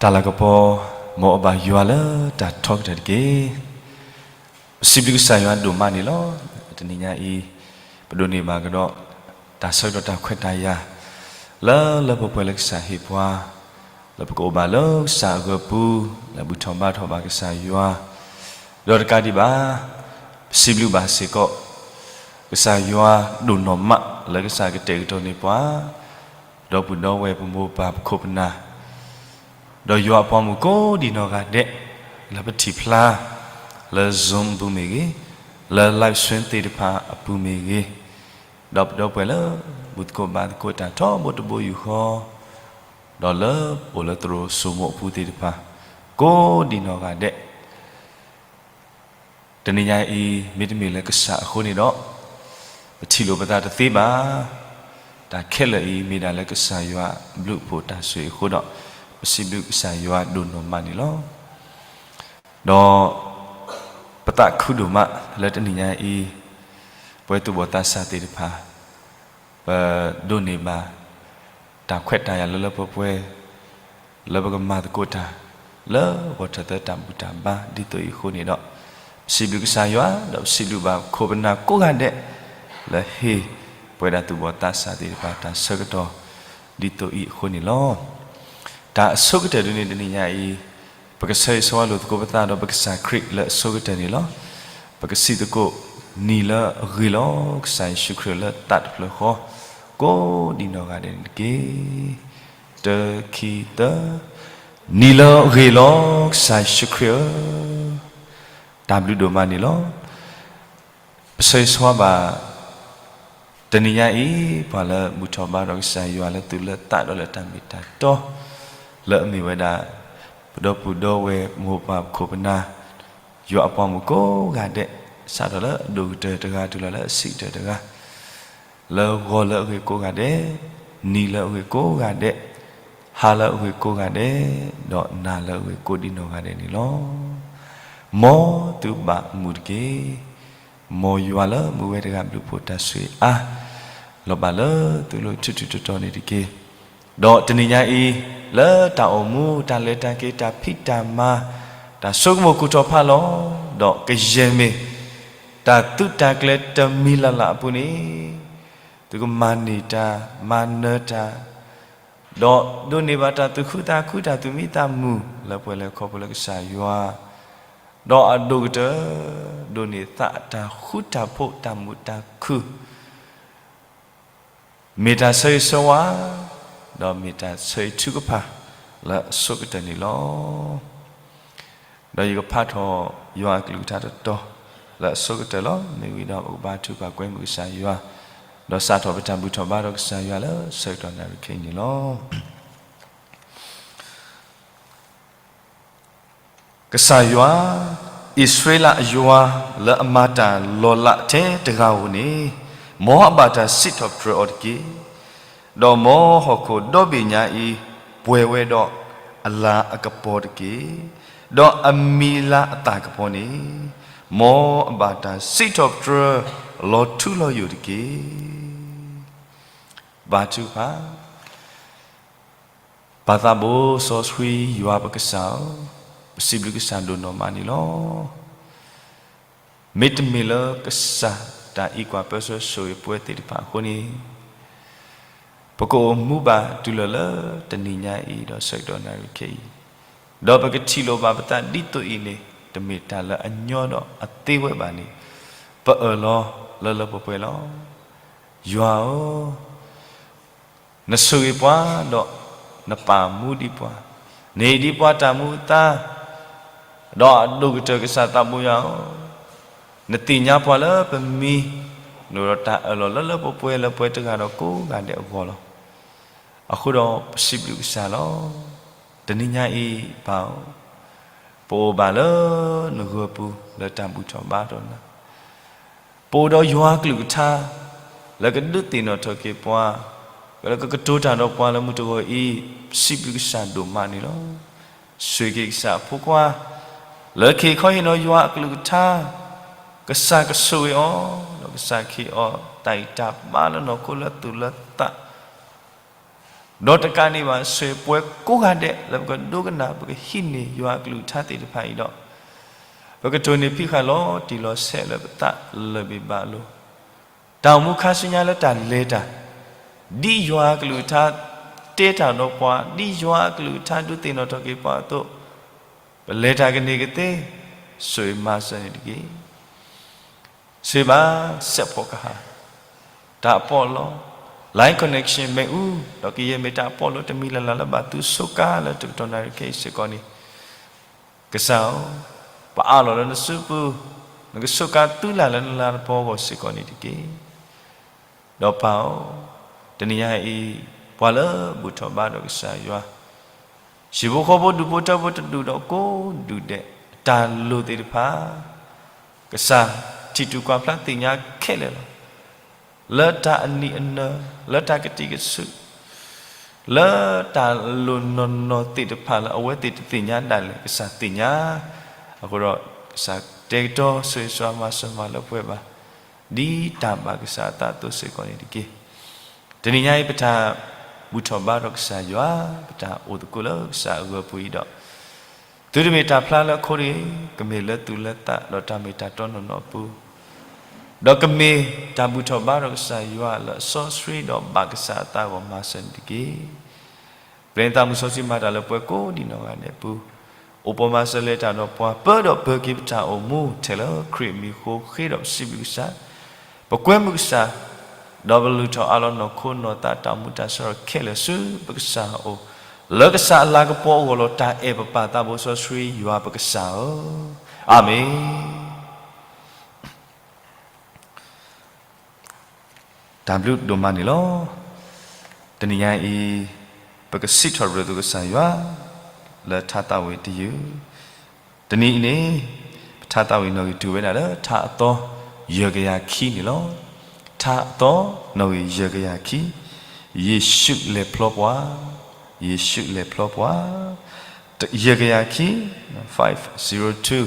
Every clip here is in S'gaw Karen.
တၢ်လၤကပီၤ, မ်အဘၣ်ယွၤလၢတၢ်ထီကတၢၢ်တက့ၢ်. ပစံးဘျုးကစၢ်ယွၤဒိၣ်မးန့ၣ်လီၤ. တနံၤညါအံၤ, ပဒိးန့ၢ်ဘၣ်ကဒီး တၢ်ဆၢကတီၢ်တၢ်ခွဲးတၢ်ယာ် လၢလၢပှဲၤပှဲၤလၢကစၢ်ဟ့ၣ်ပှၤ, လၢပကအိၣ်ဘၣ်လၢကစၢ်အဂၢၢ်ပူၤ, လၢဘူၣ်ထီၣ်ဘါထီၣ်ဘၣ်ကစၢ်ယွၤ, ဒီးတကးဒံးဘၣ်, ပစံးဘျုးဘၣ်စ့ၢ်ကီး ကစၢ်ယွၤဒိၣ်နီၢ်မး လၢကစၢ်ကတဲာ်ကတီၤန့ၢ်ပှၤ ဒီပုၢ်ဒီဝဲၢ်ပမိၢ်ပၢ်ပခိၣ်ပနၢ်, ဒီးယွၤအပှၤမုၣ်ကိးဒံနီၢ်ဂၤဒဲး, လၢပထံၣ်ဖျါ လၢ Zoom အပူၤမ့ၢ်ဂ့ၤ, လၢ live stream သ့ၣ်တဖၣ်အပူၤမ့ၢ်ဂ့ၤ, ဒီးပဒီပုၢ်ဝဲၢ်လၢ ဘူၣ်သကိးဘါသကိးတၢ်ထီဘိတဘိယူၢ်ဃီ, ဒီးလၢအိၣ်လၢသရိာ်စိမိးအပူၤသ့ၣ်တဖၣ် ကိးဒံနီၢ်ဂၤဒဲး တနံၤညါအံၤ မ့တမ့ၢ်လၢကစၢ်အဃိန့ၣ်ဒီး ပထံၣ်လိာ်ပသးတသ့ဘၣ်. တၢ်ခဲလၢာ်အံၤ မ့ၢ်ဒၣ်လၢကစၢ်ယွၤဘျုးအဖှိၣ်တၢ်ဆိၣ်ဂ့ၤအဃိဒီး ပစံးဘျုးကစၢ်ယွၤဒိၣ်နီၢ်မးန့ၣ်လီၤ. ဒီးပသးခုဒိၣ်မးလၢတနံၤညါအံၤ ပဝဲသူၣ်ဘီၣ်သးစၢ်သ့ၣ်တဖၣ် ပဒိးန့ၢ်ဘၣ် တၢ်ခွဲးတၢ်ယာ်လၢလၢပှဲၤပှဲၤ လၢပကမၤသကိးတၢ် လၢဂီၤထၢၣ်သၢတၢ်ဘူၣ်တၢ်ဘါဒ်သိးအံၤအဃိန့ၣ်ဒီး ပစံးဘျုးကစၢ်ယွၤ ဒီးပစံးဘျုးဘၣ်ခိၣ်ပနၢ်ကိးဂၤဒဲး လၢဟ့ၣ်ပဝဲဒၣ်သူၣ်ဘီၣ်သးစၢ်သ့ၣ်တဖၣ်တၢ်ဆၢကတီၢ် ဒ်သိးအံၤအဃိန့ၣ်လီၤ. တၢ်အဆိကတၢၢ်ဒ်န့ၣ် တနံၤညါအံၤ ပကဆၢဂ့ၤဆၢဝါလိာ်သကိးပသးဒီးပကစၢ်ခရံာ်လၢအဆိကတၢၢ်န့ၣ်လီၤ. ပကစံးသကိး နံၤလၢအဂ့ၤလီၤ ကစၢ်ယ့ၣ်ၡူးခရံာ်လၢသးတဖျၢၣ်ဃီ ကိးဒံနီၢ်ဂၤဒဲးန့ၣ်တက့ၢ်. တၢ ခံ သၢ. နံၤလၢအဂ့ၤလီၤ ကစၢ်ယ့ၣ်ၡူးခရံာ်ဧၢ, တၢ်ဘျုးဒိၣ်မးန့ၣ်လီၤ. ပဆၢဂ့ၤဆၢဝါဘၣ် တနံၤညါအံၤ ပှၤလၢဘူၣ်ထီၣ်ဘါထီၣ်ကစၢ်ယွၤလၢသူၣ်လၢသးဒီးလၢတၢ်မ့ၢ်တၢ်တီ လၢအမ့ၢ်ဝဲဒၣ် ပဒီပုၢ်ဒီဝဲၢ်မိၢ်ပၢ်ပခိၣ်ပနၢ် ယွၤအပှၤမုၣ်ကိးဂၤဒဲး စးထီၣ်လၢအဒိၣ်ကတၢၢ်တဂၤတုၤလီၤလၢအဆံးကတၢၢ်တဂၤ လၢဂီၤလၢအဂ့ၤကိးဂၤဒဲး, နံၤလၢအဂ့ၤကိးဂၤဒဲး, ဟါလၢအဂ့ၤကိးဂၤဒဲး, ဒီးနၤလၢအဂ့ၤကိးဒံနီၢ်ဂၤဒဲးန့ၣ်လီၤ. မ်သုဘၣ်အမုာ်တက့ၢ်. မ်ယွၤလၢမုၢ်ဝဲတဂၤဘျုးဖှိၣ်တၢ်ဆိၣ်ဂ့ၤအါ လီၤဘၣ်လၢသုလိၤထူၣ်ထူၣ်တီၤတီၤန့ၣ်တက့ၢ်. ဒီးတနံၤညါအံၤ လၢတၢ်အိၣ်မူ တၢ်လဲၤတၢ်က့ၤ တၢ်ဖံးတၢ်မၤ တၢ်ဆိကမိၣ်ကူၣ်ထီၣ်ဖးလီၤ, ဒီးကယဲၢ်မ့ၢ် တၢ်သုးတၢ်ကျဲၤတမံၤလၢ်လၢ်အပူၤန့ၣ် သုကမၤန့ၢ်တၢ် မၤနၢၤတၢ်, ဒီးဒိးန့ၢ်ဘၣ်တၢ်သူၣ်ခုသးခု တၢ်သူၣ်မံသးမုာ် လၢပှဲၤလၢခီဖျိလၢကစၢ်ယွၤ, ဒီးအဒိၣ်ကတၢၢ် ဒိးန့ၢ်သးအတၢ်ဃူတၢ်ဖိး တၢ်မုာ်တၢ်ခုၣ် မ့ၢ်တၢ်ဆၢဂ့ၤဆၢဝါ ဒီးမ့ၢ်တၢ်ဆၢဂ့ၤထုကဖၣ် လၢအဆိကတၢၢ်န့ၣ်လီၤ. ဒီးယကဖးထီၣ်ယွၤအကလုၢ်ကထါတတီၤ လၢအဆိကတၢၢ်လီၤ. မ့ၢ်ဝံၤဒီးပကဘါထုကဖၣ်ကွဲမုာ်ကစၢ်ယွၤ, ဒီးစးထီၣ်ပတၢ်ဘူၣ်ထီၣ်ဘါထီၣ်ကစၢ်ယွၤလၢဆၢကတီၢ်နၣ်ရံၣ်ခဲအံၤန့ၣ်လီၤ. ကစၢ်ယွၤ, အံၣ်စရ့လးအယွၤ လၢအမၤတၢ်လီၤလးထဲတဂၤဧိၤန့ၣ်, မ်အဘၣ်တၢ်စံးထီၣ်ပတြၢၤအီၤတက့ၢ်. ဒီးမ်ဟီၣ်ခိၣ်ဒီဘ့ၣ်ညါအံၤ ပှဲၤဝဲဒီးအလၤအကပီၤတက့ၢ်. ဒီးအမံၤလၤအသၣ်ကပီၤန့ၣ်, မ်အဘၣ်တၢ်စံးထီၣ်ပတြၢၤလီၤထူလီၤယိာ်တက့ၢ်. ဘါထုကဖၣ်. ပၢ်သးဘိစီဆှံယွၤပကစၢ်ဧၢ, ပစံးဘျုးကစၢ်ဒိၣ်နီၢ်မးန့ၣ်လီၤ. မ့တမ့ၢ်လၢကစၢ်တၢ်အံးကွၢ်ပၢဆှၢဆိၣ်ဂ့ၤပဝဲသ့ၣ်တဖၣ်အဃိန့ၣ်, ပကအိၣ်မူဘၣ်တုၤလၢလၢတနံၤညါအံၤဒီးဆၢကတီၢ်နၣ်ရံၣ်ခဲအံၤ, ဒီးပကထံၣ်လိာ်ဘၣ်ပသးဒ်သိးအံၤန့ၣ် တမ့ၢ်တၢ်လၢအညီဒီးအသ့ဝဲဘၣ်န့ၣ်, ပအၢၣ်လီၤလၢလၢပှဲၤပှဲၤလီၤ. ယွၤဧၢ, နဆိၣ်ဂ့ၤပှၤဒီးနပာ်မူဒံးပှၤ, နဟ့ၣ်ဒံးပှၤတၢ်မူအသါ, ဒီးအဒိၣ်ကတၢၢ်ကစၢ်သးဘိယွၤဧၢ, နသ့ၣ်ညါပှၤလၢပမံၤ, နအိၣ်ဒီးတၢ်အၢၣ်လီၤလၢလၢပှဲၤပှဲၤလၢပှဲၤတဂၤဒီးကိးဂၤဒဲးအဂီၢ်လီၤ. အဃိဒီးပစံးဘျုးကစၢ်လီၤ. တနံၤညါအံၤပၢ်ဧၢ, ပအိၣ်ဘၣ်လၢနဂၢၢ်ပူၤလၢတၢ်ဘူၣ်ထီၣ်ဘါထီၣ်နၤ ပအိၣ်ဒီးယွၤအကလုၢ်ကထါ လၢကဒုးသ့ၣ်နီၣ်ထီၣ်က့ၤပှၤ, လၢကကတိၤတၢ်ဒီးပှၤလၢမုၢ်တဂီၤအံၤ, ပစံးဘျုးကစၢ်ဒိၣ်မးန့ၣ်လီၤ. ဆိၣ်ဂ့ၤက့ၤကစၢ်အဖိခွါ, လၢကဟ့ၣ်ခီဟ့ၣ်နီၤယွၤအကလုၢ်ကထါ, ကစၢ်ကဆိၣ်ဂ့ၤအီၤ, ဒီးကစၢ်ကဟ့ၣ်အီၤ တၢ်ဂံၢ်တၢ်ဘါလၢနီၢ်ခိလၢသူၣ်လၢသး ဒီးတကးဒံးဘၣ် စံးပှဲၤကိးဂၤဒဲး လၢပကဒိကနၣ် ပကဟံးန့ၢ်ယွၤအကလုၢ်ကထါသ့ၣ်တဖၣ်အံၤဒီး, ပကတိၢ်န့ၢ်ဖံးဃာ်လီၤတံၢ်လီၤဆဲးလၢပသးလၢာ်ဘ့ၣ်ဘၣ်လိၤ, တၢ်အိၣ်မူခါဆူညါလၢတၢ်လဲၤတၢ်, ဒ်ယွၤအကလုၢ်ကထါတဲတၢ်ဒီးပှၤ, ဒ်ယွၤအကလုၢ်ကထါဒုးသ့ၣ်နီၣ်ထီၣ်က့ၤပှၤအသိး, ပလဲၤတၢ်ကန့ၢ်ကသ့, ဆိၣ်ဂ့ၤမၤစၢၤန့ၣ်တက့ၢ်. စံးဘၣ်စဲးဖီကဟၣ်, တၢ်အပီးအလီ, line connection မ့ၣ်အူ, ဒီးကယဲၢ်မ့ၢ်တၢ်အပီးအလီတမံၤလၢ်လၢ်လၢဘၣ်သုစူးကါလၢတကတီၢ်နၣ်ရံၣ်ခဲအံၤစ့ၢ်ကီးန့ၣ်, ကစၢ်ဧၢ, ပအးလီၤလၢနစုပူၤ, နကစူးကါသုလၢ်လၢနလၤတပီအဂီၢ်စ့ၢ်ကီးန့ၣ်တက့ၢ်. ဒီးပၢ်ဧၢ, တနံၤညါအံၤ, ပှၤလၢဘူၣ်ထီၣ်ဘါဒီးကစၢ်ယွၤ ဟံၣ်ဖိဃီဖိဒူၣ်ဖိထၢဖိတဒူၣ်ဒီးကိးဒူၣ်ဒဲး တၢ်လိၣ်သ့ၣ်တဖၣ်, ကစၢ်ထံၣ်တူၢ်ကွၢ်ဖျါသ့ၣ်ညါခဲလၢာ်လီၤ. လၢတၢ်အနံၣ်အနၢၤ, လၢတၢ်ကတံာ်ကဆူၣ်, လၢတၢ်လိၣ်နီၢ်နီၢ်သ့ၣ်တဖၣ်လၢအဝဲသ့ၣ်တသ့ၣ်ညါဒၣ်လဲာ် ကစၢ်သ့ၣ်ညါ, အဃိဒီးကစၢ်တဲကတီၤဆိၣ်ဂ့ၤစှၤမၤစၢၤမၤလၢပှဲၤဘၣ်, ဒ်တၢ်ဘၣ်ကစၢ်အသးအသိးစ့ၢ်ကီးန့ၣ်တက့ၢ်. တနံၤညါအံၤပတၢ်ဘူၣ်ထီၣ်ဘါဒီးကစၢ်ယွၤ, ပတၢ်အိၣ်သကိးလၢကစၢ်အဂၢၤပူၤအံၤဒီး, သုတမ့ၢ်တၢ်ဖျါလၢအခိၣ်တဂ့ၤ, ကမ့ၢ်လၢသူၣ်လၢသးဒီးတၢ်မ့ၢ်တၢ်တီနီၢ်နီၢ်အပူၤ, ဒီးကမ့ၢ်တၢ်ဘူၣ်ထီၣ်ဘါဒီးကစၢ်ယွၤလၢအစီဆှံဒီးဘၣ်ကစၢ်အသးအဂီၢ်မၤစၢၤန့ၣ်တက့ၢ်. ပျဲသးမုၢ်စီဆှံမၤတၢ်လၢပှၤကိးဒံးနီၢ်ဂၤဒဲးအပူၤ, အိၣ်ပိာ်မၤစၢၤလဲၤတၢ်ဒီးပှၤပၢဒီးပၢၤက့ၤပတၢ်အိၣ်မူထဲလၢခရံာ်အမံၤအဃိ ဃ့ဒီးပစံးဘျုးကစၢ်, ပကွဲမုာ်ကစၢ်, ဒီးပလုၢ်ထီၣ်အးလီၤနီၢ်ခိနီၢ်သးတၢ်အိၣ်မူတၢ်ဆၢထၢၣ်ခဲလၢာ်ဆူပကစၢ်အအိၣ်, လၢကစၢ်အလၤကပီၤအဂီၢ်လီၤ. တၢ်အဲၣ်ပပၢ်သးဘိစီဆှံယွၤပကစၢ်ဧၢ, အၤမ့ၣ်. တၢ်ဘျုးဒိၣ်မးန့ၣ်လီၤ. တနံၤညါအံၤ, ပကစံးထီၣ်ပတြၢၤသုကစၢ်ယွၤ လၢထါသးဝံၣ်တယုၢ်, တနံၤအံၤန့ၣ်, ပထါသးဝံၣ်နီၣ်ဂံၢ်တူၢ်ဝဲဒၣ်လၢထါအသီယဲၢ်ကယၤခံန့ၣ်လီၤ. ထါအသီနီၣ်ဂံၢ်ယဲၢ်ကယၤခံ, ယ့ၣ်ၡူးလဲၤဖျီပှၤ, ယ့ၣ်ၡူးလဲၤဖျီပှၤ, ယဲၢ်ကယၤခံ, five zero two,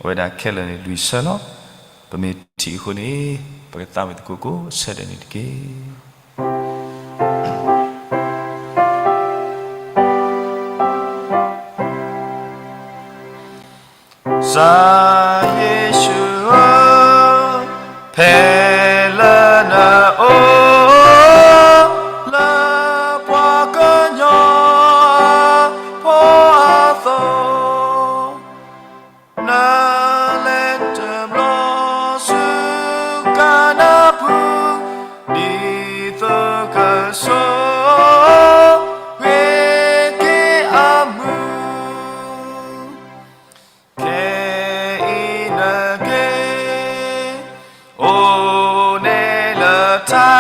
အဝဲဒၣ်ခဲလၢာ်န့ၣ်လွံၢ်ဆၢလီၤ. ပမ့ၢ်ထံၣ်အဃိန့ၣ်, ပကသးဝံၣ်သကိးကိးဆၢဒဲးန့ၣ်တက့ၢ်. ကစၢ်ယ့ၣ်ၡူးဧၢ, ဖဲလၢနအိၣ်လၢပှၤကညီဖိအသိး, နလဲၤတဘျီဆူကၤနါပူၤ, ဒ်သိးကဆိၣ်ဂ့ၤက့ၤအမုၢ် ခဲအံၤနက့ၤ အိၣ်န့ၣ်လၢထါ,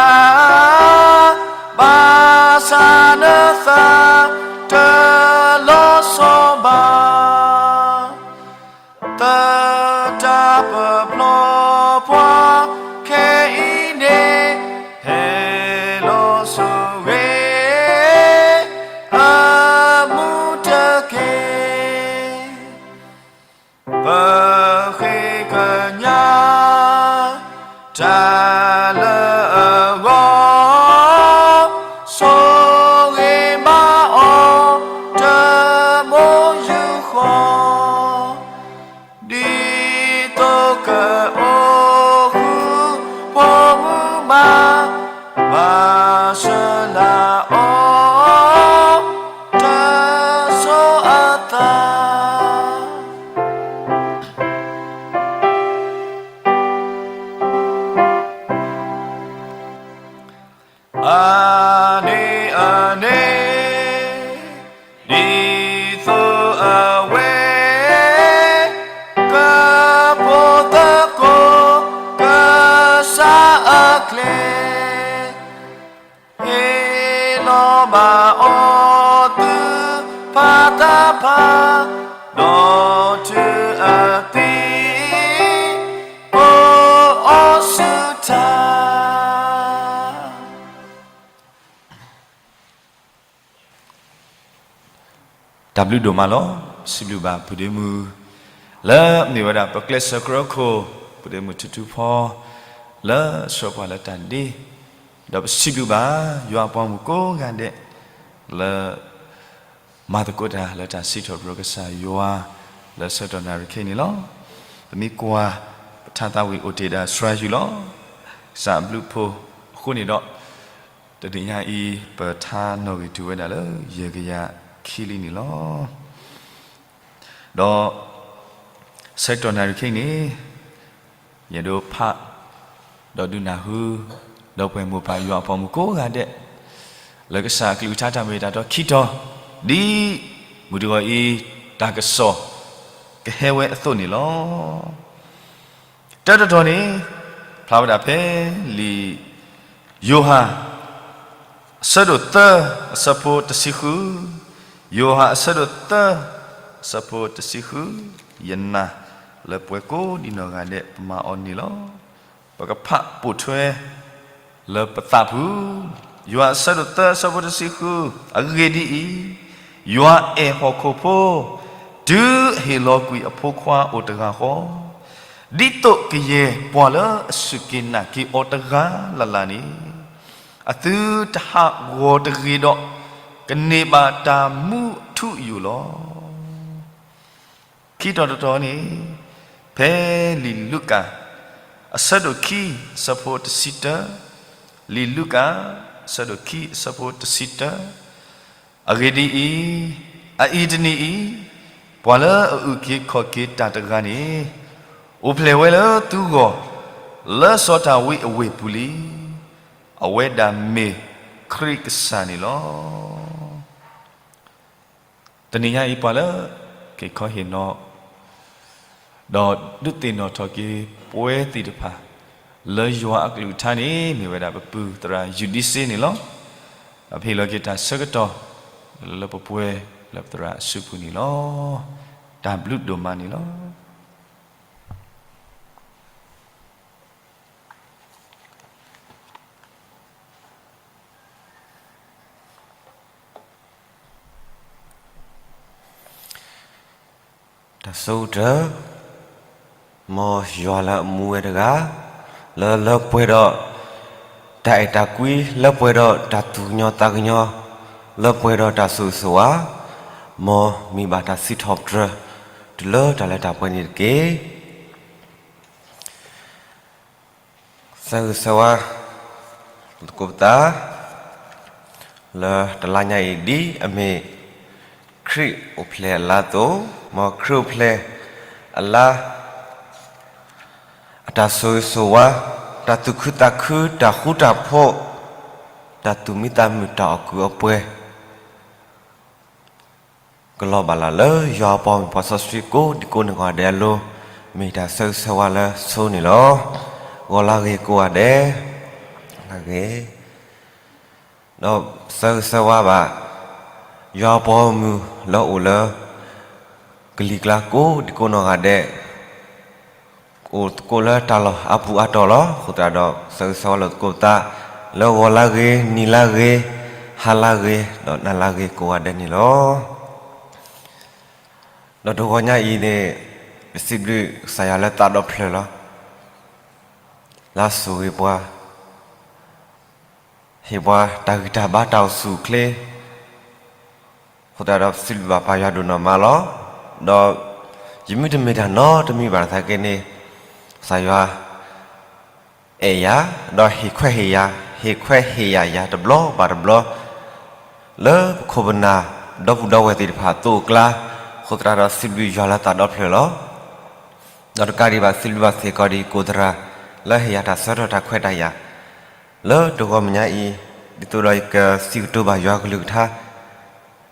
ဘၣ်ဆၣ်နသးတလီၤဆီဘၣ်. သတးပဖျီပှၤခဲအံၤန့ၣ်, ဟဲလီၤဆိၣ်ဂ့ၤ အမုၢ်တက့ၢ်. ပဃ့ကညး တၢ်လၢအဂီၢ်, ဆိၣ်ဂ့ၤမၤအီၤ တမိၢ်ယူၢ်ဃီ, ဒ်သိးကအိၣ်ဃုာ်ဖိမုၣ်မး, မၤစၢၤလၢအီၤ တၢ်ဆိၣ်အသး အန့ၣ်အန့ၣ်, ဒ်သိးအဝဲ ကဖီၣ်သကိး ကစၢ်အကျဲ, ဟ့ၣ်လီၤဘၣ်အီၤသုဖးတၢ်ဖး, ဒီးတုၤအသံ ကိးအီၤဆူတၢ် တၢ်ဘျုးဒိၣ်မးလီၤ. စံးဘျုးဘၣ်ပုၢ်ဒ့မုၣ် လၢမ့ၢ်ဝဲဒၣ်ပကျဲးစၢးကြၢးခိၣ် ပုၢ်ဒ့မုၣ်ထူထူဖီ လၢဆှၢပှၤလၢတၢ်ဒ့, ဒီးပစံးဘျုးဘၣ်ယွၤအပှၤမုၣ်ကိးဂၤဒဲး လၢ မၤသကိးတၢ်လၢတၢ်စံးထီၣ်ပတြၢၤကစၢ်ယွၤ လၢဆၢကတီၢ်နၣ်ရံၣ်ခဲအံၤန့ၣ်လီၤ. ပမ့ၢ်ကွၢ် ပထါသးဝံၣ်အိၣ်တ့ၢ်ဒၣ်စှၤယုၢ်လီၤ. ကစၢ်အဘျုးအဖှိၣ်အဃိန့ၣ်ဒီး တနံၤညါအံၤ ပထါနီၣ်ဂံၢ်တုၤဝဲဒၣ်လၢ ယဲၢ်ကယၤခံလံန့ၣ်လီၤ. ဒီး ဆၢကတီၢ်နၣ်ရံၣ်ခဲအံၤန့ၣ် ယအဲၣ်ဒိးဖး ဒီးဒုးနၢ်ဟူ ဒီပုၢ်ဝဲၢ်မိၢ်ပၢ်ယွၤအပိာ်မုၣ်ကိးဂၤဒဲး လၢကစၢ်အကလုၢ်ကထါတၢ်မ့ၢ်တၢ်တီခံတီၤ ဒ်မုၢ်တဂီၤအံၤ တၢ်ကစီၣ် ကဟဲဝဲအသိးန့ၣ်လီၤ. တၢတတီၤန့ၣ် ဖျါဝဲဒၣ်ဖဲလံာ် ယိၤဟၣ် အဆၢဒိၣ်သၢ အဆၢဖိတဆံဃု, ယိၤဟၣ်အဆၢဒိၣ်သၢ အဆၢဖိတဆံဃု, ယနာ်လၢပှၤကိးဒံနီၢ်ဂၤဒဲး ပမၤအီၤန့ၣ်လီၤ. ပကဖးပိာ်ထွဲ လၢပသးပူၤ, ယိၤဟၣ်အဆၢဒိၣ်သၢ အဆၢဖိတဆံဃု, အဂ့ၢ်ဒ်အံၤ, ယွၤအဲၣ်ဟီၣ်ခိၣ်ဖိ, တုၤအဟ့ၣ်လီၤကွံာ်အဖိခွါအိၣ်တဂၤဃီ, ဒ်သိးကယဲၢ်ပှၤလၢအစူၢ်က့ၤနာ်က့ၤအီၤတဂၤလၢ်လၢ်န့ၣ်, အသုတဟးဂီၤတဂ့ၤဒီး, ကန့ၢ်ဘၣ်တၢ်မူအထူအယိာ်လီၤ. ခံတီၤတတီၤန့ၣ်, ဖဲလံာ်လူၤကၣ် အဆၢဒိၣ်ခံ အဆၢဖိတဆံတၢ, လံာ်လူၤကၣ် အဆၢဒိၣ်ခံ အဆၢဖိတဆံတၢ, အဂ့ၢ်ဒ်အံၤ, အအံၤတနံၤအံၤ, ပှၤလၢအအုၣ်က့ၤခီၣ်က့ၤတၢ်တဂၤန့ၣ်, အိၣ်ဖျဲၣ်ဝဲလၢသုဂီၢ်, လၢစီၤဒၤဝံးအဝ့ၢ်ပူၤလံ, အဝဲဒၣ်မ့ၢ်ခရံာ်ကစၢ်န့ၣ်လီၤ. တနံၤညါအံၤပှၤလၢ က့ၤခီဟ့ၣ်နီၤ ဒီးဒုးသ့ၣ်နီၣ်ထီၣ်က့ၤပဝဲသ့ၣ်တဖၣ် လၢယွၤအကလုၢ်ကထါန့ၣ် မ့ၢ်ဝဲဒၣ်ပပုၢ်သရၣ်ယူဒံစ့န့ၣ်လီၤ. ဒီးပဟ့ၣ်လီၤက့ၤတၢ်ဆၢကတီၢ် လၢပပှဲၤလၢပသရၣ်အစုပူၤန့ၣ်လီၤ. တၢ်ဘျုးဒိၣ်မးန့ၣ်လီၤ. တၢ်ဆိကတၢၢ်, မ်ယွၤလၢအမူဝဲတဂၤ, လၢလၢပှဲၤဒီး တၢ်အဲၣ်တၢ်ကွံ, လၢပှဲၤဒီးတၢ်သူၣ်ကညီၤသးကညီၤ, လၢပှဲၤဒီးတၢ်ဆိၣ်ဂ့ၤဆိၣ်ဝါ, မ်မံဘၣ်တၢ်စံးထီၣ်ပတြၢၤ တုၤလၢတၢ်လၢတၢ်ပှဲၤန့ၣ်တက့ၢ်. ဆၢဂ့ၤဆၢဝါ သကိးပသး လၢတလါညါအံၤဒ်အမ့ၢ် ခရံာ်အိၣ်ဖျဲၣ်အလါအသိး, မ်ခရံာ်အိၣ်ဖျဲၣ်အလါ, အတၢ်ဆိၣ်ဂ့ၤဆိၣ်ဝါ, တၢ်သူၣ်ခုသးခု, တၢ်ဃူတၢ်ဖိး, တၢ်သူၣ်မံသးမုာ်, တၢ်အီၣ်ကုးအီပှဲၤ ကလီၤဘၣ်လၢ်လၢယွၤအပှၤမုၣ်ပှၤစီဆှံကိးဒံကိးနီၢ်ဂၤဒဲးအလိၤ, မ့ၢ်တၢ်ဆၢဂ့ၤဆၢဝါလၢဆိန့ၣ်လီၤ. ဂီၤလၢဂ့ၤကိးဂၤဒဲး, လၢဂ့ၤ, ဒီးဆၢဂ့ၤဆၢဝါဘၣ် ယွၤအပှၤဂီၢ်မုၢ်လၢအိၣ်လၢ ကလံၤကျါကိးဒံကိးနီၢ်ဂၤဒဲး အိၣ်သကိးလၢတၢ်လီၢ်အါပူၤအါတီၢ်လီၤ. အဃိသတးဒီး ဆၢဂ့ၤဆၢဝါလိာ်သကိးပသး လၢဂီၤလၢဂ့ၤ, နံၤလၢဂ့ၤ, ဟါလၢဂ့ၤ, ဒီးနၤလၢဂ့ၤကိးဂၤဒဲးန့ၣ်လီၤ. ဒီးတဂီၤညါအံၤန့ၣ် ပစံးဘျုးကစၢ်ယွၤလၢသးဒီဖျၢၣ်လီၤ. လၢအဆိၣ်ဂ့ၤပှၤ ဟ့ၣ်ပှၤတၢ်ဂံၢ်တၢ်ဘါတၢ်အိၣ်ဆူၣ်အိၣ်ချ့, အဃိသတးဒီးပစံးဘျုးဘၣ်ပၢ်ယွၤဒိၣ်နီၢ်မးလီၤ. ဒီးယမ့ၢ်တမ့ၢ်တၢ်နီတမံၤဘၣ်သနာ်က့န့ၣ်, ကစၢ်ယွၤအဲၣ်ယၤ, ဒီးဟ့ၣ်ခွဲးဟ့ၣ်ယာ်, ဟ့ၣ်ခွဲးဟ့ၣ်ယာ်ယၤတဘျီဘၣ်တဘျီ, လၢပခိၣ်ပနၢ်ဒီပုၢ်ဒီဝဲၢ်သ့ၣ်တဖၣ်အသိးအကျါ, အဃိသတးဒီးစံးဘျုးယွၤလၢသးဒီဖျၢၣ်လီၤ. ဒီးတကးဒံးဘၣ်စံးဘျုးဘၣ်စ့ၢ်ကီးဒံးကိးသရၣ် လၢဟ့ၣ်ယၤတၢ်ဆၢထၢၣ်တၢ်ခွဲးတၢ်ယာ် လၢတဂီၤမဲာ်ညါအံၤ, ဒ်သိးဒီးယကစံးကတိၤဘၣ်ယွၤကလုၢ်ကထါ,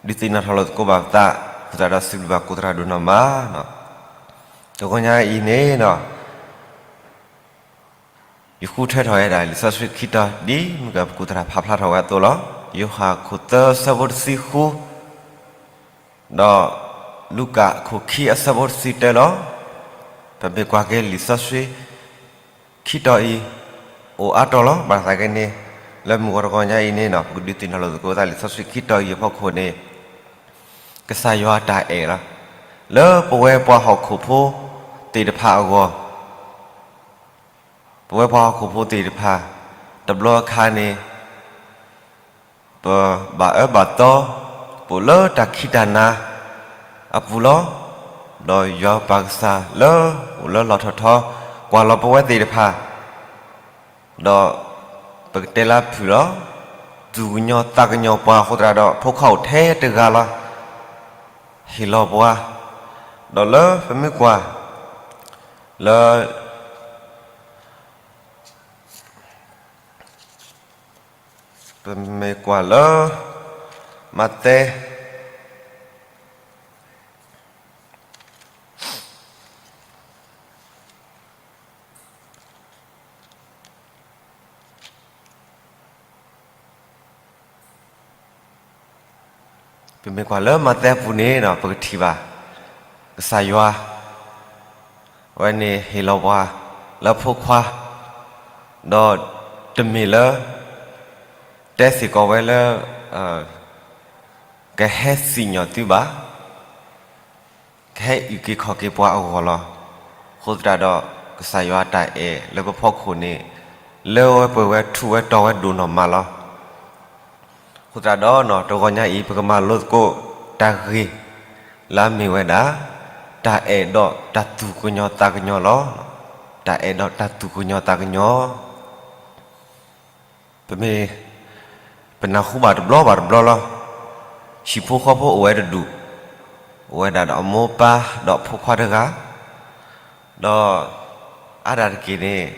ဒုးသ့ၣ်နီၣ်ထီၣ်လိာ်သကိးဘၣ်ပသး, အဃိသတးဒီးစံးဘျုးဘၣ်ကိးသရၣ်ဒိၣ်နီၢ်မး. တဂီၤညါအံၤန့ၣ်ဒီး ယဃုထၢထီၣ်ဝဲဒၣ်လံာ်စီဆှံခံတီၤ ဒ်မုၢ်ကပကိးသရၣ်ဖးဖျါထီၣ်ဝဲအသိးလီၤ. ယိၤဟၣ်ခိၣ်သၢအဆၢဖိတဆံဃု ဒီးလူၤကၣ်အခိၣ်ခံအဆၢဖိတဆံတၢလီၤ. ပမ့ၢ်ကွၢ်က့ၤလံာ်စီဆှံခံတီၤအံၤ အိၣ်အါတီၢ်လီၤ. ဘၣ်ဆၣ်သနာ်က့န့ၣ် လၢမုၢ်ဂီၤတဂီၤညါအံၤန့ၣ်ဒီး ပကဒုးသ့ၣ်နီၣ်လိာ်သကိးသးလံာ်စီဆှံခံတီၤအံၤအဖီခိၣ်န့ၣ် ကစၢ်ယွၤအတၢ်အဲၣ်လီၤ. လၢပဝဲပှၤဟီၣ်ခိၣ်ဖိသ့ၣ်တဖၣ်အဂီၢ် ပဝဲပှၤဟီၣ်ခိၣ်ဖိသ့ၣ်တဖၣ် တဘျီအခါန့ၣ် ပဘၣ်အၢဘၣ်သီ ပအိၣ်လၢတၢ်ခံးတၢ်နၤအပူၤလီၤ. ဒီးယွၤပၢ်ကစၢ်လၢအိၣ်လၢလီၢ်ထီၣ်ထီ ကွၢ်လီၤပဝဲသ့ၣ်တဖၣ်, ဒီးပကတဲလၢဖုၣ်လီၤ. သူၣ်ကညီၤသးကညီၤပှၤအဃိသတးဒီး ဖိခွါအိၣ်ထဲတဂၤလီၤ. ဟ့ၣ်လီၤပှၤ, ဒီးလၢပမ့ၢ်ကွၢ်လၢ ပမ့ၢ်ကွၢ်လၢ မးသဲ ပမ့ၢ်ကွၢ်လၢမးသဲအပူၤန့ၣ်ဒီး ပကထံၣ်ဘၣ် ကစၢ်ယွၤ အဝဲန့ၣ်ဟ့ၣ်လီၤပှၤလၢဖိခွါ, ဒီးတမ့ၢ်လၢ တဲစ့ၢ်ကီးဝဲလၢ ကဟဲစံၣ်ညီၣ်သုဘၣ်, ကဟဲအုၣ်က့ၤခီၣ်က့ၤပှၤအဂီၢ်လီၤ. အဃိသတးဒီး ကစၢ်ယွၤတၢ်အဲၣ်လၢပဖီခိၣ်န့ၣ် လၢဝဲပှဲၤဝဲထူးဝဲတီၤဝဲဒိၣ်နီၢ်မးလီၤ. အဃိသတးဒီး တဂီၤညါအံၤ ပကမၤလိသကိးတၢ်ဂ့ၢ် လၢအမ့ၢ်ဝဲဒၣ် တၢ်အဲၣ်ဒီးတၢ်သူၣ်ကညီၤသးကညီၤလီၤ. တၢ်အဲၣ်ဒီးတၢ်သူၣ်ကညီၤသးကညီၤ ပမ့ၢ် ပနၢ်ဟူဘၣ်တဘျီဘၣ်တဘျီလီၤ. ဟံၣ်ဖိဃီဖိအိၣ်ဝဲတဒူၣ်, အိၣ်ဝဲဒၣ်ဒီးအမိၢ်ပၢ်ဒီးဖိခွါတဂၤ, ဒီးအါဒၣ်တက့ၢ်န့ၣ်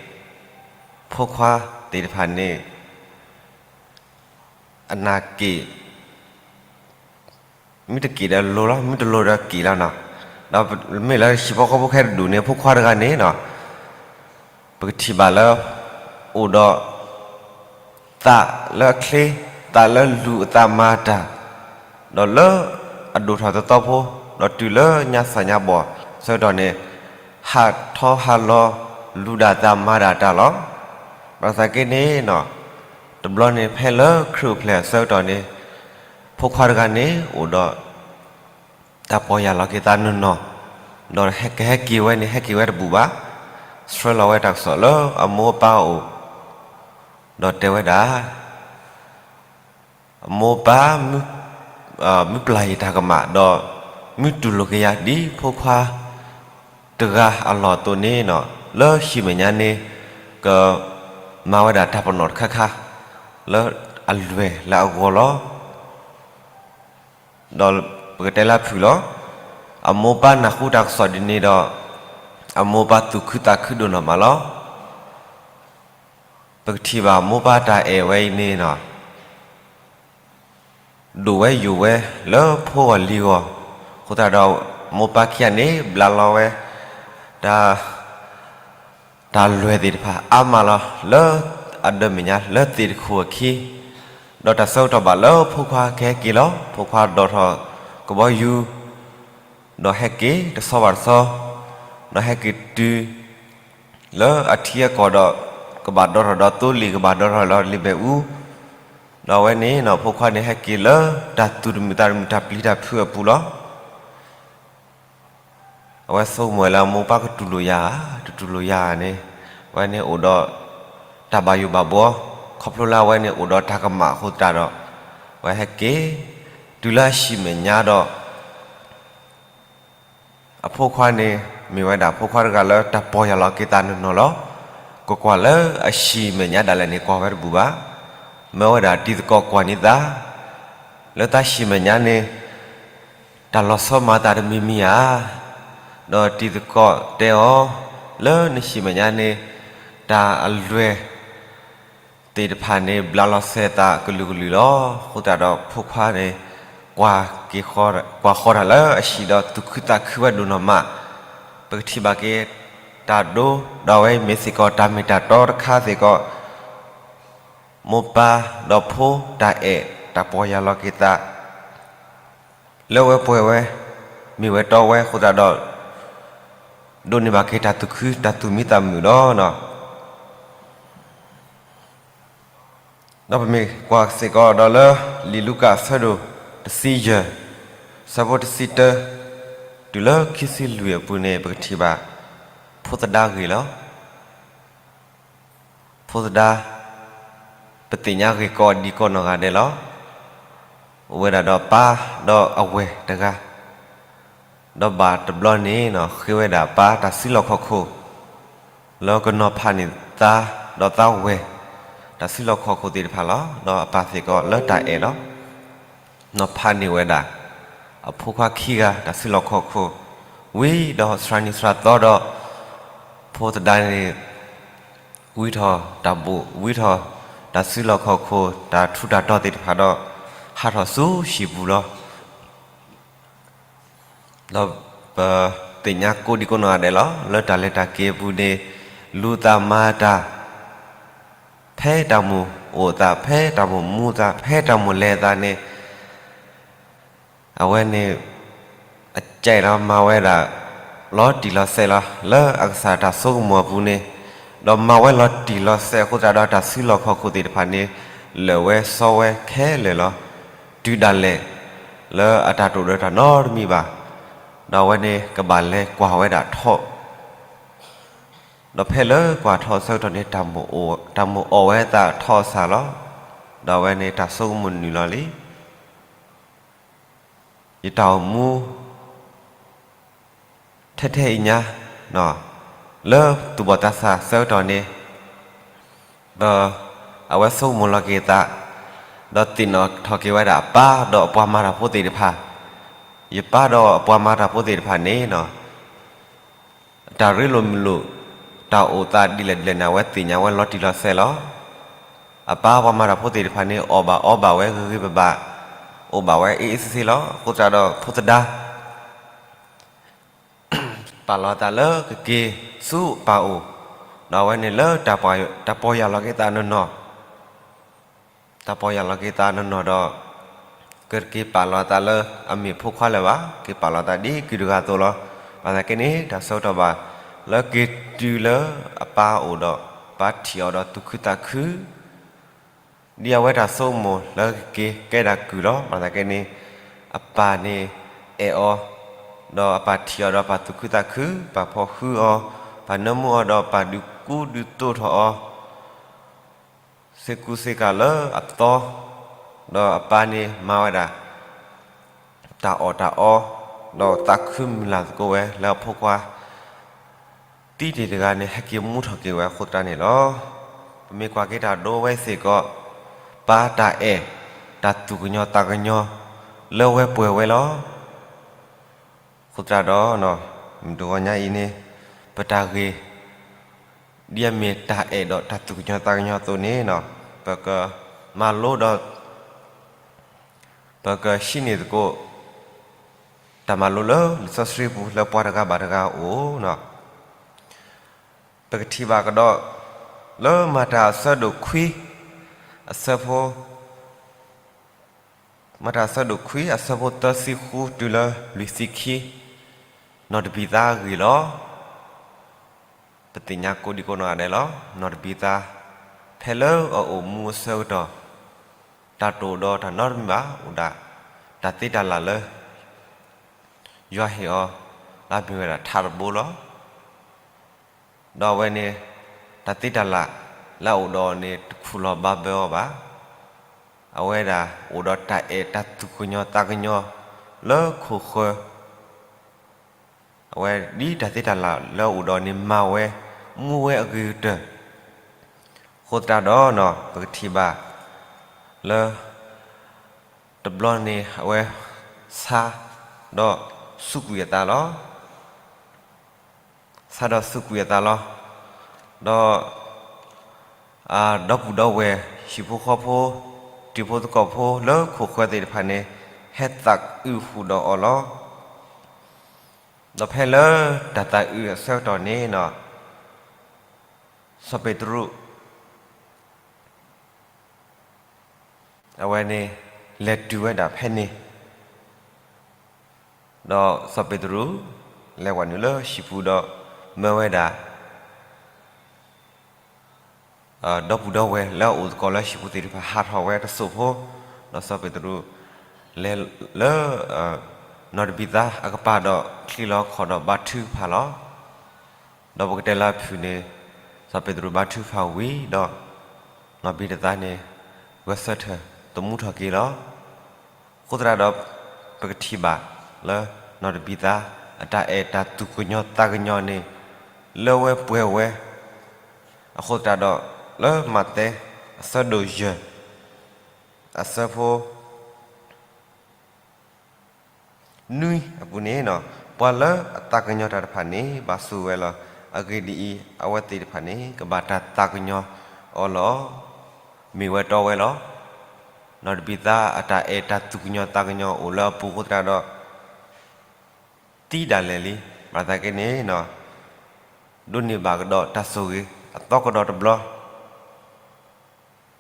ဖိခွါသ့ၣ်တဖၣ်န့ၣ် အနၢ်က့ၣ် မ့ၢ်တက့ၣ်ဒီးလိၤလီၤ, မ့ၢ်တလိၤဒီးက့ၣ်လီၤနီၤ. ဒီးမ့ၢ်လၢဟံၣ်ဖိဃီဖိခဲတဒူၣ်န့ၣ် ဖိခွါတဂၤန့ၣ်နီၤ ပကထံၣ်ဘၣ်လၢ အိၣ်ဒီး သးလၢအချ့, သးလၢလူၤအသးမၤတၢ်, ဒီးလၢအဒိၣ်ထီၣ်သီသီဖိ, ဒီးတုၤလၢညါစၢ်ညါဘီၣ်ဆၢကတီၢ်န့ၣ် ဟးထီၣ်ဟးလီၤလူၤဒၣ်သးမၤဒၣ်တၢ်လီၤ. ဘၣ်ဆၣ်က့န့ၣ်နီၤ တဘျီန့ၣ်ဖဲလၢခရံာ်အိၣ်ဖျဲၣ်အဆၢကတီၢ်န့ၣ် ဖိခွါတဂၤန့ၣ်အိၣ်ဒီး တၢ်ပီၢ်ယၢ်လီၤက့ၤသးနီၢ်နီၢ်, ဒီးကဟဲက့ၤဝဲန့ၣ် ဟဲက့ၤဝဲတဘူၣ်ဘၣ်, ဆှၢလီၤဝဲတၢ်ကစီၣ်လၢအမိၢ်အပၢ်အအိၣ်, ဒီးတဲဝဲဒၣ် အမိၢ်ပၢ် မုၢ်ပျၢ်ယတၢ်ကမၣ်ဒီး မုၢ်တူၢ်လိာ်က့ၤယၤဒ်ဖိခွါတဂၤအလီၢ်အသိးန့ၣ်နီၤ, လၢဟံၣ်မဲာ်ညါန့ၣ် ကမၤဝဲဒၣ်တၢ်ပနီၣ်တခါခါ လၢအလွဲၢ်လၢအဂီၢ်လီၤ. ဒီးပကတဲလၢဖုၣ်လီၤ. အမိၢ်ပၢ်နၢ်ဟူတၢ်ကစီၣ်ဒ်န့ၣ်ဒီး အမိၢ်ပၢ်သူၣ်ခုသးခုဒိၣ်နီၢ်မးလီၤ. ပကထံၣ်ဘၣ်မိၢ်ပၢ်တၢ်အဲၣ်ဝဲအံၤန့ၣ်နီၤ ဒိၣ်ဝဲယိာ်ဝဲလၢဖိဂီၢ်လံၤဂီၢ်, အဃိသတးဒီး မိၢ်ပၢ်ခံဂၤန့ၣ် ဘျးလီၤဝဲ တၢ် တၢ်လွဲၢ်သ့ၣ်တဖၣ်အါမးလီၤ လၢအဒၢမဲာ်ညါလၢသ့ၣ်တခိၣ်အခံ, ဒီးတၢ်ဆၢကတီၢ်ဘၣ်လၢဖိခွါကဟဲက့ၤလီၤ. ဖိခွါဒိးထီၣ်ကဘီယူၤ ဒီးဟဲက့ၤတဆီဘၣ်တဆီ, ဒီးဟဲက့ၤတုၤ လၢအထံအကီၢ်ဒီး ကဘၣ်ဒိးထီၣ်ဒီးသိလ့ၣ် ကဘၣ်ဒိးထီၣ်ဒီးလံာ်မဲာ်အူ, ဒီးအဝဲန့ၣ်နီၤ ဖိခွါန့ၣ်ဟဲက့ၤလၢတၢ်သူၣ်တမုာ်သးတမုာ် တၢ်ပျံၤတၢ်ဖုးအပူၤလီၤ. အဝဲဆိကမိၣ်ဝဲလၢအမိၢ်ပၢ်ကတူၢ်လိာ်ယၤဧါ, တတူၢ်လိာ်ယၤဧါန့ၣ်, အဝဲန့ၣ်အိၣ်ဒီးတၢ်ဘၣ်ယိၣ်ဘၣ်ဘှီ, ခီဖျိလၢအဝဲန့ၣ်အိၣ်ဒီးတၢ်ကမၣ်အဃိသတးဒီး အဝဲဟဲက့ၤ တုၤလၢအဟံၣ်မဲာ်ညါဒီး အဖိခွါန့ၣ် မ့ၢ်ဝဲဒၣ်ဖိခွါတဂၤလၢတၢ်ပီၢ်ယၢ်လီၤက့ၤသးနီၢ်နီၢ်လီၤ. ကကွၢ်လၢအဟံၣ်မဲာ်ညါဒၣ်လဲာ်န့ၣ် ကွၢ်ဝဲတဘူၣ်ဘၣ်. မ့ၢ်ဝဲဒၣ်တံၤသကိးကွၢ်န့ၢ်သး လၢတၢ်ဟံၣ်မဲာ်ညါန့ၣ် တၢ်လီၤဆီမၤသးတမံၤမံၤဧါ. ဒီးတံၤသကိးတဲအီၤ လၢနဟံၣ်မဲာ်ညါန့ၣ် တၢ်အလွဲၢ် သ့ၣ်တဖၣ်န့ၣ် ဘျးလီၤစဲၤသးကလုာ်ကလုာ်လီၤ. အဃိသတးဒီးဖိခွါန့ၣ် ကွၢ်က့ၤဃီ, ကွၢ်ဃီတၢ်လၢအဟံၣ်ဒီးသူၣ်ခုသးခုဝဲဒိၣ်နီၢ်မး, ပကထံၣ်ဘၣ်က့ၤတၢ်ဒိ, ဒီးအဝဲမ့ၢ်စ့ၢ်ကီးတၢ်မ့ၢ်တၢ်တီတခါစ့ၢ်ကီး, မိၢ်ပၢ်ဒီးဖိတၢ်အဲၣ်တၢ်ပီၢ်ယၢ်လီၤက့ၤသး လၢဝဲပှဲၤဝဲ မ့ၢ်ဝဲတီဝဲအဃိသတးဒီး ဒိးန့ၢ်ဘၣ်က့ၤတၢ်သူၣ်ခု တၢ်သူၣ်မံသးမုာ်လီၤ. ဒီးပမ့ၢ်ကွၢ်စ့ၢ်ကီးဒီးလၢ လံာ်လူၤကၣ်အဆၢဒိၣ်တဆံယဲၢ် အဆၢဖိတဆံတၢ တုၤလၢခံဆံလွံၢ်အပူၤန့ၣ် ပကထံၣ်ဘၣ် ဖိသဒါဂ့ၢ်လီၤ. ဖိသဒါ ပသ့ၣ်ညါဂ့ၢ်ကိးဒံးကိးနီၢ်ဂၤဒဲးလီၤ. အိၣ်ဝဲဒၣ်ဒီးပၢ်ဒီးအဝဲၢ်တဂၤ, ဒီးဘၣ်တဘျီန့ၣ် ဃ့ဝဲဒၣ်ပၢ်တၢ်စုလီၢ်ခီၣ်ခိၣ် လၢကနီၤဖးန့ၢ်သးဒီးသးဝဲၢ် တၢ်စုလီၢ်ခီၣ်ခိၣ်သ့ၣ်တဖၣ်လီၤ. ဒီးအပၢ်စ့ၢ်ကီးလၢတၢ်အဲၣ်လီၤ. နီၤဖးန့ၢ်ဝဲဒၣ် အဖိခွါခံဂၤတၢ်စုလီၢ်ခီၣ်ခိၣ်, ဝံၤဒီးစှၤနံၤစှၤသီဒီး ဖိသဒါန့ၣ် ဝံထီၣ်တၢ်ဘူၣ် ဝံထီၣ်တၢ်စုလီၢ်ခီၣ်ခိၣ် တၢ်ထူးတၢ်တီၤသ့ၣ်တဖၣ်ဒီး ဟးထီၣ်ဆူဟံၣ်ပူၤလီၤ. ဒီးပသ့ၣ်ညါကိးဒံကိးနီၢ်ဂၤဒဲးလီၤ. လၢတၢ်လဲၤတၢ်က့ၤအပူၤန့ၣ် လူၤသးမၤတၢ် ဖဲတၢ်မိၣ်အိၣ်သး ဖဲတၢ်မိၣ်မူသး ဖဲတၢ်မိၣ်လဲၤသးန့ၣ် အဝဲန့ၣ် အကဲလီၤမၤဝဲဒၣ် လီၤတံၢ်လီၤဆဲးလီၤ လၢအကစၢ်တၢ်ဆိကမိၣ်အပူၤန့ၣ်, ဒီးမၤဝဲလီၤတံၢ်လီၤဆဲးအဃိသတးဒီး တၢ်စုလီၢ်ခီၣ်ခိၣ်သ့ၣ်တဖၣ်န့ၣ် လၢာ်ဝဲစီဝဲခဲလၢာ်လီၤ. တုၤဒၣ်လဲာ် လၢအတၢ်တအိၣ်ဒီးတၢ်နီတမံၤဘၣ်, ဒီးအဝဲန့ၣ်ကဘၣ်လဲၤကွၢ်ဝဲဒၣ်ထီၣ် ဒီးဖဲလၢကွၢ်ထီၣ်အဆၢကတီၢ်န့ၣ် တၢ်မိၣ်အီၣ်ဝဲသးထီၣ်အစှၤလီၤ. ဒီးအဝဲန့ၣ်တၢ်ဆိကမိၣ်နုာ်လီၤလံ, ယတၢ်အိၣ်မူ ထဲထဲအံၤညါ လၢသူၣ်ဘီၣ်သးစၢ်အဆၢကတီၢ်န့ၣ် ဒီးအဝဲဆိကမိၣ်လီၤက့ၤအသး, ဒီးသ့ၣ်နီၣ်ထီၣ်က့ၤဝဲဒၣ်အပၢ်ဒီးအပှၤမၤတၢ်ဖိသ့ၣ်တဖၣ်, ယပၢ်ဒီးအပှၤမၤတၢ်ဖိသ့ၣ်တဖၣ်န့ၣ် တၢ်ရ့လိာ်မုာ်လိာ် တၢ်အိၣ်သးဒ်လဲၣ်ဒ်လဲၣ်န့ၣ် အဝဲသ့ၣ်ညါဝဲလီၤတံၢ်လီၤဆဲးလီၤ. အပၢ်ပှၤမၤတၢ်ဖိသ့ၣ်တဖၣ်န့ၣ် အီၣ်ဘၣ်အီဘၣ်ဝဲဂ့ၤဂ့ၤဘၣ်ဘၣ်, အိၣ်ဘၣ်ဝဲအ့ၣ်အ့ၣ်စ့စ့လီၤ. အဃိသတးဒီးဖိသဒါ ပာ်လီၤသးလၢကက့ၤဆူအပၢ်အိၣ်, ဒီးအဝဲန့ၣ်လၢ တၢ်ပီၢ်ယၢ်လီၤက့ၤသးနီၢ်နီၢ်, တၢ်ပီၢ်ယၢ်လီၤက့ၤသးနီၢ်နီၢ်ဒီး ကက့ၤပာ်လီၤသးလၢအမ့ၢ်ဖိခွါလၢၤဘၣ်, က့ၤပာ်လီၤသးဒ်ကုၢ်တဂၤအသိးလီၤ. ဘၣ်ဆၣ်က့န့ၣ် တၢ်ဆၢကတီၢ်ဘၣ် လၢက့ၤတုၤလၢအပၢ်အိၣ်ဒီး ပၢ်ထံၣ်အီၤဒီးသူၣ်ခုသးခု ဒ်အဝဲတၢ်ဆိကမိၣ်လၢကက့ၤကဲဒၣ်ကုၢ်လီၤ. ဘၣ်ဆၣ်က့န့ၣ် အပၢ်န့ၣ်အဲၣ်အီၤ, ဒီးအပၢ်ထံၣ်အီၤဒီးပၢ်သူၣ်ခုသးခု, ပၢ်ဖီၣ်ဃုအီၤ, ပၢ်နၢမူအီၤဒီးပၢ်ဒုးကူဒုးသိးထီၣ်အီၤ စ့ကူစ့ကၤလၢအသီ, ဒီးအပၢ်န့ၣ်မၤဝဲဒၣ် တၢ်အီၣ်တၢ်အီ, ဒီးသးခုမုၢ်လၢ်သကိးဝဲလၢအဖိခွါ သံတ့ၢ်တဂၤန့ၣ် ဟဲက့ၤမူထီၣ်က့ၤဝဲအဃိသတးန့ၣ်လီၤ. ပမ့ၢ်ကွၢ်က့ၤတၢ်ဒိဝဲစ့ၢ်ကီး ပၢ်တၢ်အဲၣ် တၢ်သူၣ်ကညီၤသးကညီၤ လၢဝဲပှဲၤဝဲလီၤ. အဃိသတးဒီး မုၢ်တဂီၤညါအံၤန့ၣ် ပတၢ်ဂ့ၢ် ဒ်အမ့ၢ်တၢ်အဲၣ်ဒီးတၢ်သူၣ်ကညီၤသးကညီၤအသိးန့ၣ် ပကမၤလိဒီး ပကဟံးန့ၢ်သကိး တၢ်မၤလိလၢလံာ်စီဆှံပူၤလၢပှၤတဂၤဘၣ်တဂၤအအိၣ်, ပကထံၣ်ဘၣ်ကဒီး လၢမၤတၢ်အဆၢဒိၣ်ခွံ အဆၢဖိ မၤတၢ်အဆၢဒိၣ်ခွံ အဆၢဖိသၢဆံဃုတုၤလၢလွံၢ်ဆံခံ, နီၢ်တဘံၣ်သါအဂ့ၢ်လီၤ. ပသ့ၣ်ညါကိးဒံကိးနီၢ်ဂၤဒဲးလီၤ. နီၢ်တဘံၣ်သါ ဖဲလၢအအိၣ်မူအဆၢကတီၢ် တၢ်တအိၣ်ဒီးတၢ်နီတမံၤဘၣ်, အိၣ်ဒၣ်တၢ်သ့တၢ်လၢ်လၢ ယွၤဟ့ၣ်အီၤ လၢအမ့ၢ်ဝဲဒၣ်ထးတဘိလီၤ. ဒီးအဝဲန့ၣ် တၢ်သ့တၢ်လၢ်လၢအအိၣ်ဒီးအီၤန့ၣ် တခူၣ်လီၤဘၣ်ဘၢအီၤဘၣ်. အဝဲဒၣ်အိၣ်ဒီးတၢ်အဲၣ်တၢ်သူၣ်ကညီၤသးကညီၤလၢခိၣ်ဃၢၤ, အဝဲဒ်တၢ်သ့တၢ်လၢ်လၢအအိၣ်ဒီးအီၤန့ၣ် မၤဝဲမူဝဲအဂ့ၤကတၢၢ်. အဃိသတးဒီး ပကထံၣ်ဘၣ်လၢ တဘျီန့ၣ် အဝဲဆါဒီးစူးကွံာ်အသးလီၤ. ဆါဒီးစူးကွံာ်အသးလီၤ. ဒီး ဒီပုၢ်ဒီဝဲၢ် ဟံၣ်ဖိဃီဖိ တံၤဖိသကိးဖိလၢခိၣ်ဃၢၤသ့ၣ်တဖၣ်န့ၣ် ဟဲသးအုးဃုာ်ဒီးအီၤလီၤ. ဒီးဖဲလၢတၢ်သးအုးအဆၢကတီၢ်န့ၣ် စီၤပ့းတရူး အဝဲန့ၣ် လဲၤတုၤဝဲဒၣ်ဖဲန့ၣ်, ဒီးစီၤပ့းတရူး လဲၤဝဲနုာ်လၢဟံၣ်ပူၤဒီး မၢဝဲဒၣ် ဒီပုၢ်ဒီဝဲၢ်လၢအအိၣ်သကိးလၢဟံၣ်ပူၤသ့ၣ်တဖၣ် ဟးထီၣ်ဝဲတစိၢ်ဖိ, ဒီးစီၤပ့းတရူး လဲၤလၢ နီၢ်တဘံၣ်သါအကပၤဒီး ချံးလီၤခီၣ်ဒီးဘါထုကဖၣ်လီၤ. ဒီးပကတဲလၢအဖုၣ်န့ၣ် စီၤပ့းတရူးဘါထုကဖၣ်ဝံၤဒီး နီၢ်တဘံၣ်သါန့ၣ် ဂဲၤဆၢထၢၣ်သမူထီၣ်က့ၤလီၤ. အဃိသတးဒီး ပကထံၣ်ဘၣ်လၢ နီၢ်တဘံၤသါ အတၢ်အဲၣ်တၢ်သူၣ်ကညီၤသးကညီၤန့ၣ် လၢဝဲပှဲၤဝဲ အဃိသတးဒီး လၢမးသဲ အဆၢဒိၣ်ယဲၢ် အဆၢဖိ နွံအပူၤန့ၣ်, ပှၤလၢအသးကညီၤတၢ်တဖၣ်န့ၣ် ဘၣ်ဆိၣ်ဝဲလီၤ. အဂ့ၢ်ဒ်အံၤ, အဝဲသ့ၣ်တဖၣ်န့ၣ် ကဘၣ်တၢ်သးကညီၤအီၤလီၤ. မ့ၢ်ဝဲတီဝဲလီၤ. နီၢ်တဘံၤသါအတၢ်အဲၣ်တၢ်သူၣ်ကညီၤသးကညီၤအိၣ်လၢအပူၤအဃိသတးဒီး သံဒၣ်လဲာ်လံ. ဘၣ်ဆၣ်သနာ်က့န့ၣ် ဒိးန့ၢ်ဘၣ်ကဒီးတၢ်ဆိၣ်ဂ့ၤအသီကဒီးတဘျီ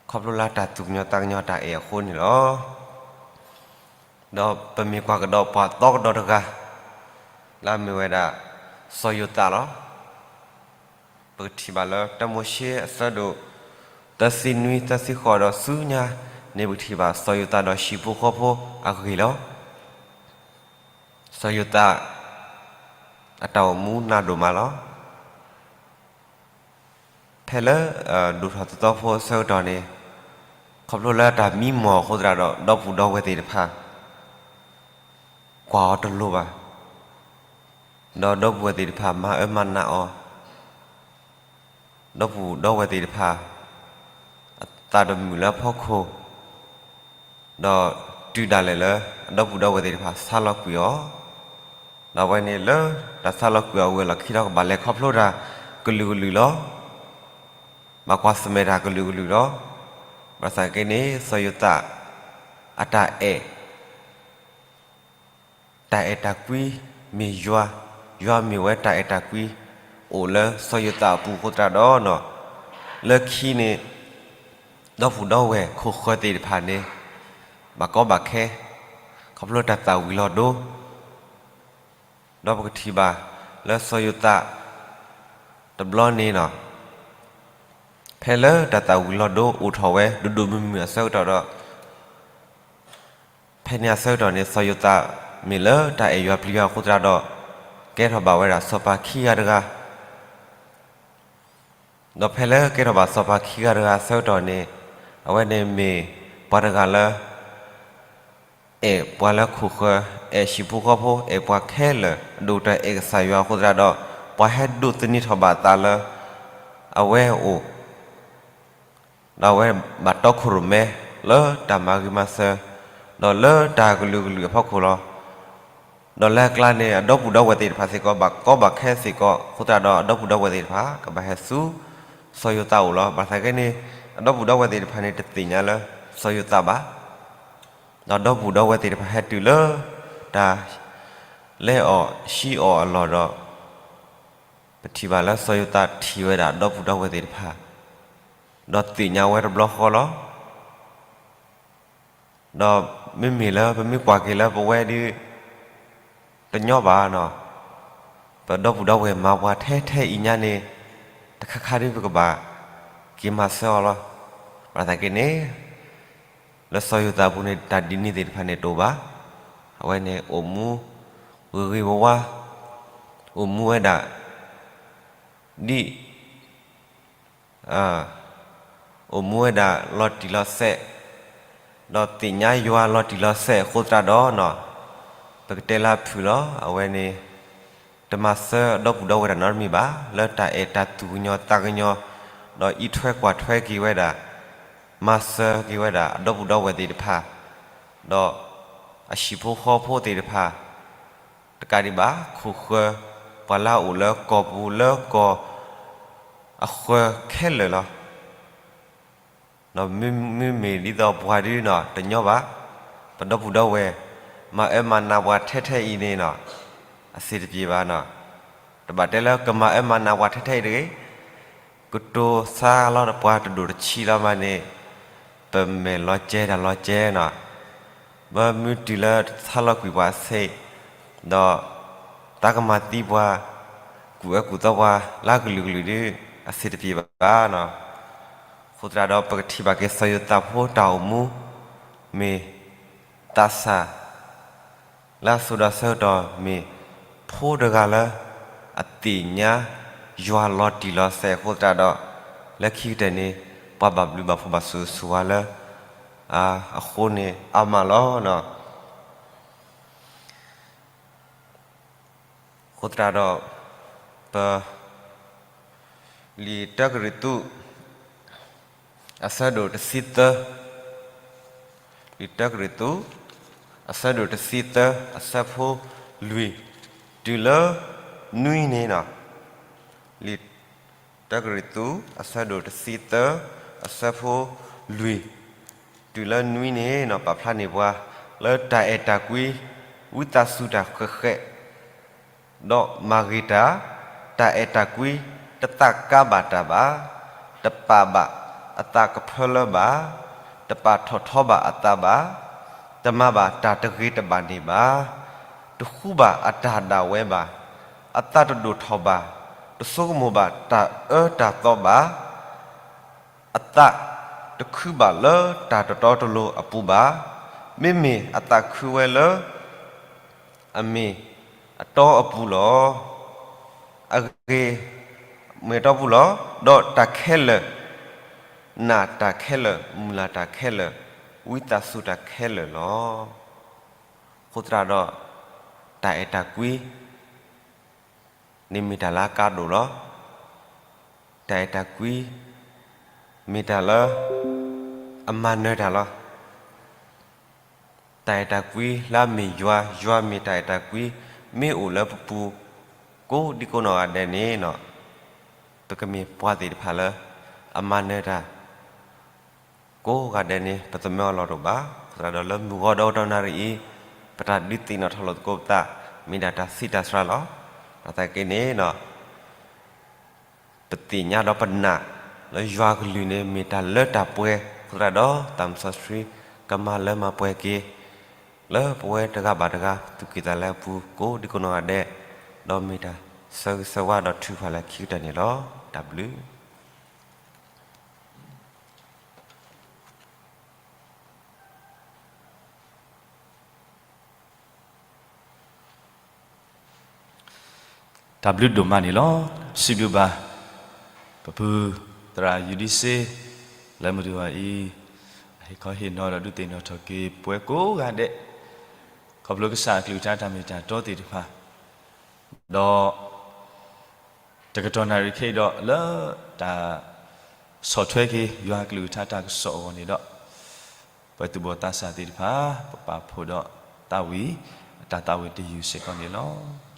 ခီဖျိလၢတၢ်သူၣ်ကညီၤသးကညီၤတၢ်အဲၣ်အဃိန့ၣ်လီၤ. ဒီးပမ့ၢ်ကွၢ်ကဒီးပှၤသီကဒီးတဂၤ လၢအမ့ၢ်ဝဲဒၣ် စီၤယိၤသးလီၤ. ပကထံၣ်ဘၣ်လၢတၢမိၤၡ့အဆၢဒိၣ် သၢဆံနွံ သၢဆံဃိးဒီးဆူညါန့ၣ် ပကထံၣ်ဘၣ်စီၤယိၤသးဒီးဟံၣ်ဖိဃီဖိအဂ့ၢ်လီၤ. စီၤယိၤသး အတၢ်အိၣ်မူနးဒိၣ်မးလီၤ. ဖဲလၢ ဒိၣ်ထီၣ်သီသီဖိအဆၢကတီၢ်န့ၣ် ခီဖျိလၢတၢ်မံမီၢ်အဃိသတးဒီး ဒီပုၢ်ဒီဝဲၢ်သ့ၣ်တဖၣ် ကွၢ်အီၤတလိၤဘၣ်. ဒီးဒီပုၢ်ဝဲၢ်သ့ၣ်တဖၣ်မၤအၢမၤနးအီၤ, ဒီပုၢ်ဒီဝဲၢ်သ့ၣ်တဖၣ် အသးတမုာ်လၢအဖီခိၣ် ဒီးတုၤဒၣ်လဲာ်လၢ အဒီပုၢ်ဒီဝဲၢ်သ့ၣ်တဖၣ်ဆါလီၤကွံာ်အီၤ, ဒီးအဝဲန့ၣ်လၢတၢ်ဆါလီၤကွံာ်အီၤဝံၤအလီၢ်ခံဒီး ကဘၣ်လဲၤခီဖျိတၢ်ကလုာ်ကလုာ်လီၤ. ဘၣ်ကွၢ်ဆၢၣ်မဲာ်တၢ်ကလုာ်ကလုာ်လီၤ. ဘၣ်ဆၣ်က့န့ၣ် စီၤယိၤသး အတၢ်အဲၣ် တၢ်အဲၣ်တၢ်ကွံမ့ၢ်ယွၤ, ယွၤမ့ၢ်ဝဲတၢ်အဲၣ်တၢ်ကွံ အိၣ်လၢစီၤယိၤသးအပူၤအဃိသတးဒီး လၢခံန့ၣ် ဒီပုၢ်ဒီဝဲၢ်ခိၣ်ဃၢၤသ့ၣ်တဖၣ်န့ၣ် ဘၣ်ကီဘၣ်ခဲ ခီဖျိတၢ်သၣ်ဝံၤလီၤဒိ ဒီးပကထံၣ်ဘၣ်လၢစီၤယိၤသး တဘျီန့ၣ်လီၤ. ဖဲလၢတၢ်သၣ်ဝံၤလီၤဒိအိၣ်ထီၣ်ဝဲ ဒိၣ်ဒိၣ်မုၢ်မုၢ်အဆၢကတီၢ်ဒီး ဖဲန့ၣ်အဆၢကတီၢ်န့ၣ် စီၤယိၤသးမ့ၢ်လၢတၢ်အဲၣ်ယွၤပျံၤယွၤအဃိသတးဒီး ကဲထီၣ်ဘၣ်ဝဲဒၣ်စီၤပၤခံဂၤတဂၤ ဒီးဖဲလၢကဲထီၣ်ဘၣ်စီၤပၤခံဂၤတဂၤအဆၢကတီၢ်န့ၣ် အဝဲန့ၣ်မ့ၢ်ပှၤတဂၤလၢ အဲၣ်ပှၤလၢခိၣ်ဃၢၤ, အဲၣ်ဟံၣ်ဖိဃီဖိ, အဲၣ်ပှၤခဲလၢာ်, အဒိၣ်ကတၢၢ်အဲၣ်ကစၢ်ယွၤအဃိသတးဒီး ပှၤဟဲဒိးသန့ၤထီၣ်ဘၣ်အသးလၢ အဝဲအအိၣ် ဒီးအဝဲဘၣ်တီခိၣ်ရိၣ်မဲလၢတၢ်မၤဂ့ၤမၤစၢၤ, ဒီးလၢတၢ်ကလုာ်ကလုာ်အဖီခိၣ်လီၤ. ဒီးလၢအကျါန့ၣ် အဒီပုၢ်ဒီဝဲၢ်သ့ၣ်တဖၣ်စ့ၢ်ကီး ဘၣ်ကီဘၣ်ခဲစ့ၢ်ကီးအဃိသတးဒီး အဒီပုၢ်ဒီဝဲၢ်သ့ၣ်တဖၣ် ကဘၣ်ဟဲဆူစီၤယိၤသးအအိၣ်လီၤ. ဘၣ်ဆၣ်က့န့ၣ် အဒီပုၢ်ဒီဝဲၢ်သ့ၣ်တဖၣ်န့ၣ် တသ့ၣ်ညါလၢစီၤယိၤသးဘၣ်. ဒီးဒီပုၢ်ဒီဝဲၢ်သ့ၣ်တဖၣ်ဟဲတုၤလၢ တၢ်လဲၤအီၣ်ဆှံအီၣ်အလီၢ်ဒီး ပထံၣ်ဘၣ်လၢစီၤယိၤသးထံၣ်ဝဲဒၣ်ဒီပုၢ်ဒီဝဲၢ်သ့ၣ်တဖၣ် ဒီးသ့ၣ်ညါဝဲတဘျီဃီလီၤ. ဒီးမ့မ့ၢ်လၢပမ့ၢ်ကွၢ်က့ၤလၢပဝဲဒုး တညီဘၣ်နီၤ, ပဒီပုၢ်ဒီဝဲၢ်မၤပှၤထဲထဲအံၤညါန့ၣ် တခါခါဒုးပကဘၣ်က့ၤမၤဆၢအီၤလီၤ. ဘၣ်ဆၣ်က့န့ၣ် လၢစီၤယိၤသးအပူၤန့ၣ် တၢ်ဒ်န့ၣ်သ့ၣ်တဖၣ်န့ၣ်တအိၣ်ဘၣ်. အဝဲန့ၣ်အိၣ်မူ ဂ့ၤဂ့ၤဝါဝါ, အိၣ်မူဝဲဒၣ် ဒ် အိၣ်မူဝဲဒၣ်လီၤတံၢ်လီၤဆဲး, ဒီးသ့ၣ်ညါယွၤလီၤတံၢ်လီၤဆဲးအဃိသတးဒီးနီၤ, ပကတဲလၢအဖုၣ်လီၤ. အဝဲန့ၣ် တမၤဆၢအဒီပုၢ်ဒီဝဲၢ်တၢ်နီတမံၤဘၣ်, လၢတၢ်အဲၣ်တၢ်သူၣ်ကညီၤသးကညီၤ, ဒီးအံးထွဲကွၢ်ထွဲက့ၤဝဲဒၣ်, မၤစၢၤက့ၤဝဲဒၣ်အဒီပုၢ်ဒီဝဲၢ်သ့ၣ်တဖၣ်, ဒီးအဟံၣ်ဖိဃီဖိသ့ၣ်တဖၣ် တကးဒံးဘၣ် ခိၣ်ဃၢၤ ပှၤလၢအအိၣ်လၢကီၢ်ပူၤလၢကီၢ်အဃၢၤခဲလၢာ်လီၤ. ဒီးမ့မ့ၢ်ဒ်သိးပှၤဒုးနီၤ တညီဘၣ်, ပဒီပုၢ်ဒီဝဲၢ် မၤအၢမၤနးပှၤထဲထဲအံၤန့ၣ်နီၤ အဆင်တပြေဘၣ်နီၤ. တဘၣ်တဲလၢကမၤအၢမၤနးပှၤထဲထဲအံၤတဂ့ၤ, ကတိၤဆါလီၤပှၤတဒိၣ်တဆံးလီၤမးန့ၣ် ပမဲာ်လီၤကဲတၢ်လီၤကဲနီၤ. ဘၣ်မနုၤတုၤလၢဆါလီၤကွံာ်ပှၤအဆ့ၣ်, ဒီးတၢ်ကမၤသံပှၤ, ကူၣ်အၢကူၣ်သီပှၤ လၢကလုာ်ကလုာ်ဒုး အဆင်တပြေဘၣ်နီၤ. အဃိသတးဒီး ပကထံၣ်ဘၣ်က့ၤစီၤယိၤသးဖိတၢ်အိၣ်မူ မ့ၢ်သးစၢ် လၢအစိၤဒီးဆၢကတီၢ်မ့ၢ် ဖိတဂၤလၢ အသ့ၣ်ညါယွၤလီၤတံၢ်လီၤဆဲးအဃိသတးဒီး လၢခံကတၢၢ်န့ၣ် ပှၤဘၣ်ဘျုးဘၣ်ဖှိၣ်ဘၣ်ဆိၣ်ဂ့ၤဆိၣ်ဝါလၢ အဃိန့ၣ်အါမးလီၤနီၤ. အဃိသတးဒီး ပ လံာ်တၢကရံၣ်သူး အဆၢဒိၣ်တဆံသၢ, လံာ်တၢကရံၣ်သူး အဆၢဒိၣ်တဆံသၢ အဆၢဖိလွံၢ် တုၤလၢနွံန့ၣ်လီၤ. လံာ်တၢကရံၣ်သူး အဆၢဒိၣ်တဆံသၢ အဆၢဖိလွံၢ် တုၤလၢနွံန့ၣ်လီၤ. ပာ်ဖျါန့ၢ်ပှၤ လၢတၢ်အဲၣ်တၢ်ကွံ ဝံသးစူၤတၢ်ဃဲးဃဲး ဒီးမၤဂ့ၤတၢ်, တၢ်အဲၣ်တၢ်ကွံ တသးကါဘၣ်တၢ်ဘၣ်, တပာ်ဘၣ်အသးကဖၢလၢဘၣ်, တပာ်ထီၣ်ထီဘၣ်အသးဘၣ်, တမၤဘၣ်တၢ်တဂ့ၤတဘၣ်န့ၣ်ဘၣ်, တဃူဘၣ်အတၢ်ဒၣ်ဝဲဘၣ်, အသးတဒိၣ်ထီၣ်ဘၣ်, တဆိကမိၣ်ဘၣ်တၢ်အၢတၢ်သီဘၣ်, အသးတခုဘၣ်လၢတၢ်တတီတလိၤအပူၤဘၣ်, မ့မ့ၢ်အသးခုဝဲလၢ အမ့ၢ်အတီအပူၤလီၤ. အဂ့ၤ မ့ၢ်အတီအပူၤလီၤ. ဒီးတၢ်ခဲလၢာ်, နာ်တၢ်ခဲလၢာ်, မုၢ်လၢ်တၢ်ခဲလၢာ်, ဝံသးစူၤတၢ်ခဲလၢာ်လီၤ. အဃိသတးဒီး တၢ်အဲၣ်တၢ်ကွံ န့ၣ်မ့ၢ်တၢ်လၢအကါဒိၣ်လီၤ. တၢ်အဲၣ်တၢ်ကွံ မ့ၢ်တၢ်လၢ အမၤနၢၤတၢ်လီၤ. တၢ်အဲၣ်တၢ်ကွံလၢအမ့ၢ်ယွၤ, ယွၤမ့ၢ်တၢ်အဲၣ်တၢ်ကွံ, မ့ၢ်အိၣ်လၢပပူၤ ကိးဒံကိးနီၢ်ဂၤဒဲးန့ၣ်လီၤ. ပကမ့ၢ်ပှၤသ့ၣ်တဖၣ်လၢ အမၤနၢၤတၢ် ကိးဂၤဒဲးန့ၣ် ပသမၢအလီၢ်တအိၣ်ဘၣ်. အဃိသတးဒီးလၢမုၢ်ဂီၤဒီးတနၣ်ရံၣ်အံၤ ပတၢ်ဒုးသ့ၣ်နီၣ်ထီၣ်လိာ်သကိးပသး မ့ၢ်ဒၣ်တၢ်ဆံးတၢ်စှၤလီၤ. ဒီးသနာ်က့န့ၣ် ပသ့ၣ်ညါဒီးပနာ် လၢယွၤကလုၢ်န့ၣ် မ့ၢ်တၢ်လၢတၢ်ပှဲၤ, အဃိသတးဒီးတၢ်မုၢ်စီဆှံ ကမၤလၢမၤပှဲၤက့ၤ လၢပဝဲတဂၤဘၣ်တဂၤ သူၣ်ကံၢ်သးလဲအပူၤ ကိးဒံကိးနီၢ်ဂၤဒဲး, ဒီးမ့ၢ်တၢ်ဆၢဂ့ၤဆၢဝါဒီးထုကဖၣ်လၢခံကတၢၢ်န့ၣ်လီၤ. တၢ်ဘျုး တၢ်ဘျုးဒိၣ်မးန့ၣ်လီၤ. စံးဘျုးဘၣ် ပပုၢ် သရၣ်ယူဒံစ့ လၢမုၢ်တဂီၤအံၤ အဟ့ၣ်ခီဟ့ၣ်နီၤဒီးဒုးသ့ၣ်နီၣ်ထီၣ်က့ၤပဝဲကိးဂၤဒဲး ခီဖျိကစၢ်အကလုၢ်ကထါတၢ်မ့ၢ်တၢ်တီသ့ၣ်တဖၣ် ဒီး တကတီၢ်နၣ်ရံၣ်ခဲအံၤဒီး လၢတၢ်ဆီၣ်ထွဲက့ၤ ယွၤကလုၢ်ကထါတၢ်ကစီၣ်အဂီၢ်န့ၣ်ဒီး ပှၤသူၣ်ဘီၣ်သးစၢ်သ့ၣ်တဖၣ် ပပာ်ဖှိၣ်ဒီးသးဝံၣ် အတၢ်သးဝံၣ်တယုၢ်စ့ၢ်ကီးန့ၣ်လီၤ.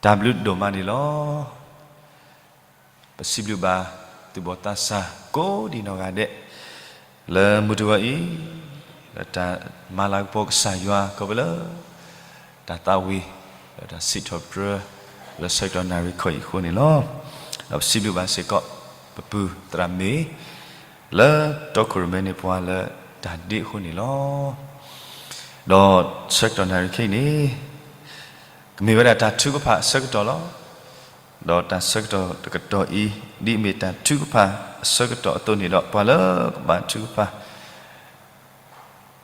တၢ်ဘျုးဒိၣ်မးန့ၣ်လီၤ. ပစံးဘျုးဘၣ် သူၣ်ဘီၣ်သးစၢ် ကိးဒံးနီၢ်ဂၤဒဲး လၢမုၢ်တဂီၤအံၤ လၢတၢ်မၤလၤကပီၤကစၢ်ယွၤ ခီဖျိလၢ တၢ်သးဝံၣ် လၢတၢ်စံးထီၣ်ပတြၢၤ လၢဆၢကတီၢ်နၣ်ရံၣ်ခီအံၤအဃိန့ၣ်လီၤ. ဒီးပစံးဘျုးဘၣ်စ့ၢ်ကီး ပပုၢ်သရၣ်မ့ၢ် လၢတီခိၣ်ရိၣ်မဲန့ၢ်ပှၤလၢတၢ်ဒ့အဃိန့ၣ်လီၤ. ဒီးဆၢကတီၢ်နၣ်ရံၣ်ခဲအံၤန့ၣ် ကမ့ၢ်ဝဲဒၣ်တၢ်ထုကဖၣ်အဆၢကတီၢ်လီၤ. ဒီးတၢ်ဆၢကတီၢ်တကတီၢ်အံၤ ဒ်အမ့ၢ်တၢ်ထုကဖၣ်အဆၢကတီၢ်အသိးန့ၣ်ဒီး ပှၤလၢကဘါထုကဖၣ်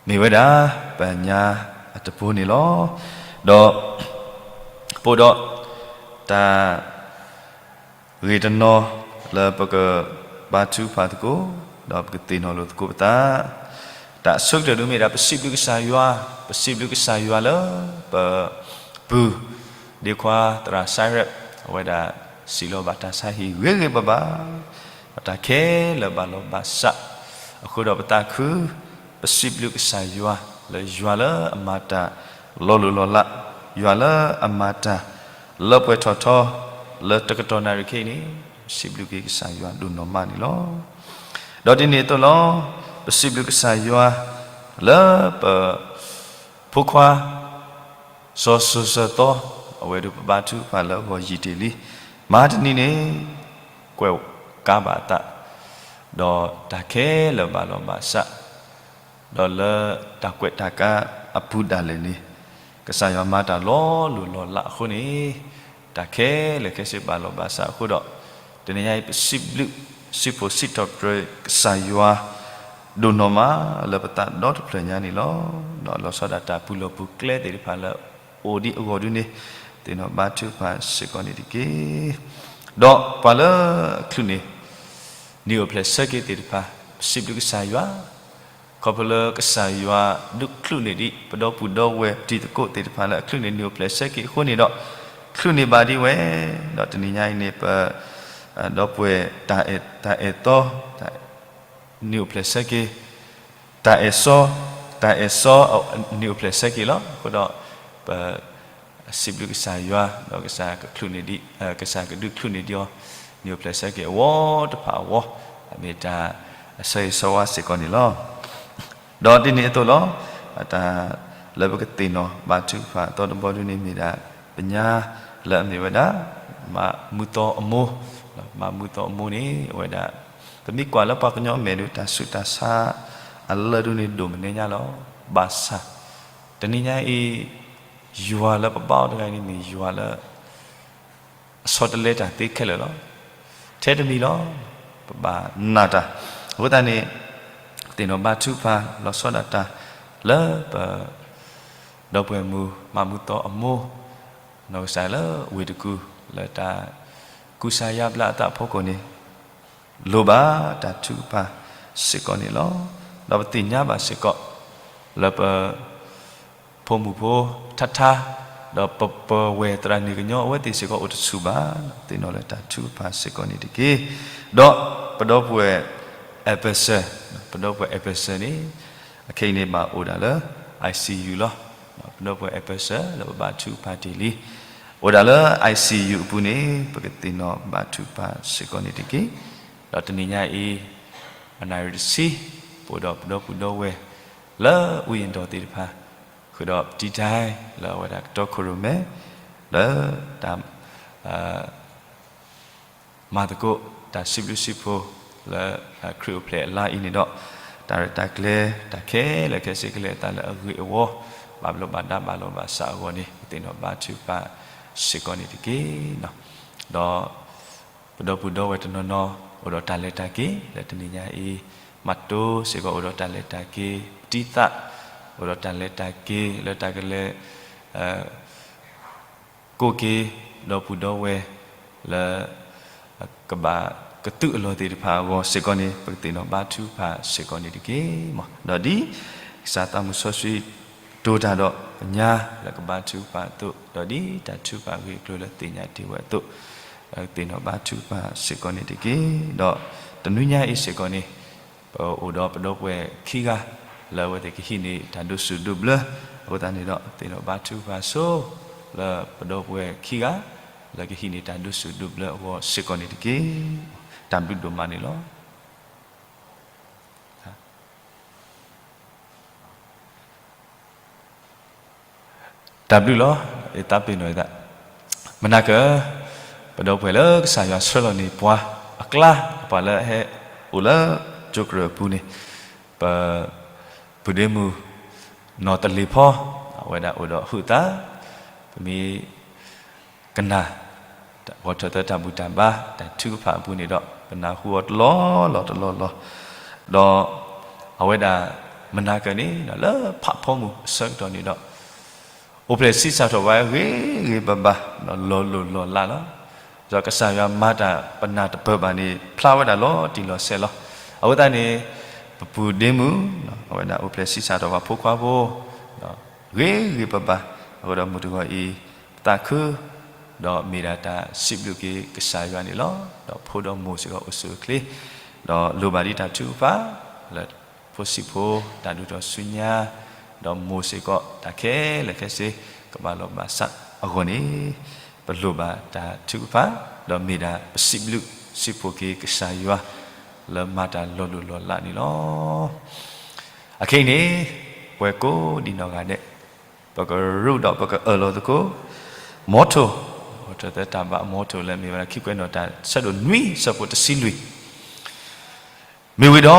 မ့ၢ်ဝဲဒၣ် ပညါအတပူၤန့ၣ်လီၤ. ဒီး ပအိၣ်ဒီး တၢ် ဂ့ၢ်တနီၤလၢပကဘါထုကဖၣ်သကိး, ဒီးပကသ့ၣ်နီၣ်လိာ်သကိးပသး, တၢ်အဆိကတၢၢ်ဒၣ်မ့ၢ်ဒၣ် ပစံးဘျုးကစၢ်ယွၤ, ပစံးဘျုးကစၢ်ယွၤလၢပပုၢ်, ဒ့ခွါသရၣ်စါရဲး, အဝဲဒၣ်စံးလီၤဘၣ်တၢ်ဆါဟံၣ်ဂ့ၤဂ့ၤဘၣ်ဘၣ်, ဒီးတၢ်ခဲလၢာ်ဘၣ်လီၤဘၣ်စး, အဃိဒီးပသးခု ပစံးဘျုးကစၢ်ယွၤ လၢယွၤလၢအမၤတၢ်လီၤလိၢ်လီၤလး, ယွၤလၢအမၤတၢ်လၢပှဲၤထီၣ်ထီ, လၢတကတီၢ်နၣ်ရံၣ်ခဲအံၤန့ၣ် ပစံးဘျုးက့ၤကစၢ်ယွၤဒိၣ်နီၢ်မးန့ၣ်လီၤ. ဒီးဒ်န့ၣ်အသိးလီၤ, ပစံးဘျုးကစၢ်ယွၤ လၢပ ဖိခွါ စီၤစိၤစၢၤသီ, အဝဲဒၣ်ပဘါထုကဖၣ်လၢအဂီၢ်ယံာ်တ့ၢ်လံ, မဟါတနံၤန့ၣ် ကွဲးကါဘၣ်အသး, ဒီးတၢ်ခဲလၢာ်ဘၣ်လီၤဘၣ်စး, ဒီးလၢတၢ်ကွဲးတၢ်ကါအပူၤဒၣ်လဲာ်န့ၣ် ကစၢ်ယွၤမၤတၢ်လီၤလိၢ်လီၤလးအဃိန့ၣ်, တၢ်ခဲလၢာ်ခဲဆ့ဘၣ်လီၤဘၣ်စးအဃိဒီး, တနံၤညါအံၤပစံးဘျုး စံးဖှိၣ်စံးထီၣ်ပတြၢၤကစၢ်ယွၤ ဒိၣ်နီၢ်မးလၢပသးဒီတဖျၢၣ်ညါန့ၣ်လီၤ. ဒီးလီၤဆီဒၣ်တၢ်ပူၤလီၢ်ပူၤကျဲသ့ၣ်တဖၣ်လၢအိၣ်ဒံးအဂီၢ်ဒုန့ၣ်, သ့ၣ်နီၣ်ဘါထုကဖၣ်စ့ၢ်ကီးန့ၣ်တက့ၢ်. ဒီးပှၤလၢအချုးန့ၢ် နံၣ်အိၣ်ဖျဲၣ်ဆၢက့ၤသ့ၣ်တဖၣ် ပစံးဘျုးကစၢ်ယွၤ, ခီဖျိလၢကစၢ်ယွၤဒုးချုးန့ၢ်ဒံး ပဒီပုၢ်ဒီဝဲၢ်တံၤသကိးသ့ၣ်တဖၣ်လၢအချုးန့ၢ်နံၣ်အိၣ်ဖျဲၣ်ဆၢက့ၤအဃိန့ၣ်ဒီး, ချုးန့ၢ်ဘၣ်ဒံးဝဲ, ဒီးတနံၤညါအံၤန့ၣ် ပ ဒီပုၢ်ဝဲၢ် တၢ်အဲၣ်သီ နံၣ်အိၣ်ဖျဲၣ်ဆၢက့ၤ, တၢ်အဲၣ်စီ, တၢ်အဲၣ်စီ နံၣ်အိၣ်ဖျဲၣ်ဆၢက့ၤလီၤ. အဃိဒီး ပ စံးဘျုးကစၢ်ယွၤ, ဒီးကစၢ်ကချုးန့ၢ်ဒံး, ကစၢ်ကဒုးချုးန့ၢ်ဒံးအီၤ နံၣ်အိၣ်ဖျဲၣ်ဆၢက့ၤအဝီတဖၣ်အဂီၢ်, အမ့ၢ်တၢ်အဆၢဂ့ၤဆၢဝါစ့ၢ်ကီးန့ၣ်လီၤ. ဒီးဒ်န့ၣ်အသိးလီၤ, တၢ်လၢပကသ့ၣ်နီၣ်ဘါထုကဖၣ်အသီတဘီဒုန့ၣ်မ့ၢ်ဒၣ် ပညါလၢအမ့ၢ်ဝဲဒၣ် မးမူသီအမိၢ်, မးမူသီအမိၢ်န့ၣ် အဝဲဒၣ် ပမ့ၢ်ကွၢ်လၢပှၤကညီအမဲာ်ဒီး တၢ်ဆူးတၢ်ဆါအလၢဒုန့ၣ်ဒိၣ်မးန့ၣ်ညါလီၤ. ဘၣ်ဆၣ် တနံၤညါအံၤ ယွၤလၢပဘါအီၤတဂၤအံၤန့ၣ်မ့ၢ်ယွၤလၢ အဆီတလဲတၢ်သ့ခဲလၢာ်လီၤ. ထဲတမံၤလီၤ, ပဘၣ်နာ်တၢ်, အဃိသတးန့ၣ် သ့ၣ်နီၣ်ဘါထုကဖၣ် လီၤဆီဒၣ်တၢ်လၢပ ဒီပုၢ်ဝဲၢ်မုၣ် မးမူသီအမိၢ် နီၢ်ကစၢ်လၢဝ့ၢ်တကူၣ် လၢတၢ်ကူစါယါဘျါအသးအဖီခိၣ်န့ၣ် လိၣ်ဘၣ်တၢ်ထုကဖၣ်စ့ၢ်ကီးန့ၣ်လီၤ. ဒီးပသ့ၣ်ညါဘၣ်စ့ၢ်ကီး လၢပ ဖိမုၣ်ဖိထါထါ, ဒီးပပၢၤဝဲၢ်သရၣ်န့ၣ်ကညီအဝဲသ့ၣ်စ့ၢ်ကီးအိၣ်တဆူၣ်ဘၣ်, သ့ၣ်နီၣ်လၢတၢ်ထုကဖၣ်စ့ၢ်ကီးန့ၣ်တက့ၢ်. ဒီးပဒီပုၢ်ဝဲၢ် Ebenezer, ပဒီပုၢ်ဝဲၢ် Ebenezer န့ၣ် အခဲအံၤန့ၣ် ဘၣ်အိၣ်ဒၣ်လၢ ICU လီၤ. ပဒီပုၢ်ဝဲၢ် Ebenezer လၢပဘါထုကဖၣ်တ့ၢ်လံ, အိၣ်ဒၣ်လၢ ICU အပူၤန့ၣ် ပကသ့ၣ်နီၣ်ဘါထုကဖၣ်စ့ၢ်ကီးန့ၣ်တက့ၢ်. ဒီးတနံၤညါအံၤ အနၣ်ရံၣ်တဆံ ပအိၣ်ဒီးပဒီပုၢ်ဒီဝဲၢ် လၢအူယံၤဒီးသ့ၣ်တဖၣ် ဃုာ်ဒီးပတံတၢ် လၢအဝဲဒၣ်ကတီခိၣ်ရိၣ်မဲ လၢတၢ် မၤသကိးတၢ်စံးဘျုးစံးဖှိၣ် လၢခရံာ်အိၣ်ဖျဲၣ်အလါအံၤန့ၣ်ဒီး တၢ်ရဲၣ်တၢ်ကျဲၤ တၢ်ခဲလၢာ်ခဲဆ့ကလဲၤအသးလၢအဂ့ၤအဝါ ဘၣ်ဘျီးဘၣ်ဒါဘၣ်လီၤဘၣ်စးအဂီၢ်န့ၣ် ပသ့ၣ်နီၣ်ဘါထုကဖၣ်စ့ၢ်ကီးန့ၣ်တက့ၢ်. ဒီး ပဒီပုၢ်ဒီဝဲၢ်တနီၤနီၤ အိၣ်ဒီးတၢ်လဲၤတၢ်က့ၤ လၢတနံၤညါအံၤ, မၤတိစ့ၢ်ကီးအိၣ်ဒီးတၢ်လဲၤတၢ်က့ၤ, ပတံသး အိၣ်ဒီးတၢ်လဲၤတၢ်က့ၤ လၢတၢ်ကလဲၤ ကိးက့ၤ ဒီပုၢ်ဒီဝဲၢ် လၢ ကဘၣ်ကသုးအလီၢ်သ့ၣ်တဖၣ်အဂီၢ်စ့ၢ်ကီးန့ၣ် ပကသ့ၣ်နီၣ်ဘါထုကဖၣ်စ့ၢ်ကီးန့ၣ်တက့ၢ်. ဒီးဒ်ကစၢ်သးမုၢ်စီဆှံ တိၢ်တၢ်ဒီးပညါလၢကဘါထုကဖၣ်အသိး, ဒီးဒ်တၢ်ထုကဖၣ်ဂ့ၢ်အကျိၤလၢသ့ၣ်ညါတ့ၢ်ဝဲအသိး, သ့ၣ်နီၣ်ဘါထုကဖၣ်စ့ၢ်ကီးန့ၣ်တက့ၢ်. ဒီးတနွံညါအံၤစ့ၢ်ကီးန့ၣ် ပအိၣ်ဒီးပဒီပုၢ်ဝဲၢ်ခံဂၤ လၢအဝဲသ့ၣ်ကဟံးန့ၢ်တၢ်ဒိးစူၢ်ဒိးဘျၢ, အဃိသတးန့ၣ်ဒီး သ့ၣ်နီၣ်ဘါထုကဖၣ်ဆိ လၢပဒီပုၢ်ဝဲၢ်ခံဂၤ လၢကဟံးန့ၢ်တၢ်ဒိးဆူၣ်ဒိးဘျၢအဂီၢ်စ့ၢ်ကီးန့ၣ်တက့ၢ်. တၢ်ဘျုးဒိၣ်မးန့ၣ်လီၤ. တၢ်ဘျုးလီၤ. ယသးပ့ၤနီၣ်ယသး, မနၤက, ပဒီပုၢ်ဝဲၢ်လၢကစၢ်ယွၤဆှၢလီၤန့ၢ်ပှၤအကျါ, ပှၤလၢဟဲအိၣ်လၢကၠိကရၢၢ်အပူၤန့ၣ်, ပ ပုၢ်ဒ့မုၣ် နီၢ်တလ့ၤဖီ, အဝဲဒၣ်အိၣ်ဒီးဟုးသး, ပမ့ၢ် ကနၣ် ဂီၤထၢၣ်သၢတၢ်ဘူၣ်တၢ်ဘါ တၢ်ထုကဖၣ်အပူၤန့ၣ်ဒီး ပနၢ်ဟူအီၤတလီၢ်လီၢ်တလီၢ်လီၢ်, ဒီး အဝဲဒၣ် မနၤကၢၤန့ၣ် လၢဖးဖီမုၢ်အဆၢကတီၢ်န့ၣ်ဒီး အိၣ်ဖျဲၣ်ဆံးစၢ်ထီၣ်ဝဲဂ့ၤဂ့ၤဘၣ်ဘၣ် ဒီးလီၤလိၢ်လီၤလးလီၤ. ဒီးကစၢ်ယွၤမၤတၢ်ပနၢ်တပၢၢ်ဘၣ်န့ၣ် ဖျါဝဲဒၣ်လီၤတံၢ်လီၤဆဲးလီၤ. အဃိသတးန့ၣ် ပပုၢ်ဒ့မုၣ် အဝဲဒၣ်အိၣ်ဖျဲၣ်ဆံးစၢ်ထီၣ်ဘၣ်ဖိခွါဖိ ဒီး ဂ့ၤဂ့ၤဘၣ်ဘၣ်, အဃိဒီးမုၢ်တဂီၤအံၤ ပသးခု ဒီးမ့ၢ်ဒၣ်တၢ်စံးဘျုးက့ၤကစၢ်ယွၤန့ၣ်လီၤ. ဒီးဖိဒီးမိၢ်စ့ၢ်ကီးအိၣ်ဆူၣ်အိၣ်ချ့, ဒီးလိၣ်ဘၣ်ဒ်တၢ်ထုကဖၣ် လၢဖိဆံးဖိ တၢ်ဒိၣ်ထီၣ်ဆူညါ, ဒီးမိၢ်စ့ၢ်ကီးတၢ်ခဲလၢာ်ခဲဆ့ ကဘၣ်လီၢ်ဘၣ်စးအဂီၢ်န့ၣ်, ပလိၣ်ဘၣ်တၢ်ထုကဖၣ်, ဒီးမ့ၢ်ဒၣ်ပစံးဘျုးစံးဖှိၣ်က့ၤကစၢ်ယွၤ လၢမၤတၢ်လီၤလိၢ်လီၤလးန့ၣ်လီၤ. အခဲအံၤန့ၣ် ပှၤကိးဒံးနီၢ်ဂၤဒဲး ပကရူးဒီးပကအၢၣ်လီၤသကိး မီထိၣ်, တၢ်သၢတၢ်ဘးမီထိၣ်လၢမ့ၢ်ဝဲဒၣ်ခံကွဲးနီၣ်တၢ်ဆၢဒိၣ်နွံဆၢဖိတဆံလွံၢ် မ့ၢ်ဝံၤ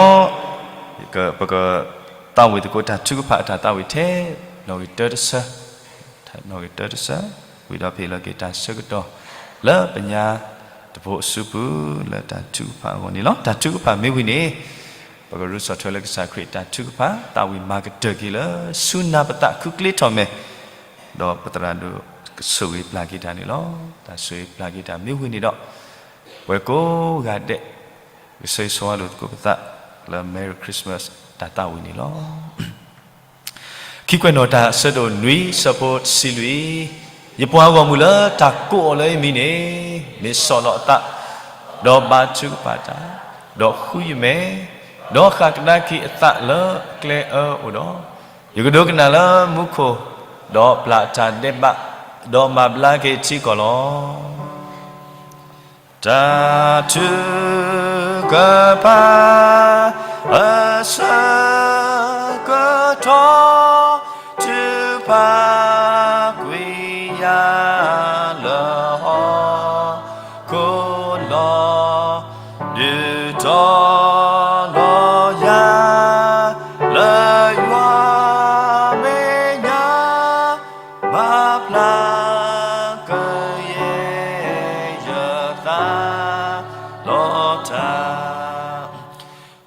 ဒီး ပက သးဝံၣ်သကိးတၢ်ထုကဖၣ်အတၢ်သးဝံၣ်ထဲ နီၣ်ဂံၢ်တၢတဆၢ, နီၣ်ဂံၢ်တၢတဆၢ, ဝံၤဒီးပဟ့ၣ်လီၤက့ၤတၢ်ဆၢကတီၢ် လၢပညါတဖိအစုပူၤ လၢတၢ်ထုကဖၣ်အဂီၢ်န့ၣ်လီၤ. တၢ်ထုကဖၣ်မ့ၢ်ဝံၤန့ၣ် ပကရူးဆီၣ်ထွဲလၢကစၢ်ခရံာ်တၢ်ထုကဖၣ် သးဝံၣ်မၤကတၢၢ်က့ၤလၢ ဆူနၤပသးခုကျ့ထီၣ်မဲာ် ဒီးပသရၣ်ဒိၣ်ကဆိၣ်ဂ့ၤပျၢ်က့ၤတၢ်န့ၣ်လီၤ. တၢ်ဆိၣ်ဂ့ၤပျၢ်က့ၤတၢ်မ့ၢ်ဝံၤန့ၣ်ဒီး ပှၤကိးဂၤဒဲး ကဆၢဂ့ၤဆၢဝါလိာ်သကိးပသးလၢ Merry Christmas တၢ်သးဝံၣ်န့ၣ်လီၤ. ခံကွဲးနီၣ်တၢ်ဆၢဒိၣ်နွံဆၢဖိတဆံလွံၢ်, ယပှၤဂီၢ်မုၢ်လၢတၢ်ကိးအီၤလၢယမံၤန့ၣ် မ့ၢ်ဆီၣ်လီၤအသး, ဒီးဘါထုကဖၣ်တၢ်, ဒီးဃုယမဲာ်, ဒီးဃၣ်ကဒါက့ၤအသးလၢအကျဲအၢအိၣ်ဒီး, ယကဒိကနၣ်လၢမူခိၣ်, ဒီးပျၢ်တၢ်ဒဲးဘး, ဒီးမၤဘျါက့ၤထံကီၢ်လီၤ. တၢ်ထုကဖၣ်အဆၢကတီၢ် ထုကဖၣ်ကွံာ်ယၤလၢဟီၣ်ခိၣ်လီၤ. ဒုးတီၤလီၤယၤလၢယွၤမဲာ်ညါ မၤဖျါကယဲၢ်ယသးလီၤတၢ်,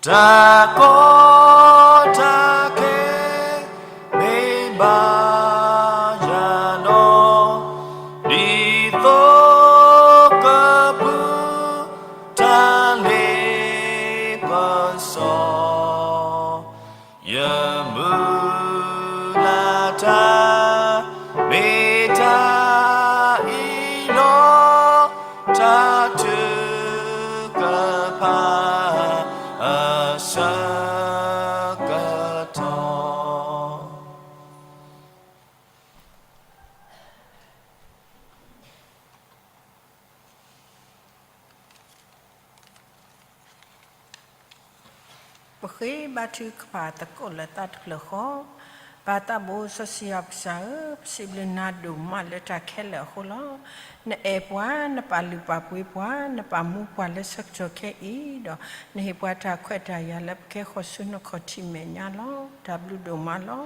တၢ်ကီတၢ်ခဲ မ့ၢ်ဘၣ်ယၤနီၢ်, ဒ်သိးကပူၤ တၢ်လ့ပစီ ယမုၢ်လၢ်တၢ် မ့ၢ်တၢ်အံၤလီၤ, တၢ်ထုကဖၣ်အဆၢကတီၢ်. ပဃ့ဘါထုကဖၣ်သကိးလၢသးတဖျၢၣ်ဃီ, ပၢ်သးဘိစီဆှံယွၤပကစၢ်ဧၢ, ပစံးဘျုးနၤဒိၣ်မးလၢတၢ်ခဲလၢာ်အဃိလီၤ. နအဲၣ်ပှၤ, နပာ်လုၢ်ပာ်ပှ့ၤပှၤ, နပာ်မူပှၤလၢဆၢကတီၢ်ခဲအံၤဒီး, နဟ့ၣ်ပှၤတၢ်ခွဲးတၢ်ယာ်လၢပကဲဃီၤဆူနခီၣ်ထံးမဲာ်ညါလီၤ. တၢ်ဘျုးဒိၣ်မးလီၤ.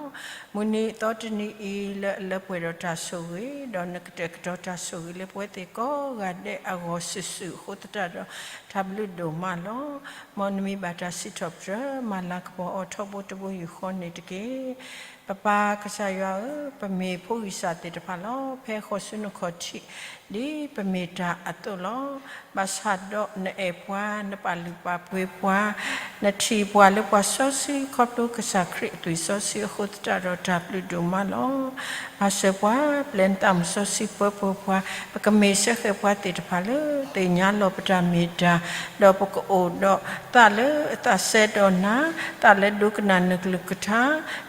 မုၢ်နံၤအသီတနံၤအံၤ လၢအလၢပှဲၤဒီးတၢ်ဆိၣ်ဂ့ၤ, ဒီးနကတဲာ်ကတီၤတၢ်ဆိၣ်ဂ့ၤလၢပဝဲသ့ၣ်ကိးဂၤဒဲးအဂီၢ်စုာ်စုာ်အဃိသတးဒီး, တၢ်ဘျုးဒိၣ်မးလီၤ. မ်နမံၤဘၣ်တၢ်စံးထီၣ်ပတြၢၤ, မၤလၤကပီၤအီၤထီဘိတဘိယူၢ်ဃီန့ၣ်တက့ၢ်. ပပၢ်ကစၢ်ယွၤဧၢ, ပမ့ၢ်ဖိဂံၢ်စၢ်သ့ၣ်တဖၣ်လီၤ. ဖဲဃီၤဆူနခီၣ်ထံး ဒ်ပမ့ၢ်တၢ်အသိးလီၤ. ဘၣ်ဆၣ်ဒီးနအဲၣ်ပှၤ, နပာ်လုၢ်ပာ်ပှ့ၤပှၤ, နထံၣ်ပှၤလၢပှၤစီဆှံ ခီဖျိကစၢ်ခရံာ်အသွံၣ်စီဆှံအဃိသတးဒီး တၢ်ဘျုးဒိၣ်မးလီၤ. မၤစၢၤပှၤ, ပျဲနသးမုၢ်စီဆှံပၢပှၤ, ပကမ့ၢ်စဲဃဲးပှၤသ့ၣ်တဖၣ်လၢ သ့ၣ်ညါလီၤပတၢ်မ့ၢ်တၢ်, ဒီးပကအိၣ်ဒီးသးလၢအသးစဲဒီးနၤ, သးလၢဒိကနၣ်နကလုၢ်ကထါ,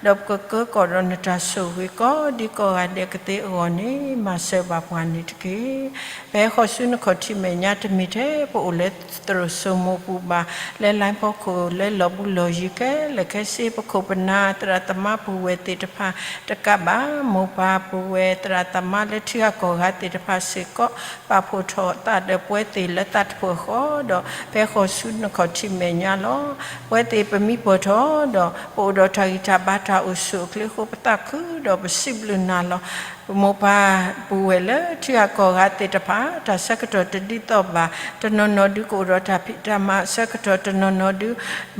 ဒီးပကကၢကီၢ်ဒီးနတၢ်ဆိၣ်ဂ့ၤ ကိးဒံကိးဂၤဒဲးကသ့အဂီၢ်န့ၣ် မၤစၢၤဘၣ်ပှၤန့ၣ်တက့ၢ်. ပဟဲဃီၤဆူနခီၣ်ထံးမဲာ်ညါတမ့ၢ်ထဲ ပအိၣ်လၢသရိာ်စိမိၢ်ပူၤဘၣ်, လၢ line ဖီခိၣ် လၢလီၢ်ဘူးလီၢ်ယံၤခဲလၢာ်ခဲဆ့ ပခိၣ်ပနၢ်သရၣ်သမါပုၢ်ဝဲၢ်သ့ၣ်တဖၣ်တကးဘၣ်, မိၢ်ပၢ်ပုၢ်ဝဲၢ်သရၣ်သမါလၢထံဂၤကီၢ်ဂၤသ့ၣ်တဖၣ်စ့ၢ်ကီး ပာ်ဖှိၣ်ထီၣ်သးဒီးပဝဲသ့ၣ်လၢသးတဖျၢၣ်ဃီဒီး ပဟဲဃီၤဆူနခီၣ်ထံးမဲာ်ညါလီၤ. ပဝဲသ့ၣ်ပမံပၢၢ်ထီၣ်ဒီး ပအိၣ်ဒီးတၢ်ဂံၢ်တၢ်ဘါတၢ်အိၣ်ဆူၣ်အိၣ်ချ့အဃိ ပသးခုဒီးပစံးဘျုးနၤလီၤ. မိၢ်ပၢ်ပုၢ်ဝဲၢ်လၢထံဂၤကီၢ်ဂၤသ့ၣ်တဖၣ် တၢ်ဆၢကတီၢ်တဒ်သိးဘၣ်, တနီၤနီၤဒုးကအိၣ်ဒီးတၢ်ဖံးတၢ်မၤအဆၢကတီၢ်, တနီၤနီၤဒုး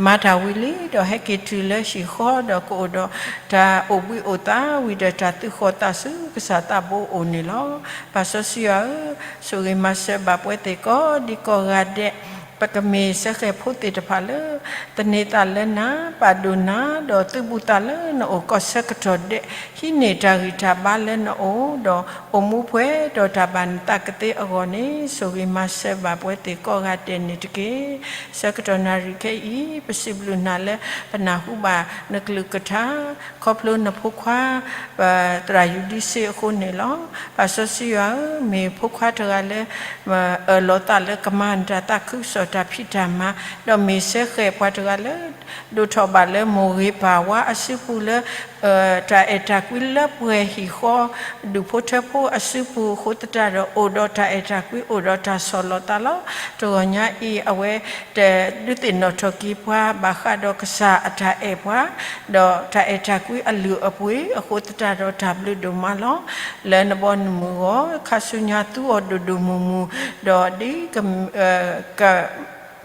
မၤတၢ်ဝံၤလံ ဒီးဟဲက့ၤတုၤလၢဟံၣ်ဃီဒီး ကအိၣ်ဒီးတၢ်အိၣ်ဘှံးအိၣ်သါဝံၤဒီးတၢ်သုးဃီၤသးဆူကစၢ်သးဘိအအိၣ်န့ၣ်လီၤ. ပၢ်စီဆှံယွၤဧၢ, ဆိၣ်ဂ့ၤမၤစၢၤဘၣ်ပဝဲသ့ၣ်ကိးဒံကိးဂၤဒဲး, ပကမ့ၢ်စဲဃဲးဖိသ့ၣ်တဖၣ်လၢ သန့ၤသးလၢနၤ, ပာ်ဒိၣ်နၤ, ဒီးသုးဘူးသးလၢနအိၣ်ကိးဆၢကတီၢ်ဒဲး, ဟံးန့ၢ်တၢ်ဂံၢ်တၢ်ဘါလၢနအိၣ်, ဒီးအိၣ်မူပှဲၤဒီးတၢ်ဘၣ်နသးကသ့အဂီၢ်န့ၣ် ဆိၣ်ဂ့ၤမၤစၢၤဘၣ်ပဝဲသ့ၣ်ကိးဂၤဒဲးန့ၣ်တက့ၢ်. ဆၢကတီၢ်နၣ်ရံၣ်ခဲအံၤ ပစံးဘျုးနၤလၢပနၢ်ဟူဘၣ်နကလုၢ်ကထါ ခီဖျိနဖိခွါ သရၣ်ယူဒံစ့အဃိန့ၣ်လီၤ. ပၢ်စီဆှံယွၤဧၢ, မ့ၢ်ဖိခွါတဂၤလၢ အၢၣ်လီၤသးလၢကမၤနတၢ်သးခုကစီၣ်တၢ်ဖံးတၢ်မၤ, ဒီးမ့ၢ်စဲဃဲးပှၤတဂၤလၢ ဒိၣ်ထီၣ်ဘၣ်လၢမိၢ်ဂ့ၤပၢ်ဝါအစုပူၤလၢ တၢ်အဲၣ်တၢ်ကွံလၢပှဲၤဟံၣ်ဃီ ဒူၣ်ဖိထၢဖိအစုပူၤအဃိသတးဒီး အိၣ်ဒီးတၢ်အဲၣ်တၢ်ကွံ အိၣ်ဒီးတၢ်ဆီၣ်လီၤသးလီၤ. တဂီၤညါအံၤ အဝဲ တဒုးသ့ၣ်နီၣ်ထီၣ်က့ၤပှၤ ဘၣ်ဃးဒီးကစၢ်အတၢ်အဲၣ်ပှၤ ဒီးတၢ်အဲၣ်တၢ်ကွံအလုၢ်အပှ့ၤအဃိသတးဒီး တၢ်ဘျုးဒိၣ်မးလီၤ. လၢနဘီနမုၢ်ဂီၢ် ခါဆူညါသူအီၤဒိၣ်ဒိၣ်မုၢ်မုၢ် ဒီးဒ်က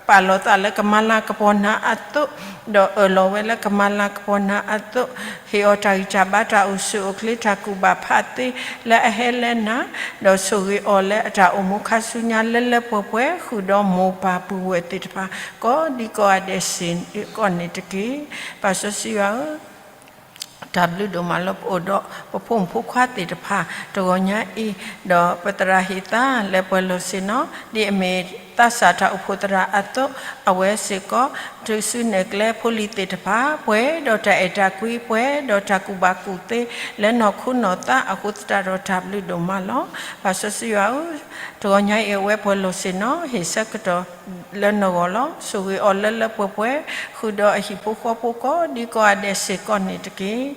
ပာ်လီၤသးလၢကမၤလၤကပီၤနၤအသိး, ဒီးအၢၣ်လီၤဝဲလၢကမၤလၤကပီၤနၤအသိး, ဟ့ၣ်အီၤတၢ်ဂံၢ်တၢ်ဘါတၢ်အိၣ်ဆူၣ်အိၣ်ချ့တၢ်ကူၣ်ဘၣ်ဖးသ့လၢအဟဲလၢနၤ, ဒီးဆိၣ်ဂ့ၤအီၤလၢအတၢ်အိၣ်မူခါဆူညါလၢလၢပှဲၤပှဲၤ ဃုာ်ဒီးမိၢ်ပၢ်ပုၢ်ဝဲၢ်သ့ၣ်တဖၣ် ကိးဒံကိးဂၤဒဲးစ့ၢ်ကီးန့ၣ်တက့ၢ်. ပၢ်စီဆှံယွၤဧၢ တၢ်ဘျုးဒိၣ်မးလၢပအိၣ်ဒီး ပဖိမုၣ်ဖိခွါသ့ၣ်တဖၣ် တဂီၤညါအံၤ, ဒီးပသရၣ်ဟ့ၣ်သါလၢပှဲၤလီၢ်ဆ့ၣ်နီၤ ဒ်အမ့ၢ်သးစၢ်တၢ်အိၣ်ဖှိၣ်သရၣ်အသိး, အဝဲစ့ၢ်ကီး ထုးစုနဲၣ်ကျဲဖိလံၤသ့ၣ်တဖၣ် ပှဲၤဒီးတၢ်အဲၣ်တၢ်ကွံ ပှဲၤဒီးတၢ်ကူၣ်ဘၣ်ကူၣ်သ့ လၢနီၢ်ခိနီၢ်သးအဃိသတးဒီး တၢ်ဘျုးဒိၣ်မးလီၤ. ပၢ်စီဆှံယွၤဧၢ, တဂီၤညါအံၤ အဝဲပှဲၤလီၢ်ဆ့ၣ်နီၤ ဟ့ၣ်ဆၢကတီၢ် လၢနဂီၢ်လီၤ. ဆိၣ်ဂ့ၤအီၤလၢလၢပှဲၤပှဲၤ ဃုာ်ဒီးအဟံၣ်ဖိဃီဖိကိးဒံကိးဂၤဒဲးစ့ၢ်ကီးန့ၣ်တက့ၢ်.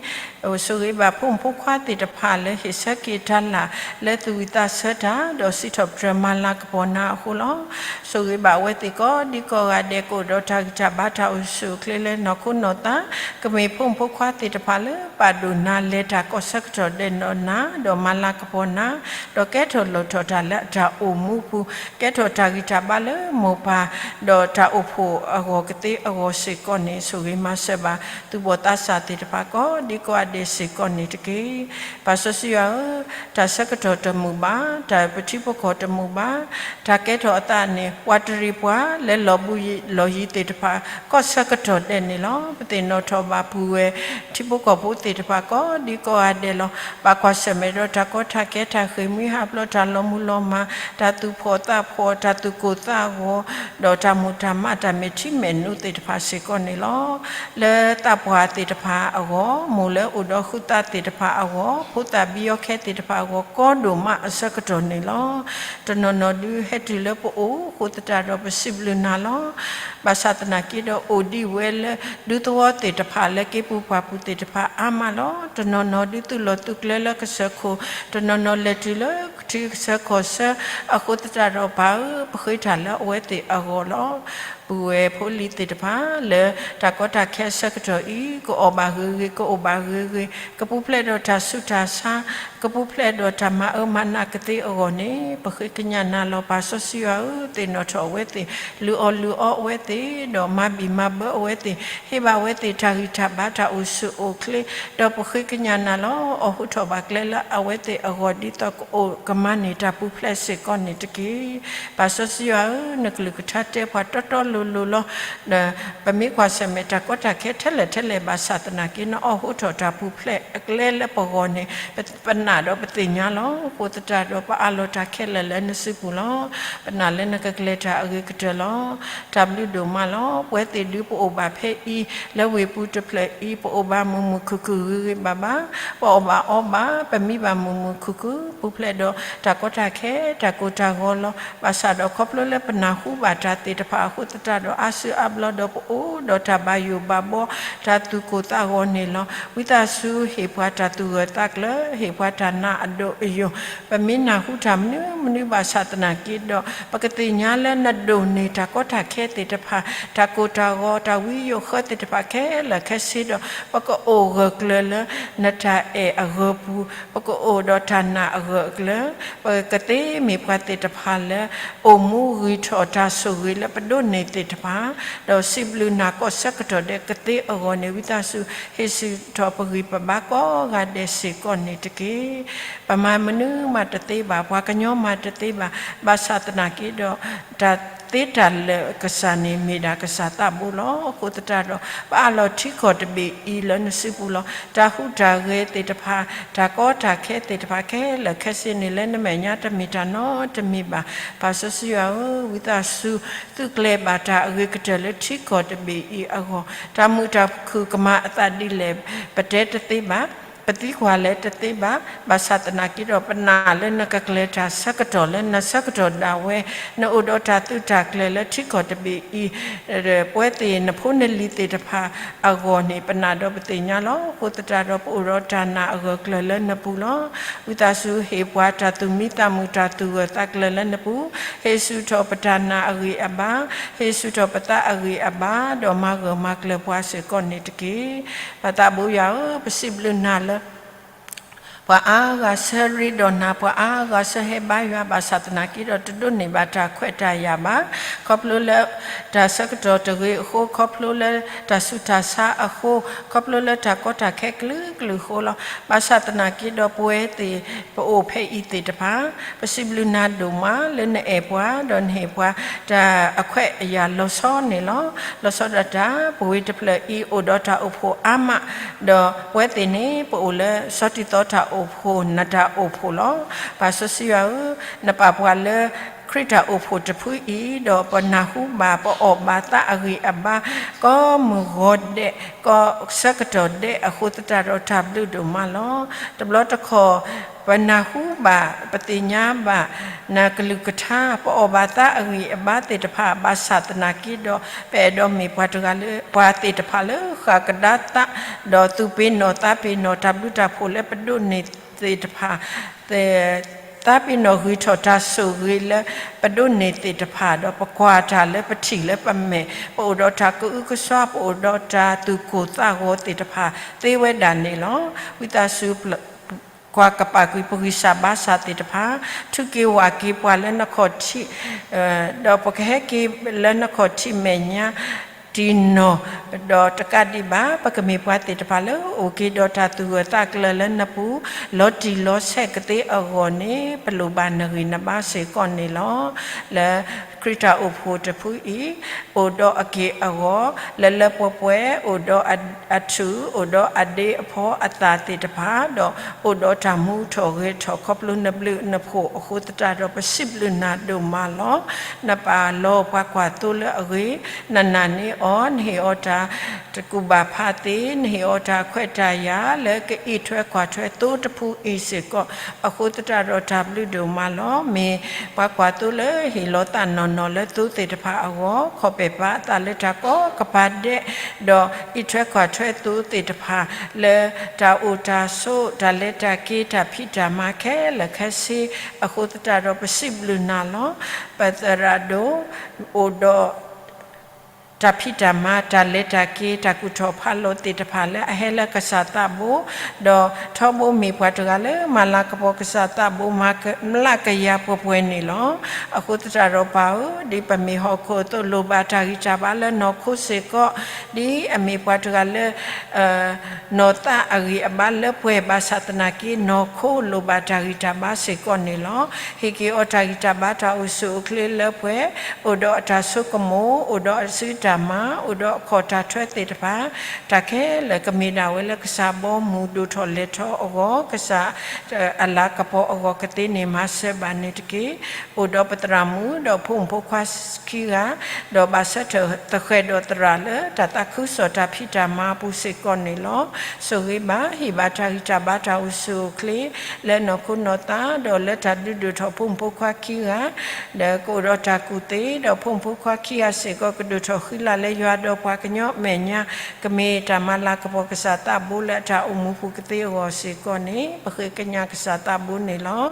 ဆိၣ်ဂ့ၤဘၣ်ဖိမုၣ်ဖိခွါသ့ၣ်တဖၣ်လၢဟ့ၣ်ဆၢက့ၤတၢ်လၢ် လၢသူၣ်ဝံၣ်သးဆၢတၢ် ဒီးစံးထီၣ်ပတြၢၤမၤလၤကပီၤနၤအဃိလီၤ. ဆိၣ်ဂ့ၤဘၣ်အဝဲသ့ၣ်ကိးဒံကိးဂၤဒဲး ကအိၣ်ဒီးတၢ်ဂံၢ်တၢ်ဘါတၢ်အိၣ်ဆူၣ်အိၣ်ချ့လၢနီၢ်ခိနီၢ်သး, ကမ့ၢ်ဖိမုၣ်ဖိခွါသ့ၣ်တဖၣ်လၢ ပာ်ဒိၣ်နၤလဲၤတၢ်ကီၢ်ဆၢကတီၢ်ဒဲးဒီးနၤ ဒီးမၤလၤကပီၤနၤ, ဒီးကဲထီၣ်လီၤထီၣ်တၢ်လၢအတၢ်အိၣ်မူပူၤ, ကဲထီၣ်တၢ်ဂံၢ်တၢ်ဘါလၢမိၢ်ပၢ် ဒီးတၢ်အိၣ်ဖှိၣ်အဂီၢ်ကသ့အဂီၢ်စ့ၢ်ကီးန့ၣ် ဆိၣ်ဂ့ၤမၤစၢၤဘၣ် သူၣ်ဘီၣ်သးစၢ်သ့ၣ်တဖၣ်ကိးဒံကိးဂၤဒဲးစ့ၢ်ကီးန့ၣ်တက့ၢ်. ပၢ်စီဆှံယွၤဧၢ, တၢ်ဆၢကတီၢ်တမုာ်ဘၣ်, တၢ်ပထံပကီၢ်တမုာ်ဘၣ်, တၢ်ကဲထီၣ်အသးန့ၣ် ပှၤတရံးပှၤလၢလီၢ်ဘူးလီၢ်ယံၤသ့ၣ်တဖၣ် ကီၢ်ဆၢကတီၢ်ဒဲးန့ၣ်လီၤ. ပသ့ၣ်နီၣ်ထီၣ်ဘၣ်ပုၢ်ဝဲၢ် ထံဖိကီၢ်ဖိသ့ၣ်တဖၣ်ကိးဒံကိးဂၤဒဲးလီၤ. ဘၣ်ကွၢ်ဆၢၣ်မဲာ်ဒီးတၢ်ကီတၢ်ခဲ တၢ်ဃ့ၢ်မှံဟးဖျိး တၢ်လီၤမုၢ်လီၤမၢ် တၢ်သူၣ်ဖှီၣ်သးဖှီၣ် တၢ်သူၣ်ကိၢ်သးဂီၤ ဒီးတၢ်မိၣ်တၢ်မး တၢ်မဲာ်ထံမဲာ်နိသ့ၣ်တဖၣ်စ့ၢ်ကီးန့ၣ်လီၤ. လၢသးပှၢ်သ့ၣ်တဖၣ်အဂီၢ်, မိၢ်လၢအိၣ်ဒီးဃုသးသ့ၣ်တဖၣ်အဂီၢ်, ဖိသၣ်ဘံယီခဲသ့ၣ်တဖၣ်အဂီၢ် ကီဒိၣ်မးအဆၢကတီၢ်န့ၣ်လီၤ. တနီၤနီၤဒုးဟဲတုၤလၢပအိၣ်အဃိသတးဒီး ပစံးဘျုးနၤလီၤ. ဘၣ်ဆၣ်သနာ်က့ဒီး အိၣ်ဒံးဝဲလၢ ဒူသဝီသ့ၣ်တဖၣ်လၢက့ၤပူၤပှၢ်ပူၤသ့ၣ်တဖၣ်အါမးလီၤ. တနီၤနီၤဒုးသူၣ်လီၤသူၣ်ကျဲလၢကစၢၢ်ခိၣ်, တနီၤနီၤလဲၤတုၤလၢထံဆၢကီၢ်ဆၢအဃိသတးဒီး ပၢ်ဧၢ, ပဃ့တၢ်လၢအဝဲသ့ၣ်အဂီၢ်လီၤ. ပုၢ်ဝဲၢ်ဖိလံၤသ့ၣ်တဖၣ် လၢတၢ်ကီတၢ်ခဲအဆၢကတီၢ်အံၤ ကအိၣ်ဘၣ်ဂ့ၤဂ့ၤ ကအိၣ်ဘၣ်ဂ့ၤဂ့ၤ, ကပူၤဖျဲးဒီးတၢ်ဆူးတၢ်ဆါ, ကပူၤဖျဲးဒီးတၢ်မၤအၢမၤနးကသ့အဂီၢ်န့ၣ် ပဃ့ကညးနၤလီၤ. ပၢ်စီဆှံယွၤဧၢ, သ့ၣ်နီၣ်ထီၣ်အဝဲသ့ၣ်, လုၢ်အီၣ်လုၢ်အီအဝဲသ့ၣ်, ဒီးမၤဘံၣ်မၤဘၢအဝဲသ့ၣ်, ဟ့ၣ်ဘၣ်အဝဲသ့ၣ်တၢ်ဂံၢ်တၢ်ဘါ တၢ်အိၣ်ဆူၣ်အိၣ်ချ့, ဒီးပဃ့ကညးနၤလီၤ. အိးထီၣ်ဘၣ်ကျဲလၢအဝဲသ့ၣ်အဂီၢ် ဒ်သိးကအိၣ်ကမၤန့ၢ်တၢ်ပူၤဖျဲးစ့ၢ်ကီးန့ၣ်တက့ၢ်. ပၢ်စီဆှံယွၤဧၢ, နကလုၢ်ကထါတဲပှၤတီတီလိၤလိၤလီၤ. ဒီးပမ့ၢ်ကွၢ်ဆၢၣ်မဲာ်တၢ်ကီတၢ်ခဲထဲလဲၣ်ထဲလဲၣ် ဘၣ်ဆၣ်သနာ်က့ နအိးထီၣ်တၢ်ပူၤဖျဲးအကျဲလၢပဂီၢ်န့ၣ် ပနာ်ဒီးပသ့ၣ်ညါလီၤ. အဃိသတးဒီး ပအးလီၤတၢ်ခဲလၢာ်လၢနစုပူၤလီၤ. ပနာ်လၢနကကျဲၤတၢ်အဂ့ၤကတၢၢ်လီၤ. တၢ်ဘျုးဒိၣ်မးလီၤ. ပဝဲသ့ၣ်ဒုးပအိၣ်ဘၣ်ဖဲအံၤ လၢဝ့ၢ်ပူၤတဖျၢၣ်အံၤ ပအိၣ်ဘၣ်မုာ်မုာ်ခုၣ်ခုၣ်ဂ့ၤဂ့ၤဘၣ်ဘၣ်, ပအီၣ်ဘၣ်အီဘၣ်, ပမံဘၣ်မုာ်မုာ်ခုၣ်ခုၣ်, ပူၤဖျဲးဒီးတၢ်ကီတၢ်ခဲ တၢ်ကိၢ်တၢ်ဂီၤလီၤ. ဘၣ်ဆၣ်ဒီးခီဖျိလၢပနၢ်ဟူဘၣ်တၢ်သ့ၣ်တဖၣ်အဃိသတးဒီး အါစုအါဘျီဒီး ပအိၣ်ဒီးတၢ်ဘၣ်ယိၣ်ဘၣ်ဘှီ တၢ်သူၣ်ကိၢ်သးဂီၤန့ၣ်လီၤ. ဝံသးစူၤဟ့ၣ်ပှၤတၢ်သူၣ်ဂၢၢ်သးကျၢၤ, ဟ့ၣ်ပှၤတၢ်နာ်အဒိၣ်အယိာ်, ပမ့ၢ်နၢ်ဟူတၢ်မနုၤမနုၤဘၣ်ဆၣ်သနာ်က့ဒီး ပကသ့ၣ်ညါလၢနဒိၣ်န့ၢ်တၢ်ကီတၢ်ခဲသ့ၣ်တဖၣ်, တၢ်ကိၢ်တၢ်ဂီၤ တၢ်ဝံယိာ်ဃၢသ့ၣ်တဖၣ်ခဲလၢာ်ခဲဆ့ဒီး ပကအိၣ်ဂၢၢ်ကျၢၤလၢနတၢ်အဲၣ်အဂၢၤပူၤ, ပကအိၣ်ဒီးတၢ်နာ်အဂၢၢ်အကျၢၤ, ပကသ့မ့ၢ်ပှၤသ့ၣ်တဖၣ်လၢ အိၣ်မူဂံၢ်ထီၣ်တၢ်ဆိၣ်ဂ့ၤလၢပဒိးန့ၢ်သ့ၣ်တဖၣ်, ဒီးစံးဘျုးနၤကိးဆၢကတီၢ်ဒဲးကသ့အဂီၢ်န့ၣ် ဝံသးစူၤဟ့ၣ်ဆူၣ်ထီၣ်ပဂံၢ်ပဘါကိးဂၤဒဲးစ့ၢ်ကီးန့ၣ်တက့ၢ်. ပမၤမနုၤမးတသ့ဘၣ်, ပှၤကညီမၤတသ့ဘၣ်, ဘၣ်ဆၣ်သနာ်က့ဒီး တၢ်သ့တၢ်လၢာ်ကစၢ်န့ၣ် မ့ၢ်ဒၣ်ကစၢ်သးဘိလီၤ. အဃိသတးဒီး ပအးလီၤထံကီၢ်တဘ့ၣ်အံၤလၢနစုပူၤလီၤ. တၢ်ဟူးတၢ်ဂဲၤသ့ၣ်တဖၣ်, တၢ်ကီတၢ်ခဲသ့ၣ်တဖၣ်ခဲလၢာ်ခဲဆ့န့ၣ် လၢနမဲာ်ညါတမ့ၢ်တၢ်နီတမံၤဘၣ်. ပၢ်စီဆှံယွၤဧၢ, ဝံသးစူၤ သုးကျဲၤဘၣ်တၢ်အဂ့ၤကတၢၢ်လၢထံကီၢ်တဘ့ၣ်အံၤအဂီၢ်, တၢ်မုာ်တၢ်ခုၣ်ကမၤအသးဒ်လဲၣ် ပတဲတသ့ဘၣ်, ပသံကွၢ်လဲၤတသ့ဘၣ်, ဘၣ်ဆၣ်သနာ်က့ဒီး ပနာ်လၢနကကျဲၤတၢ်ဆၢကတီၢ်လၢနဆၢကတီၢ်ဒၣ်ဝဲ, နအိၣ်ဒီးတၢ်သုးတၢ်ကျဲၤလၢထံကီၢ်တဘ့ၣ်အံၤ, ပဝဲသ့ၣ်နဖိနလံၤသ့ၣ်တဖၣ်အဂီၢ်န့ၣ် ပနာ်ဒီးပသ့ၣ်ညါလီၤ. အဃိသတးဒီး ပအိၣ်ဒီးတၢ်နာ်အဂၢၢ်ကျၢၤလၢနပူၤလီၤ. ဝံသးစူၤဟ့ၣ်ပှၤတၢ်သူၣ်မံသးမုာ် တၢ်သူၣ်ဂၢၢ်သးကျၢၤလၢနပူၤ, ဟ့ၣ်ဆူၣ်ထီၣ်ပတၢ်နာ်အဂံၢ်အဘါ, ဟ့ၣ်ဆူၣ်ထီၣ်ပသးအဂံၢ်အဘါ, ဒီးမၤဂၢၢ်မၤကျၢၤပှၤစ့ၢ်ကီးန့ၣ်တက့ၢ်. ပၢ်သးဘိယွၤဧၢ, ပစံးဘျုးနၤလၢ ပှၤအါဂၤဆၢရ့ဒီးနၤ, ပှၤအါဂၤဆၢဟဲဘါယွၤ, ဘၣ်ဆၣ်သနာ်က့ဒီး တဒိးန့ၢ်ဘၣ်တၢ်ခွဲးတၢ်ယာ်ဘၣ်, ခီဖျိလၢတၢ်ဆၢကတီၢ်တဂ့ၤအဃိ, ခီဖျိလၢတၢ်ဆူးတၢ်ဆါအဃိ, ခီဖျိလၢတၢ်ကီတၢ်ခဲကလုာ်ကလုာ်အဃိလီၤ. ဘၣ်ဆၣ်သနာ်က့ဒီး ပဝဲသ့ၣ် ပအိၣ်ဖဲအံၤသ့ၣ်တဖၣ်, ပစံးဘျုးနၤဒိၣ်မးလၢနအဲၣ်ပှၤ, ဒီးနဟ့ၣ်ပှၤတၢ်အခွဲးအယာ်လီၤဆီန့ၣ်လီၤ. လီၤဆီဒၣ်တၢ် ပဝဲတဖျၢၣ်အံၤ အိၣ်ဒီးတၢ်အိၣ်ဖှိၣ်အါမး, ဒီးပဝဲသ့ၣ်န့ၣ် ပအိၣ်လၢစီၤတံၤသီတၢ်အိၣ်ဖှိၣ် နတၢ်အိၣ်ဖှိၣ်လီၤ. ပၢ်စီဆှံယွၤဧၢ, နပာ်ပှၤလၢ ခရံာ်တၢ်အိၣ်ဖှိၣ်တဖုအံၤ, ဒီးပနၢ်ဟူဘၣ် ပအီၣ်ဘၣ်သးအဂံၢ်အဘါ ကိးမုၢ်ဂီၤဒဲး ကိးဆၢကတီၢ်ဒဲးအဃိသတးဒီး တၢ်ဘျုးဒိၣ်မးလီၤ. တဘျီတခီၣ် ပနၢ်ဟူဘၣ် ပသ့ၣ်ညါဘၣ် နကလုၢ်ကထါ ပအီၣ်ဘၣ်သးအဂံၢ်အဘါသ့ၣ်တဖၣ် ဘၣ်ဆၣ်သနာ်က့ဒီး ပအဲၣ်ဒိးမ့ၢ်ပှၤတဂၤလၢ ပှၤသ့ၣ်တဖၣ်လၢဃၣ်ကဒါသး ဒီးသူၣ်ပ့ၤနီၣ်သးပ့ၤနီၣ် တၢ်ဘျုးတၢ်ဖှိၣ်လၢပဒိးန့ၢ်သ့ၣ်တဖၣ် သးပ့ၤနီၣ်ဂံၢ်ထီၣ်တၢ်ဆိၣ်ဂ့ၤလၢပဒိးန့ၢ်သ့ၣ်တဖၣ်ဒီး ပကွၢ်တၢ်လၢပထံၣ်လၢပမဲာ် ပအိၣ်ဒီးတၢ်ကအုကစွါ ပအိၣ်ဒီးတၢ်သူၣ်ကိၢ်သးဂီၤသ့ၣ်တဖၣ်သ့ဝဲဒၣ်န့ၣ်လီၤ. ဝံသးစူၤ ကွၢ်ကပာ်ကွံာ်ပဂံၢ်စၢ်ဘါစၢ်သ့ၣ်တဖၣ်, ထုးက့ၤဝၢ်က့ၤပှၤလၢနခီၣ်ထံး, ဒီးပကဟဲက့ၤလၢနခီၣ်ထံးမဲာ်ညါ တံၢ်နီၢ်, ဒီးတကးဒံးဘၣ် ပကမ့ၢ်ပှၤသ့ၣ်တဖၣ်လၢအိၣ်က့ၤဒီးတၢ်သူၣ်ဂၢၢ်သးကျၢၤလၢနပူၤ လီၤတံၢ်လီၤဆဲးကသ့အဂီၢ်န့ၣ် ပလိၣ်ဘၣ်နဂံၢ်နဘါစ့ၢ်ကီးန့ၣ်လီၤ. လၢခရံာ်တၢ်အိၣ်ဖှိၣ်တဖုအံၤ အိၣ်ဒီးအက့ၢ်အဂီၤ လၢလၢပှဲၤပှဲၤ အိၣ်ဒီးအထူၣ် အိၣ်ဒီးအဒ့အဖီအသၣ်သ့ၣ်တဖၣ် ဒီးအိၣ်ဒီးတၢ်မူထီၣ်ဂဲၤထီၣ်ခီဖျိနဘျုးနဖှိၣ်အဃိသတးဒီး ပစံးဘျုးနၤဒိၣ်မးလီၤ. နပာ်လီၤပှၤကွၢ်သိလၢအဂ့ၤ, နနာ်န့ၢ်အီၤ, နဟ့ၣ်အီၤတၢ် တကူၣ်ဘၣ်ဖးသ့, နဟ့ၣ်အီၤတၢ်ခွဲးတၢ်ယာ် လၢကအံးထွဲကွၢ်ထွဲသိတဖုအံၤစ့ၢ်ကီး အဃိသတးဒီးတၢ်ဘျုးဒိၣ်မးလီၤ. မ့ၢ်ပှၤကွၢ်သိလၢဟ့ၣ်လီၤသးနီၢ်နီၢ်လၢသိသ့ၣ်တဖၣ်အဂီၢ် ခီၣ်ပဲာ်ပာ်အသးလၢတၢ်ကိးကပၤဒဲး, ဒီးအံးထွဲကွၢ်ထွဲသိသ့ၣ်တဖၣ် လၢတၢ်အိၣ်တၢ်ဆိး တၢ်လဲၤတၢ်က့ၤ တၢ်ဖံးတၢ်မၤခဲလၢာ်ခဲဆ့ အဃိသတးဒီးပစံးဘျုးနၤလီၤ. ပသရၣ်ဒိၣ် အိၣ်ဒီး တၢ်ဖံးတၢ်မၤ တၢ်လဲၤတၢ်က့ၤ တၢ်ကူၣ်ထီၣ်ဖးလီၤသ့ၣ်တဖၣ်လၢအဟဲလၢကစၢ်သးဘိ, ဒီးထီဘိမ့ၢ်ပှၤတဂၤလၢ မၤလၤကပီၤကစၢ်သးဘိ မၤကယၤပှဲၤပှဲၤန့ၣ်လီၤ. အဃိသတးဒီးပၢ်ဧၢ, ဒ်ပမ့ၢ်ဟီၣ်ခိၣ်အသိး လိၣ်ဘၣ်တၢ်ဂံၢ်တၢ်ဘါလၢနီၢ်ခိစ့ၢ်ကီး, ဒ်အမ့ၢ်ပှၤတဂၤလၢ နီၢ်သးအဂံၢ်အဘါလၢပှဲၤဘၣ်ဆၣ်သနာ်က့ နီၢ်ခိလိၣ်ဘၣ်တၢ်ဂံၢ်တၢ်ဘါစ့ၢ်ကီးန့ၣ်လီၤ. ဟ့ၣ်က့ၤအီၤတၢ်ဂံၢ်တၢ်ဘါတၢ်အိၣ်ဆူၣ်အိၣ်ချ့လၢပှဲၤ, အိၣ်ဒီးအတၢ်ဆိကမိၣ်, အိၣ်ဒီးအစုတၢ်မၤ, အိၣ်ဒီးအခီၣ်တၢ်ထွဲသ့ၣ်တဖၣ်, တၢ်ခဲလၢာ်ကမ့ၢ်ဒၣ်ဝဲလၢကစၢ်ဘီမုၢ်ဒိၣ်ထီၣ်လဲၤထီၣ်အဂီၢ်, ကစၢ်အလၤကပီၤအဂီၢ်ကသ့န့ၣ် မၤစၢၤဘၣ်န့ၣ်တက့ၢ်. အိၣ်ဒီးပသရၣ်မုၣ်ဒီးဖိမုၣ်ဖိခွါခံဂၤ, ဒီးဘၣ်ဆၢထၢၣ်သဃဲးဒီးသရၣ်လၢ တၢ်သးခုကစီၣ်တၢ်ဖံးတၢ်မၤအပူၤစ့ၢ်ကီးန့ၣ်လီၤ. ဆိၣ်ဂ့ၤဘၣ် ဟ့ၣ်ဘၣ်တၢ်ဂံၢ်တၢ်ဘါတၢ်အိၣ်ဆူၣ်အိၣ်ချ့ လၢနီၢ်ခိနီၢ်သး ဒီးလၢတၢ်ဒုးဒိၣ်ထီၣ်ဖိမုၣ်ဖိခွါခံဂၤ, ဒီးကအိၣ်ဒီးတၢ်ကူၣ်သ့, ဒီးဖိမုၣ်ဖိခွါခံဂၤစ့ၢ်ကီး ကဒိၣ်ထီၣ်ဃံလၤလၢယွၤဒီးပှၤကညီအမဲာ်ညါ, ကမ့ၢ်တၢ်မၤလၤကပီၤကစၢ်သးဘိလၢအတၢ်အိၣ်မူပူၤကသ့အဂီၢ်စ့ၢ်ကီးန့ၣ် ပဃ့ကညးကစၢ်သးဘိန့ၣ်လီၤ.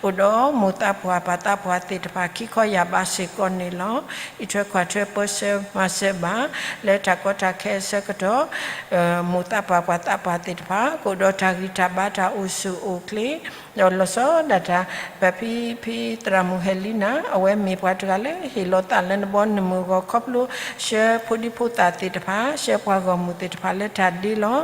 အိၣ်ဒီးမိၢ်သးပှၢ်ပၢ်သးပှၢ်သ့ၣ်တဖၣ်ခံခီယၢ်ဘးစ့ၢ်ကီးန့ၣ်လီၤ. အံးထွဲကွၢ်ထွဲပၢဆှၢမၤစၢၤဘၣ် လၢတၢ်ကီတၢ်ခဲအဆၢကတီၢ် မိၢ်သးပှၢ်ပၢ်သးပှၢ်သ့ၣ်တဖၣ် ကအိၣ်ဒီးတၢ်ဂံၢ်တၢ်ဘါတၢ်အိၣ်ဆူၣ်အိၣ်ချ့, ဒီးလီၤဆီဒၣ်တၢ် ပဖံဖံသရၣ်မုၣ်ဟဲလံနၤ အဝဲမ့ၢ်ပှၤတဂၤလၢဟ့ၣ်လီၤသးလၢနဘီနမုၢ်အဂီၢ် ခီဖျိဆှၢဖိဒံဖိသၣ်သ့ၣ်တဖၣ် ဆှၢပှၤဂီၢ်မုၢ်သ့ၣ်တဖၣ်လၢတၢ်ဒ့လီၤ.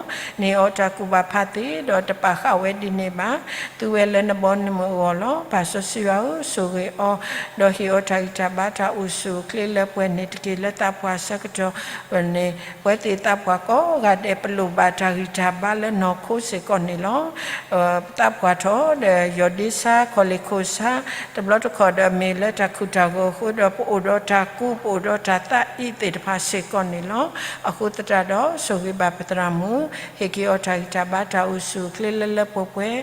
န့ၢ်အီၤတၢ်ကူၣ်ဘၣ်ဖးသ့ ဒီးတပာ်ဃာ်ဝဲဒ်န့ၣ်ဘၣ် သုဝဲလၢနဘီနမုၢ်အဂီၢ်လီၤ. ပၢ်စီဆှံယွၤဧၢ, ဆိၣ်ဂ့ၤအီၤ, ဒီးဟ့ၣ်အီၤတၢ်ဂံၢ်တၢ်ဘါတၢ်အိၣ်ဆူၣ်အိၣ်ချ့လၢပှဲၤန့ၣ်တက့ၢ်. လၢသးပှၢ်ဆၢကတီၢ်န့ၣ် ပဝဲသ့ၣ်သးပှၢ်ကိးဂၤဒဲး ပလိၣ်ဘၣ်တၢ်ဂံၢ်တၢ်ဘါလၢနီၢ်ခိစ့ၢ်ကီးန့ၣ်လီၤ. ပသးပှၢ်ထီၣ်ဒီးယီၢ်ဒ့ဆါ ခီၣ်လ့ၢ်ခိၣ်ဆါ တဘျီတခီၣ်ဒီးမ့ၢ်လၢတၢ်ခူၣ်တၢ်ဂီၤအဃိဒီး ပအိၣ်ဒီးတၢ်ကူး ပအိၣ်ဒီးတၢ်သးအံၤသ့ၣ်တဖၣ်စ့ၢ်ကီးန့ၣ်လီၤ. အဃိသတးဒီး ဆိၣ်ဂ့ၤဘၣ်ပသရၣ်မုၣ်, ဟ့ၣ်က့ၤအီၤတၢ်ဂံၢ်တၢ်ဘါတၢ်အိၣ်ဆူၣ်အိၣ်ချ့လၢလၢပှဲၤပှဲၤ,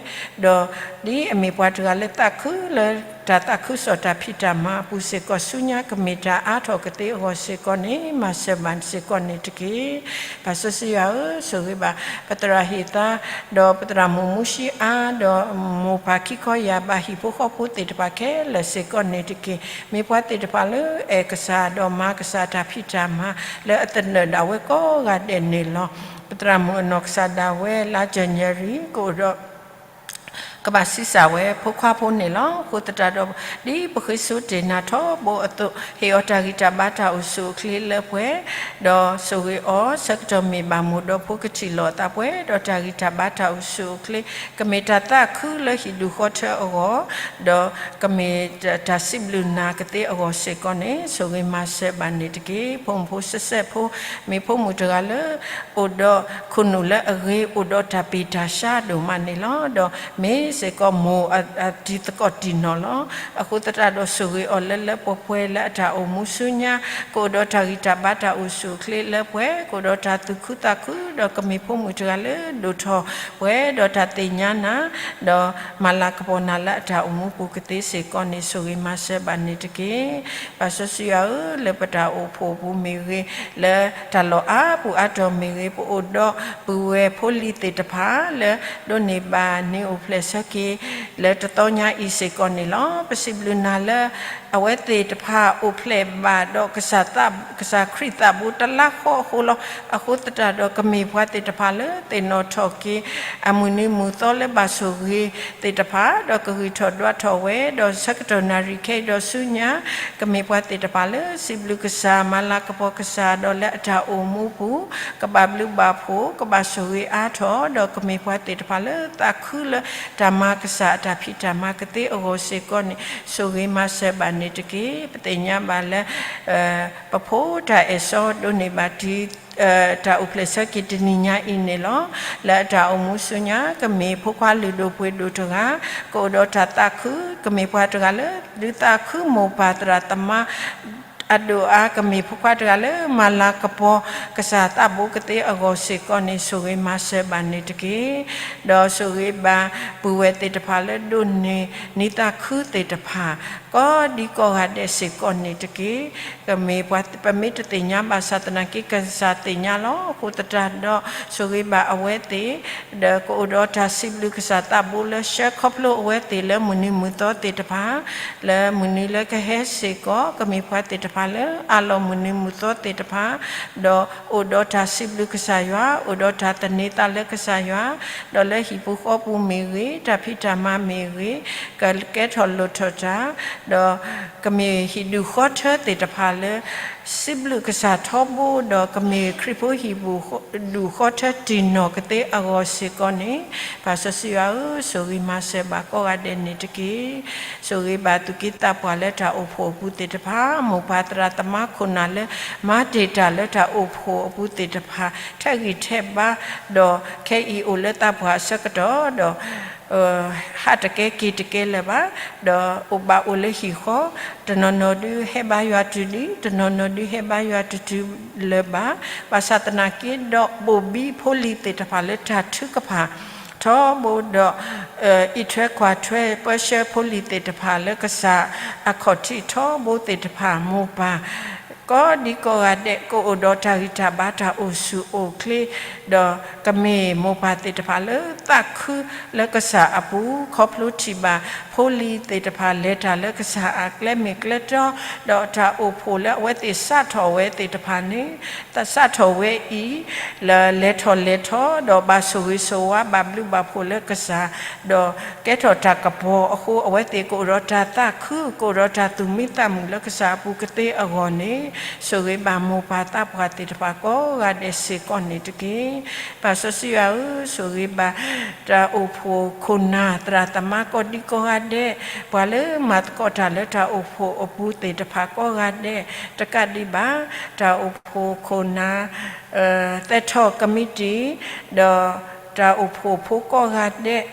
ဒီးဒ်အမ့ၢ်ပှၤတဂၤလၢသးခုလၢ တၢ်သးခုကစီၣ်တၢ်ဖံးတၢ်မၤအပူၤစ့ၢ်ကီး ဆူညါကမ့ၢ်တၢ်အါထီၣ်ကသ့အဂီၢ်စ့ၢ်ကီးန့ၣ် မၤစၢၤဘၣ်စ့ၢ်ကီးန့ၣ်တက့ၢ်. ပၢ်စီဆှံယွၤဧၢ, ဆိၣ်ဂ့ၤဘၣ် ပသရၣ်ဟ့ၣ်သါ, ဒီးပသရၣ်မုၣ်မူၡံအါ, ဒီးမိၢ်ပၢ်ခံခီယၢ်ဘး ဟံၣ်ဖိဃီဖိသ့ၣ်တဖၣ်ခဲလၢာ်စ့ၢ်ကီးန့ၣ်တက့ၢ်. မ့ၢ်ပှၤသ့ၣ်တဖၣ်လၢအဲၣ်ကစၢ်ဒီးမၤကစၢ်တၢ်ဖံးတၢ်မၤ လၢအသနၢၣ်ဒၣ်ဝဲကိးဂၤဒဲးန့ၣ်လီၤ. ပသရၣ်မုၣ်အနီၢ်ကစၢ်ဒၣ်ဝဲ လါယနူၤအါရံၤ ကအိၣ်ဒီး ကဘၣ်ဆံးစၢ်ဝဲဖိခွါဖိန့ၣ်လီၤ. အဃိသတးဒီး ဒ်ပဃ့ဆိတ့ၢ်နၤထီဘိအသိး ဟ့ၣ်အီၤတၢ်ဂံၢ်တၢ်ဘါတၢ်အိၣ်ဆူၣ်အိၣ်ချ့လၢပှဲၤ, ဒီးဆိၣ်ဂ့ၤအီၤ ဆၢကတီၢ်မ့ၢ်ဘၣ်မိၢ်ဒီးဖိကထံၣ်လိာ်အသးပှဲၤဒီး တၢ်ဂံၢ်တၢ်ဘါတၢ်အိၣ်ဆူၣ်အိၣ်ချ့ ကမ့ၢ်တၢ်သးခုလၢဟံၣ်ဒူၣ်ဃီထၢအဂီၢ်, ဒီးကမ့ၢ်တၢ်စံးဘျုးနၤကသ့အဂီၢ်စ့ၢ်ကီးန့ၣ် ဆိၣ်ဂ့ၤမၤစၢၤဘၣ်န့ၣ်တက့ၢ်. ဖိမုၣ်ဖိစဲးစဲးဖိ မ့ၢ်ဖိမုၣ်တဂၤလၢ အိၣ်ဒီးခိၣ်နူာ်လၢအဂ့ၤ အိၣ်ဒီးတၢ်ပ့ၢ်တၢ်ဆှါဒိၣ်မးန့ၣ်လီၤ. ဒီးမ့ၢ်စ့ၢ်ကီးမိၢ်အတံၤသကိးတံၢ်နီၢ်လီၤ. အဃိသတးဒီးဆိၣ်ဂ့ၤအီၤလၢလၢပှဲၤပှဲၤလၢအတၢ်အိၣ်မူဆူညါ ကအိၣ်ဒီးတၢ်ဂံၢ်တၢ်ဘါတၢ်အိၣ်ဆူၣ်အိၣ်ချ့လၢပှဲၤ ကအိၣ်ဒီးတၢ်သူၣ်ခုသးခု ဒီးကမ့ၢ်ဖိမုၣ်တဂၤလၢဒိၣ်ထီၣ်ပှဲၤဒီးတၢ်သ့ၣ်ညါနၤ ဒီးမၤလၤကပီၤနၤလၢအတၢ်အိၣ်မူပူၤကသ့စ့ၢ်ကီးန့ၣ် ဆိၣ်ဂ့ၤမၤစၢၤဘၣ်န့ၣ်တက့ၢ်. ပၢ်စီဆှံယွၤဧၢ, လၢပတၢ်အိၣ်ဖှိၣ်ပူၤမ့ၢ်ဂ့ၤ, လၢတၢ်လီၢ်အါပူၤအါတီၢ်မ့ၢ်ဂ့ၤ, ပအိၣ်ဒီးပုၢ်ဝဲၢ်ဖိလံၤသ့ၣ်တဖၣ်လၢ ဒိးန့ၢ်ဘၣ်နံၤအိၣ်ဖျဲၣ်ဆၢက့ၤ လၢတသီညါအံၤစ့ၢ်ကီးန့ၣ်လီၤ. ပစံးဘျုးနၤလၢ အဝဲသ့ၣ်တဖၣ်အိၣ်ဖျဲၣ်ဘၣ်ဒီး ကစၢ်ခရံာ်သးဘိတလါဃီအဃိလီၤ. အဃိသတးဒီးကမ့ၢ်ပှၤသ့ၣ်တဖၣ်လၢသ့ၣ်နီၣ်ထီၣ်က့ၤ အမုၢ်နံၤမုၢ်သီလၢဘၣ်ဆိၣ်ဂ့ၤသ့ၣ်တဖၣ် ဒီးကဂံၢ်ထီၣ်ဒွးထီၣ်ဝဲ ဒီးဆၢကတီၢ်နၣ်ရံၣ်ခဲအံၤဒီးဆူညါ ကမ့ၢ်ပှၤသ့ၣ်တဖၣ်လၢစံးဘျုးကစၢ် မၤလၤကပီၤကစၢ် ဒီးလၢအတၢ်အိၣ်မူပူၤ ကဘၣ်ဘျုးဘၣ်ဖှိၣ် ကဘၣ်ဆိၣ်ဂ့ၤအါထီၣ် ဒီးကမ့ၢ်ပှၤသ့ၣ်တဖၣ်လၢသးခုလၢတၢ်မၤကစၢ်အတၢ်ဖံးတၢ်မၤကသ့အဂီၢ်စ့ၢ်ကီးန့ၣ် ဆိၣ်ဂ့ၤမၤစၢၤဘၣ်န့ၣ်တက့ၢ်. ပသ့ၣ်ညါဘၣ်လၢ ပဖိတၢ်အဲၣ်စီဒိးန့ၢ်ဘၣ်တၢ်အိၣ်ဖျဲၣ်ဆၢက့ၤတနံၤညါအံၤန့ၣ်လီၤ. လၢအတၢ်အိၣ်မူဆူညါ ကမ့ၢ်ဖိခွါလုၢ်ဒိၣ်ပှ့ၤဒိၣ်တဂၤ ကအိၣ်ဒီးတၢ်သးခု ကမ့ၢ်ပှၤတဂၤလၢ ဒုးသးခုမိၢ်ပၢ်သရၣ်သမါ အဒိၣ်အါ ကမ့ၢ်ဖိခွါတဂၤလၢ မၤလၤကပီၤ ကစၢ်သးဘိကသ့အဂီၢ်စ့ၢ်ကီးန့ၣ် ဆိၣ်ဂ့ၤမၤစၢၤဘၣ်န့ၣ်တက့ၢ်. ဒီးဆိၣ်ဂ့ၤဘၣ်ပုၢ်ဝဲၢ်သ့ၣ်တဖၣ်လၢ ဒိးန့ၢ်နံၤသးခုသ့ၣ်တဖၣ် ကိးဒံကိးဂၤဒဲးစ့ၢ်ကီးန့ၣ်တက့ၢ်. ကမ့ၢ်ပှၤ ပမ့ၢ်တသ့ၣ်ညါဘၣ်ဆၣ်သနာ်က့ ကစၢ်သ့ၣ်ညါလီၤ. အဃိသတးဒီး ဆိၣ်ဂ့ၤဘၣ်အဝဲသ့ၣ် ဒီးကအိၣ်ဒီးတၢ်စံးဘျုးကစၢ်သးဘိလၢ ဆှၢခီဖျိအဝဲသ့ၣ်လၢမုၢ်နံၤမုၢ်သီသ့ၣ်တဖၣ် လၢမုၢ်နံၤလၢကဟဲစ့ၢ်ကီး ကမ့ၢ်ပှၤသ့ၣ်တဖၣ် ပှၤလၢအလီၤမုၢ်နံၤမုၢ်သီသ့ၣ်တဖၣ်, ဒီးအိၣ်ဒီးတၢ်စံးဘျုးကစၢ်ယွၤ, အိၣ်ဒီးတၢ်သန့ၤသးလၢကစၢ်ယွၤ, ဒီးလၢဟံၣ်ပူၤဃီပူၤမ့ၢ်ဂ့ၤ, တၢ်ဖံးတၢ်မၤမ့ၢ်ဂ့ၤ, ကကဲထီၣ်လိၣ်ထီၣ်တၢ်, ဒီးကမ့ၢ်ဟံၣ်ဒူၣ်ဃီထၢသ့ၣ်တဖၣ်လၢ စံးဘျုးကစၢ်ထီဘိ, ဒီးကမ့ၢ်ခရံာ်ဖိဟံၣ်ဒူၣ်ဃီထၢတံၢ်နီၢ်ကသ့အဂီၢ်စ့ၢ်ကီးန့ၣ်, ပၢ်စီဆှံယွၤဧၢ, ဆိၣ်ဂ့ၤမၤစၢၤဘၣ်ကိးဂၤဒဲးန့ၣ်တက့ၢ်. ဆိၣ်ဂ့ၤဘၣ်သူၣ်က့သးပှၢ်လၢတၢ်အိၣ်ဖှိၣ်အပူၤသ့ၣ်တဖၣ်, မိၢ်ပၢ်သရၣ်သမါခိၣ်နၢ်လၢ မၤတ့ၢ်တၢ်လၢတၢ်အိၣ်ဖှိၣ်အပူၤသ့ၣ်တဖၣ် ထဲးဂံၢ်ထဲးဘါ, ဒီးခဲအံၤအိၣ်လၢသးပှၢ်အဆၢကတီၢ်, ဒီး ဟးတကဲက့ၤတကဲလၢၤဘၣ်, ဒီးအိၣ်ဘၣ်အိၣ်လၢဟံၣ်ဃီ, တနီၤနီၤဒုးဟဲဘါယွၤတုၤဒံး, တနီၤနီၤဒုးဟဲဘါယွၤတတုၤလၢၤဘၣ်. ဘၣ်ဆၣ်သနာ်က့ဒီး ဘိၣ်ဘံဖိလံၤသ့ၣ်တဖၣ်လၢတၢ်ထုကဖၣ်ထီဘိ, ဒီး အံးထွဲကွၢ်ထွဲပၢဆှၢဖိလံၤသ့ၣ်တဖၣ်လၢကစၢ်အခီၣ်ထံးထီဘိသ့ၣ်တဖၣ်, မိၢ်ပၢ် ကိးဒံကိးဂၤဒဲး ကအိၣ်ဒီးတၢ်ဂံၢ်တၢ်ဘါ တၢ်အိၣ်ဆူၣ်အိၣ်ချ့, ဒီးကမ့ၢ်မိၢ်ပၢ်သ့ၣ်တဖၣ်လၢသးခုလၢကစၢ်အပူၤ, ခီဖျိထံၣ်ဘၣ်ဖိလံၤသ့ၣ်တဖၣ် လဲၤတၢ်လၢကစၢ်အကျဲမ့ၢ်ကျဲတီ, ဒီးတၢ်အိၣ်ဖှိၣ်လၢအဝဲသ့ၣ်စးထီၣ်ဝဲသ့ၣ်တဖၣ်န့ၣ်, စးထီၣ်ဝဲအံၤ လၢလဲၤထီၣ်လဲၤထီ, ဒီးဘၣ်ဆိၣ်ဂ့ၤဆိၣ်ဝါ ဘၣ်ဘျုးဘၣ်ဖှိၣ်လၢကစၢ်, ဒီးကဲထီၣ်တၢ်ကပီၤအဃိ အဝဲသ့ၣ်ကအိၣ်ဒီးတၢ်သးခု, ကအိၣ်ဒီးတၢ်သူၣ်မံသးမုာ်လၢကစၢ်အပူၤကသ့အဂီၢ်န့ၣ်, ဆိၣ်ဂ့ၤဘၣ်မိၢ်ပၢ်သးပှၢ်သ့ၣ်တဖၣ်ကိးဂၤဒဲးစ့ၢ်ကီးန့ၣ်တက့ၢ်. ပၢ်စီဆှံယွၤဧၢ, ဆိၣ်ဂ့ၤဘၣ် တၢ်အိၣ်ဖှိၣ်ခိၣ်နၢ် သရၣ်သမါကိးဒံကိးဂၤဒဲး, ပှၤလၢမၤသကိးတၢ်လၢတၢ်အိၣ်ဖှိၣ်အပူၤသ့ၣ်တဖၣ်ကိးဂၤဒဲး, တကးဒံးဘၣ် တၢ်အိၣ်ဖှိၣ်ခိၣ်နၢ် သဲထီၣ်ကမံးတံာ်, ဒီးတၢ်အိၣ်ဖှိၣ်ဖိကိးဂၤဒဲး,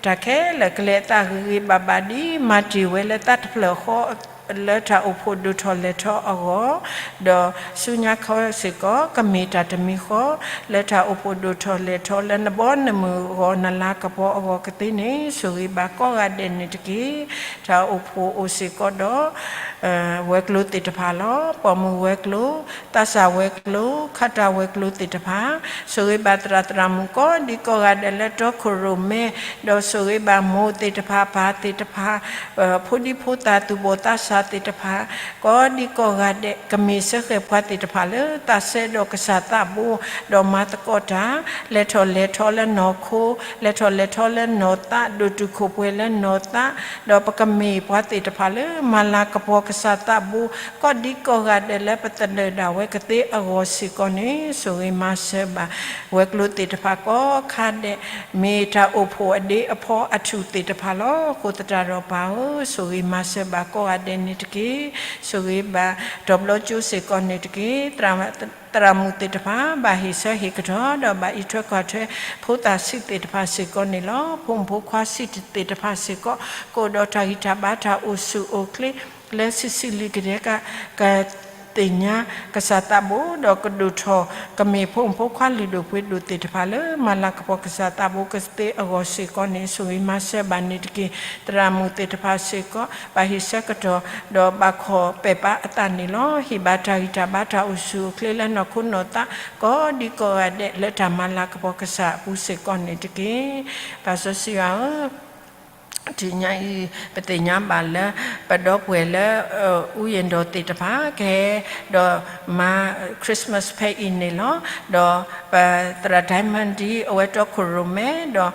တၢ်ခဲလၢာ်ကလဲၤအသးဂ့ၤဂ့ၤဘၣ်ဘၣ် ဒ်မၤတ့ၢ်ဝဲလၢသးတဖျၢၣ်ဃီ လၢတၢ်အိၣ်ဖှိၣ်ဒိၣ်ထီၣ်လဲၢ်ထီၣ်အဂီၢ်, ဒီးဆူညါခီစ့ၢ်ကီး ကမ့ၢ်တၢ်တမံၤဃီ လၢတၢ်အိၣ်ဖှိၣ်ဒိၣ်ထီၣ်လဲၢ်ထီၣ်လၢနဘီနမုၢ်အဂီၢ် နလၤကပီၤအဂီၢ်ကသ့န့ၣ်, ဆိၣ်ဂ့ၤဘၣ်ကိးဂၤဒဲးန့ၣ်တက့ၢ်. တၢ်အိၣ်ဖှိၣ်အိၣ်စ့ၢ်ကီးဒီး ဝဲၤကျိၤသ့ၣ်တဖၣ်လီၤ. ပိာ်မုၣ်ဝဲၤကျိၤ, သးစၢ်ဝဲၤကျိၤ, ခးတၢ်ဝဲၤကျိၤသ့ၣ်တဖၣ်, ဆိၣ်ဂ့ၤဘၣ်သရၣ်သရၣ်မုၣ်ကိးဒံကိးဂၤဒဲးလၢတီခိၣ်ရိၣ်မဲ, ဒီးဆိၣ်ဂ့ၤဘၣ်မိၢ်သ့ၣ်တဖၣ် ပၢ်သ့ၣ်တဖၣ်, ဖိဒံဖိသၣ်သူၣ်ဘီၣ်သးစၢ်သ့ၣ်တဖၣ်, ကိးဒံကိးဂၤဒဲး ကမ့ၢ်စ့ၢ်ကီးပှၤသ့ၣ်တဖၣ်လၢသးစဲဒီးကစၢ်သးဘိ, ဒီးမၤသကိးတၢ်, လဲၤထီၣ်လဲၤထီလၢနီၢ်ခိ, လဲၤထီၣ်လဲၤထီလၢနီၢ်သး, ဒိၣ်တုာ်ခိၣ်ပှဲၤလၢနီၢ်သး, ဒီးပကမ့ၢ်ပှၤသ့ၣ်တဖၣ်လၢမၤလၤကပီၤကစၢ်သးဘိ, ကိးဒံကိးဂၤဒဲးလၢပသနၢၣ်ဒၣ်ဝဲကသ့အဂီၢ်စ့ၢ်ကီးန့ၣ်, ဆိၣ်ဂ့ၤမၤစၢၤဘၣ် ဝဲၤကျိၤသ့ၣ်တဖၣ်ကိးခါဒဲး, မ့ၢ်တၢ်အိၣ်ဖှိၣ်အဒ့အဖီအထူၣ်သ့ၣ်တဖၣ်လီၤ. အဃိသတးဒီးပၢ်ဧၢ, ဆိၣ်ဂ့ၤမၤစၢၤဘၣ်ကိးဂၤဒဲးန့ၣ်တက့ၢ်. ဆိၣ်ဂ့ၤဘၣ်တီၤဘျီကၠိစ့ၢ်ကီးန့ၣ်တက့ၢ်. သရၣ်မုၣ်သ့ၣ်တဖၣ် ဘၣ်ဟ့ၣ်ဆၢဟ့ၣ်ကတီၢ် ဒီးဘၣ်အံးထွဲကွၢ်ထွဲ ဖိသၣ်ဆံးသ့ၣ်တဖၣ်စ့ၢ်ကီးန့ၣ်လီၤ. ဖိမုၣ်ဖိခွါဆံးသ့ၣ်တဖၣ်စ့ၢ်ကီး ကအိၣ်ဒီးတၢ်ဂံၢ်တၢ်ဘါ တၢ်အိၣ်ဆူၣ်အိၣ်ချ့ လၢဆံးဆံးလံၤကဒဲက ကသ့ၣ်ညါကစၢ်သးဘိ, ဒီးကဒိၣ်ထီၣ် ကမ့ၢ်ဖိမုၣ်ဖိခွါလုၢ်ဒိၣ်ပှ့ၤဒိၣ်သ့ၣ်တဖၣ်လၢ မၤလၤကပီၤကစၢ်သးဘိကသ့အဂီၢ်စ့ၢ်ကီးန့ၣ်, ဆိၣ်ဂ့ၤမၤစၢၤဘၣ်န့ၣ်တက့ၢ်. သရၣ်မုၣ်သ့ၣ်တဖၣ်စ့ၢ်ကီး ဘၣ်ဟ့ၣ်ဆၢကတီၢ် ဒီးဘၣ်ခီၣ်ပဲာ်ပာ်အသးန့ၣ်လီၤ. ဟ့ၣ်ဘၣ်တၢ်ဂံၢ်တၢ်ဘါ တၢ်အိၣ်ဆူၣ်အိၣ်ချ့လၢနီၢ်ခိနီၢ်သး ကိးဒံကိးဂၤဒဲး လၢတၢ်မၤလၤကပီၤကစၢ်အပူၤစ့ၢ်ကီးန့ၣ်တက့ၢ်. ပၢ်စီဆှံယွၤဧၢ, တနံၤညါအံၤ ပသ့ၣ်ညါဘၣ်လၢ ပဒီပုၢ်ဝဲၢ်လၢ အူယ့ၣ်ဒီးသ့ၣ်တဖၣ် ကဟဲဒီးမၤ Christmas ဖဲအံၤန့ၣ်လီၤ. ဒီးပသရၣ် Diamond ဒ်အဝဲတီခိၣ်ရိၣ်မဲ ဒီး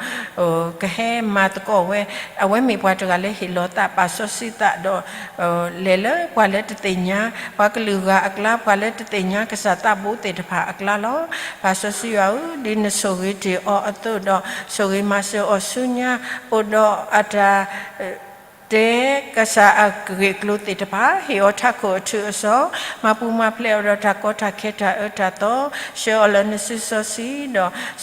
ကဟဲမၤသကိးဝဲ, အဝဲမ့ၢ်ပှၤတဂၤလၢဟ့ၣ်လီၤသး ပာ်စီဆှံသးဒီး လဲၤလၢပှၤလၢတသ့ၣ်ညါ, ပှၤကလုာ်ဂၤအကျါ, ပှၤလၢတသ့ၣ်ညါကစၢ်သးဘိသ့ၣ်တဖၣ်အကျါလီၤ. ပၢ်စီဆှံယွၤဧၢ, ဒ်နဆိၣ်ဂ့ၤတ့ၢ်အီၤအသိးဒီး ဆိၣ်ဂ့ၤမၤစၢၤအီၤဆူညါ, အိၣ်ဒီးအတၢ် တဲကစၢ်အဂ့ၢ်အကျိၤသ့ၣ်တဖၣ်, ဟ့ၣ်အီၤထးခိၣ်အထူးအစီၤ, မၤပူၤမၤဖျဲးအီၤဒီးတၢ်ကီတၢ်ခဲတၢ်အၢတၢ်သီ, ဆှၢအီၤလၢနစုစီဆှံ, ဒီး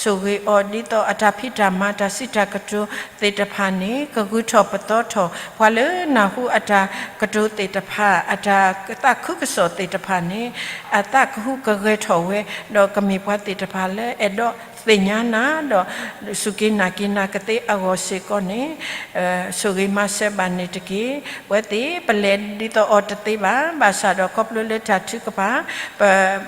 ဆိၣ်ဂ့ၤအီၤဒ်သိးအတၢ်ဖံးတၢ်မၤ တၢ်စံးတၢ်ကတိၤသ့ၣ်တဖၣ်န့ၣ် ကဂုာ်ထီၣ်ပသီထီၣ် ပှၤလၢနၢ်ဟူအတၢ်ကတိၤသ့ၣ်တဖၣ်, အတၢ်သးခုကစီၣ်သ့ၣ်တဖၣ်န့ၣ် အသးကဟုကဂဲၤထီၣ်ဝဲ, ဒီးကမ့ၢ်ပှၤသ့ၣ်တဖၣ်လၢအဲၣ်ဒိး သ့ၣ်ညါနၤဒီး စူၢ်က့ၤနာ်က့ၤနၤကသ့အဂီၢ်စ့ၢ်ကီးန့ၣ် ဆိၣ်ဂ့ၤမၤစၢၤဘၣ်န့ၣ်တက့ၢ်. ပဝဲသ့ၣ်ပလဲၤဒ်သိးအီၤတသ့ဘၣ်. ဘၣ်ဆၣ်ဒီးခီဖျိလၢတၢ်ထုကဖၣ် ပ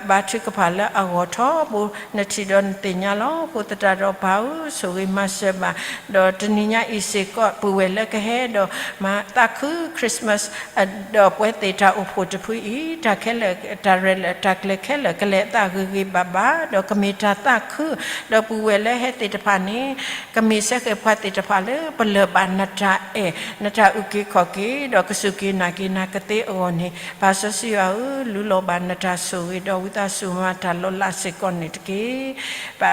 ဘါထုကဖၣ်လၢအဂီၢ်ထီဘိ နထံၣ်ဒီးနသ့ၣ်ညါလီၤ. အဃိသတးဒီးပၢ်ဧၢ ဆိၣ်ဂ့ၤမၤစၢၤဘၣ် ဒီးတနံၤညါအံၤစ့ၢ်ကီး ပုၢ်ဝဲၢ်လၢကဟဲဒီးမၤသးခု Christmas ဒီးပဝဲသ့ၣ်တၢ်အိၣ်ဖှိၣ်တဖုအံၤ တၢ်ခဲလၢာ် တၢ်ရဲၣ်လၢာ်တၢ်ကျဲၤခဲလၢာ် ကလဲၤအသးဂ့ၤဂ့ၤဘၣ်ဘၣ် ဒီးကမ့ၢ်တၢ်သးခု ဒီးပုၢ်ဝဲၢ်လၢဟဲသ့ၣ်တဖၣ်န့ၣ် ကမ့ၢ်စဲဃဲၤပှၤသ့ၣ်တဖၣ်လၢပလၢၢ်ဘၣ်နတၢ်အဲၣ် နတၢ်အုၣ်က့ၤခီၣ်က့ၤ ဒီးကစူၢ်က့ၤနာ်က့ၤနၤကသ့အဂီၢ်န့ၣ် ပၢ်စီဆှံယွၤဧၢ လူလီၤဘၣ်နတၢ်ဆိၣ်ဂ့ၤ ဒီးဝံသးစူၤမၤတၢ်လီၤလးစ့ၢ်ကီးန့ၣ်တက့ၢ်. ပ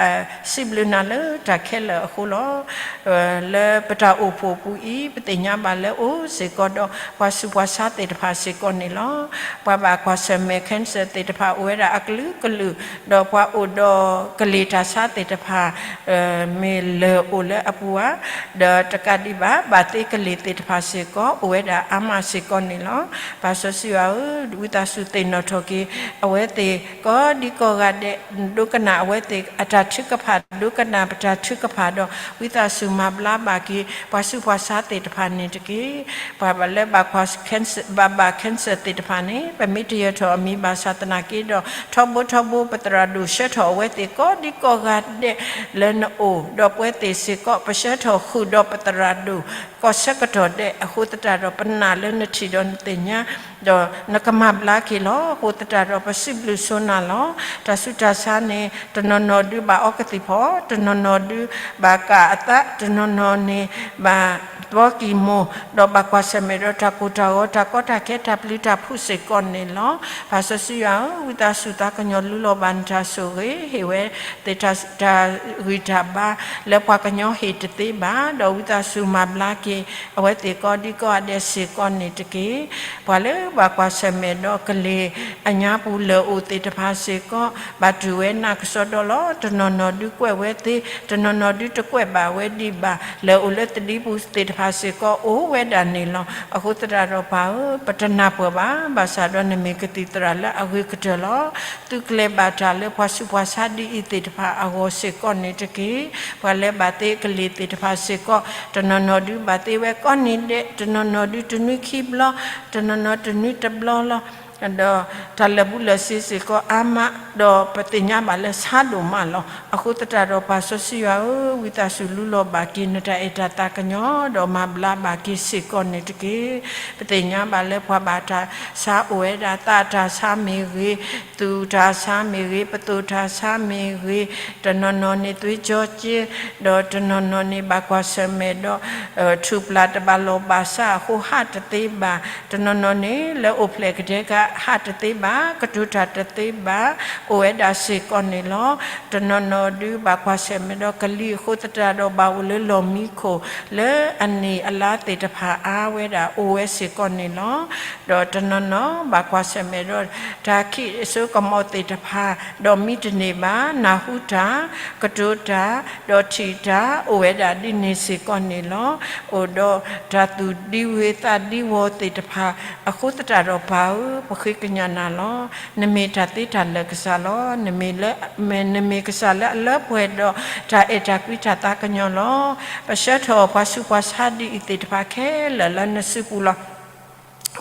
စံးဘျုးနၤလၢတၢ်ခဲလၢာ်အဃိလီၤ. လၢပတၢ်အိၣ်ဖှိၣ်ပူၤအံၤ ပသ့ၣ်ညါဘၣ်လၢအိၣ်စ့ၢ်ကီးဒီး ပှၤဆူးပှၤဆါသ့ၣ်တဖၣ်စ့ၢ်ကီးန့ၣ်လီၤ. ပှၤဘၣ်ကွၢ်ဆၢၣ်မဲာ် cancer သ့ၣ်တဖၣ်အိၣ်ဝဲဒၣ်အကလုာ်ကလုာ်, ဒီးပှၤအိၣ်ဒီးကလ့ၤတၢ်ဆါသ့ၣ်တဖၣ် မ့ၢ်လၢာ်အိၣ်လၢအပူၤဧါ, ဒီးတကးဒံးဘၣ် ဘၣ်သ့ကလ့ၤသ့ၣ်တဖၣ်စ့ၢ်ကီး အိၣ်ဝဲဒၣ်အါမးစ့ၢ်ကီးန့ၣ်လီၤ. ပၢ်စီဆှံယွၤဧၢ, ဝံသးစူၤသ့ၣ်နီၣ်ထီၣ်က့ၤ အဝဲသ့ၣ်ကိးဒံကိးဂၤဒဲး, ဒိကနၣ်အဝဲသ့ၣ်အတၢ်ထုကဖၣ်, ဒိကနၣ်ပတၢ်ထုကဖၣ်ဒီး ဝံသးစူၤမၤဘျါဘၣ်က့ၤ ပှၤဆူးပှၤဆါသ့ၣ်တဖၣ်န့ၣ်တက့ၢ်. ပှၤဘၣ်လၢဘၣ်ကွၢ် ဘၣ်ဘၣ် cancer သ့ၣ်တဖၣ်န့ၣ် ပမ့ၢ်တယၢၤထီၣ်အမံၤဘၣ်ဆၣ်သနာ်က့ဒီး ထီဘိထီဘိ ပသရၣ်ဒိၣ်ဆှၢထီၣ်အဝဲသ့ၣ်ကိးဒံကိးဂၤဒဲးလၢနအိၣ်, ဒီးပဝဲသ့ၣ်စ့ၢ်ကီး ပဆှၢထီၣ်ဃုာ်ဒီးပသရၣ်ဒိၣ် ကိးဆၢကတီၢ်ဒဲး အဃိသတးဒီး ပနာ်လၢနထံၣ်ဒီးနသ့ၣ်ညါ ဒီးနကမၤဘျါက့ၤလီၤ. အဃိသတးဒီး ပစံးဘျုးဆိနၤလီၤ. တၢ်ဆူးတၢ်ဆါန့ၣ် တနီၤနီၤဒုးဘၣ်အီကသံၣ်ဖီ, တနီၤနီၤဒုးဘၣ်ကၢ်အသး, တနီၤနီၤန့ၣ် ဘၣ်သီကံၢ်မိၢ်, ဒီးဘၣ်ကွၢ်ဆၢၣ်မဲာ်ဒီးတၢ်ကိၢ်တၢ်ဂီၤ, တၢ်ကီတၢ်ခဲ, တၢ်ပျံၤတၢ်ဖုးစ့ၢ်ကီးန့ၣ်လီၤ. ပၢ်စီဆှံယွၤဧၢ, ဝံသးစူၤသးကညီၤ လူလီၤဘၣ်နတၢ်ဆိၣ်ဂ့ၤ, ဟ့ၣ်ဝဲသ့ၣ်တၢ်ဂံၢ်တၢ်ဘါ လၢပှၤကညီဟ့ၣ်တသ့ဘၣ်, ဒီးဝံသးစူၤမၤဘျါက့ၤ အဝဲသ့ၣ်ကိးဒံကိးဂၤဒဲးစ့ၢ်ကီးန့ၣ်တက့ၢ်. ပှၤလၢဘၣ်ကွၢ်ဆၢၣ်မဲာ်ဒီးကလ့ၤအညါပူၤ လၢာ်အိၣ်သ့ၣ်တဖၣ်စ့ၢ်ကီး ဘၣ်တူၢ်ဝဲနးကစီဒီလီၤ. တနီၤနီၤဒုးကွဲးဝဲသ့, တနီၤနီၤဒုးတကွဲးဘၣ်ဝဲဒံးဘၣ်, လၢာ်အိၣ်လၢသဒံပူၤသ့ၣ်တဖၣ်စ့ၢ်ကီး အိၣ်ဝဲဒၣ်န့ၣ်လီၤ. အဃိသတးဒီးပၢ်ဧၢ, ပတနၢ်ပၢၢ်ဘၣ်, ဘၣ်ဆၣ်ဒီးနမ့ၢ်ကသံၣ်သရၣ်လၢအဂ့ၤကတၢၢ်လီၤ. သုကျဲၤဘၣ်တၢ်လၢပှၤဆူးပှၤဆါဒ်အံၤသ့ၣ်တဖၣ်အဂီၢ်စ့ၢ်ကီးန့ၣ်တက့ၢ်. ပှၤလၢဘၣ်သ့ကလ့ၤသ့ၣ်တဖၣ်စ့ၢ်ကီး တနီၤနီၤဒုးဘၣ်သ့ဝဲကိးနံၤဒဲး, တနီၤနီၤဒုးတနွံခံဘျီ, တနီၤနီၤတနွံတဘျီလီၤ. ဒီးတၢ်လၢာ်ဘူၣ်လၢာ်စ့ၤစ့ၢ်ကီးအါမး, ဒီးပသ့ၣ်ညါဘၣ်လၢဆါဒိၣ်မးလီၤ. အဃိသတးဒီးပၢ်စီဆှံယွၤဧၢ, ဝံသးစူၤလူလီၤဘၣ်က့ၤနတၢ်အဲၣ်တၢ်သးကညီၤ, ဒီးမၤဘျါဘၣ်က့ၤစ့ၢ်ကီးန့ၣ်တက့ၢ်. ပသ့ၣ်ညါဘၣ်လၢပှၤဘၣ်တၢ်ဆါအိၣ်ဝဲဒၣ် သးတၢ်ဆါမ့ၢ်ဂ့ၤ, သူၣ်တၢ်ဆါမ့ၢ်ဂ့ၤ, ပသိၣ်တၢ်ဆါမ့ၢ်ဂ့ၤ, တနီၤနီၤန့ၣ်သွေးကြောကျိ, ဒီးတနီၤနီၤန့ၣ်ဘၣ်ကွၢ်ဆၢၣ်မဲာ်ဒီး ထူၣ်ပျၢ်တဘၣ်လီၢ်ဘၣ်စးအဃိဟးတသ့ဘၣ်, တနီၤနီၤန့ၣ်လၢအိၣ်ဖျဲၣ်ကဒဲက ဟးတသ့ဘၣ်, ကတိၤတၢ်တသ့ဘၣ်, အိၣ်ဝဲဒၣ်စ့ၢ်ကီးန့ၣ်လီၤ. တနီၤနီၤဒုးဘၣ်ကွၢ်ဆၢၣ်မဲာ်ဒီးကလံၤအဃိသတးဒီး ဘၣ်အိၣ်လၢလီၢ်မံခိၣ် လၢအနံၣ်အလါသ့ၣ်တဖၣ်အါဝဲဒၣ် အိၣ်ဝဲစ့ၢ်ကီးန့ၣ်လီၤ. ဒီးတနီၤနီၤဘၣ်ကွၢ်ဆၢၣ်မဲာ်ဒီး တၢ်ခံးစိကမီၤသ့ၣ်တဖၣ် ဒီးမံတန့ၢ်ဘၣ်, နၢ်ဟူတၢ်, ကတိၤတၢ်, ဒီးထံၣ်တၢ် အိၣ်ဝဲဒၣ်ဒ်န့ၣ်စ့ၢ်ကီးန့ၣ်လီၤ. အိၣ်ဒီးတၢ်သူၣ်ဒံဝ့ၤသးဒံဝီၤသ့ၣ်တဖၣ် အဃိသတးဒီးပၢ်ဧၢ, ပဃ့ကညးနၤလီၤ. နမ့ၢ်တၢ်သ့တၢ်လၢာ်ကစၢ်လီၤ. နမ့ၢ်လၢ, နမ့ၢ်ကစၢ်လၢအလၢပှဲၤဒီး တၢ်အဲၣ်တၢ်ကွံတၢ်သးကညီၤလီၤ. ပဆှၢထီၣ်ပှၤဆူးပှၤဆါဒ်အံၤသ့ၣ်တဖၣ်ခဲလၢာ်လၢနစုပူၤလီၤ.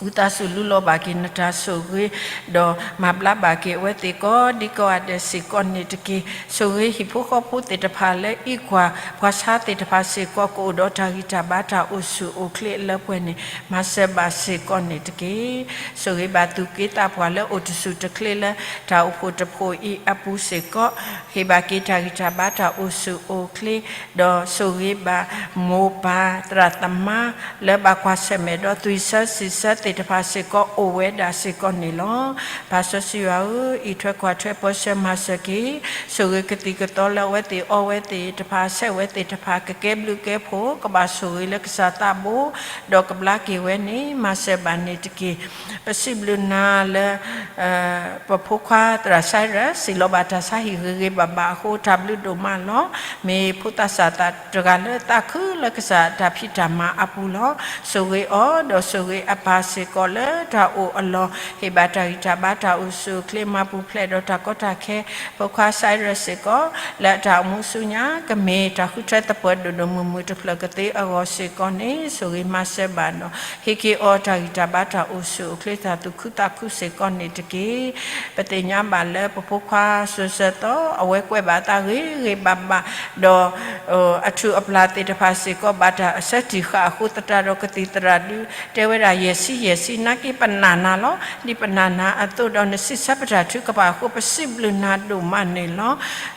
ဝံသးစူၤလူလီၤဘၣ်က့ၤနတၢ်ဆိၣ်ဂ့ၤ, ဒီးမၤဘျါဘၣ်က့ၤအဝဲသ့ၣ်ကိးဒံကိးဂၤဒဲးစ့ၢ်ကီးန့ၣ်တက့ၢ်. ဆိၣ်ဂ့ၤဟံၣ်ဖိဃီဖိသ့ၣ်တဖၣ်လၢအံးကွၢ် ပှၤဆါသ့ၣ်တဖၣ်စ့ၢ်ကီး ကအိၣ်ဒီးတၢ်ဂံၢ်တၢ်ဘါတၢ်အိၣ်ဆူၣ်အိၣ်ချ့အလၢပှဲၤန့ၣ် မၤစၢၤဘၣ်စ့ၢ်ကီးန့ၣ်တက့ၢ်. ဆိၣ်ဂ့ၤဘၣ်သူၣ်က့သးပှၢ်လၢအိၣ်တဆူၣ်တချ့လၢ တၢ်အိၣ်ဖှိၣ်တဖှိၣ်အံၤအပူၤစ့ၢ်ကီး ဟ့ၣ်ဘၣ်က့ၤတၢ်ဂံၢ်တၢ်ဘါတၢ်အိၣ်ဆူၣ်အိၣ်ချ့, ဒီးဆိၣ်ဂ့ၤဘၣ်မိၢ်ပၢ်သရၣ်သမါ လၢဘၣ်ကွၢ်ဆၢၣ်မဲာ်ဒီးသွံၣ်ဆၢစံးဆၢသ့ၣ်တဖၣ်စ့ၢ်ကီး အိၣ်ဝဲဒၣ်စ့ၢ်ကီးန့ၣ်လီၤ. ပၢ်စီဆှံယွၤဧၢ, အံးထွဲကွၢ်ထွဲပၢဆှၢမၤစၢၤက့ၤ ဆိၣ်ဂ့ၤကသံၣ်ကသီလၢအဝဲသ့ၣ်အီဝဲသ့ၣ်တဖၣ် ဆဲးဝဲသ့ၣ်တဖၣ် ကကဲဘျုးကဲဖှိၣ် ကဘၣ်ဆိၣ်ဂ့ၤလၢကစၢ်သးဘိ ဒီးကဘျါက့ၤဝဲန့ၣ် မၤစၢၤဘၣ်န့ၣ်တက့ၢ်. ပစံးဘျုးနၤလၢ ပဖိခွါသရၣ်စဲရၢ စံးလီၤဘၣ်တၢ်ဆါဟံၣ်ဂ့ၤဂ့ၤဘၣ်ဘၣ်အဃိ တၢ်ဘျုးဒိၣ်မးလီၤ. မ့ၢ်ဖိသၣ်စၢ်သးတဂၤလၢသးခုလၢကစၢ်တၢ်ဖံးတၢ်မၤအပူၤလီၤ. ဆိၣ်ဂ့ၤအီၤ ဒီးဆိၣ်ဂ့ၤအပၢ် စ့ၢ်ကီးလၢတၢ်အိၣ်အလီၢ် ဟ့ၣ်ဘၣ်တၢ်ဂံၢ်တၢ်ဘါတၢ်အိၣ်ဆူၣ်အိၣ်ချ့ မၤပူၤဖျဲးဒီးတၢ်ကီတၢ်ခဲ, ဖိခွါ Cyrus စ့ၢ်ကီး လၢအတၢ်အိၣ်မူဆူညါ ကမ့ၢ်တၢ်ဃုထၢသပှၢ်ဒိၣ်ဒိၣ်မုၢ်မုၢ်တဖျၢၣ်ကသ့အဂီၢ်စ့ၢ်ကီးန့ၣ် ဆိၣ်ဂ့ၤမၤစၢၤဘၣ်ဒီး ဟ့ၣ်က့ၤအီၤတၢ်ဂံၢ်တၢ်ဘါတၢ်အိၣ်ဆူၣ်အိၣ်ချ့ တၢ်သူၣ်ခုသးခုစ့ၢ်ကီးန့ၣ်တက့ၢ်. ပသ့ၣ်ညါဘၣ်လၢပဖိခွါစိၤဆၢသီ အဝဲကွဲးဘၣ်အသးဂ့ၤဂ့ၤဘၣ်ဘၣ် ဒီး အထူၣ်အပျၢ်သ့ၣ်တဖၣ်စ့ၢ်ကီး ဘၣ်တၢ်အဆၢထံၣ်ဃာ်အဃိသတးဒီး ကသံၣ်သရၣ်ဒုး တဲဝဲဒၣ်ယဲၢ်ဆံယဲၢ်ဆံ နာ်က့ပနာ်နၤလီၤ. ဒ်ပနာ်နၤအသိးဒီး နစံးဆၢပတၢ်ထုကဖၣ်အဃိ ပစံးဘျုးနၤဒိၣ်မးန့ၣ်လီၤ.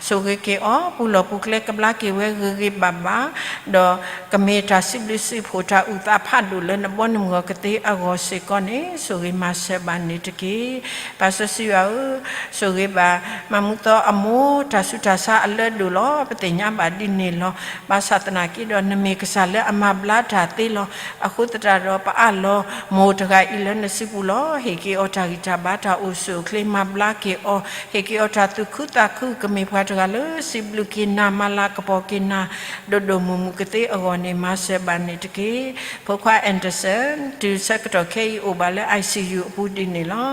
ဆိၣ်ဂ့ၤက့ၤအီၤ ပူၤလီၢ်ပူၤကျဲကဘျါက့ၤဝဲဂ့ၤဂ့ၤဘၣ်ဘၣ် ဒီးကမ့ၢ်တၢ်စံးဘျုးစံးဖှိၣ်တၢ်အုၣ်သးဖးဒိၣ်လၢနဘီနမုၢ်ဂီၤကသ့အဂီၢ်စ့ၢ်ကီးန့ၣ် ဆိၣ်ဂ့ၤမၤစၢၤဘၣ်န့ၣ်တက့ၢ်. ပၢ်စီဆှံယွၤဧၢ, ဆိၣ်ဂ့ၤဘၣ် မၤမူသီအမိၢ် တၢ်ဆူးတၢ်ဆါအလၢဒိၣ်လီၤ. ပသ့ၣ်ညါဘၣ်ဒ်န့ၣ်လီၤ. ဘၣ်ဆၣ်သနာ်က့ဒီး နမ့ၢ်ကစၢ်လၢအမၤဘျါတၢ်သ့လီၤ. အဃိသတးဒီး ပအၢၣ်လီၤမိၢ်တဂၤအံၤလၢနစုပူၤလီၤ. ဟ့ၣ်က့ၤအီၤတၢ်ဂံၢ်တၢ်ဘါတၢ်အိၣ်ဆူၣ်အိၣ်ချ့ မၤဘျါက့ၤအီၤ, ဟ့ၣ်က့ၤအီၤတၢ်သူၣ်ခုသးခု ကမ့ၢ်ပှၤတဂၤလၢစံးဘျုးက့ၤနၤ မၤလၤကပီၤက့ၤနၤ ဒိၣ်ဒိၣ်မုၢ်မုၢ်ကသ့အဂီၢ်န့ၣ် မၤစၢၤဘၣ်န့ၣ်တက့ၢ်. ဖိခွါ Anderson တုၤဆၢကတီၢ်ခဲအံၤအိၣ်ဘၣ်လၢ I C U အပူၤဒ်န့ၣ်လီၤ.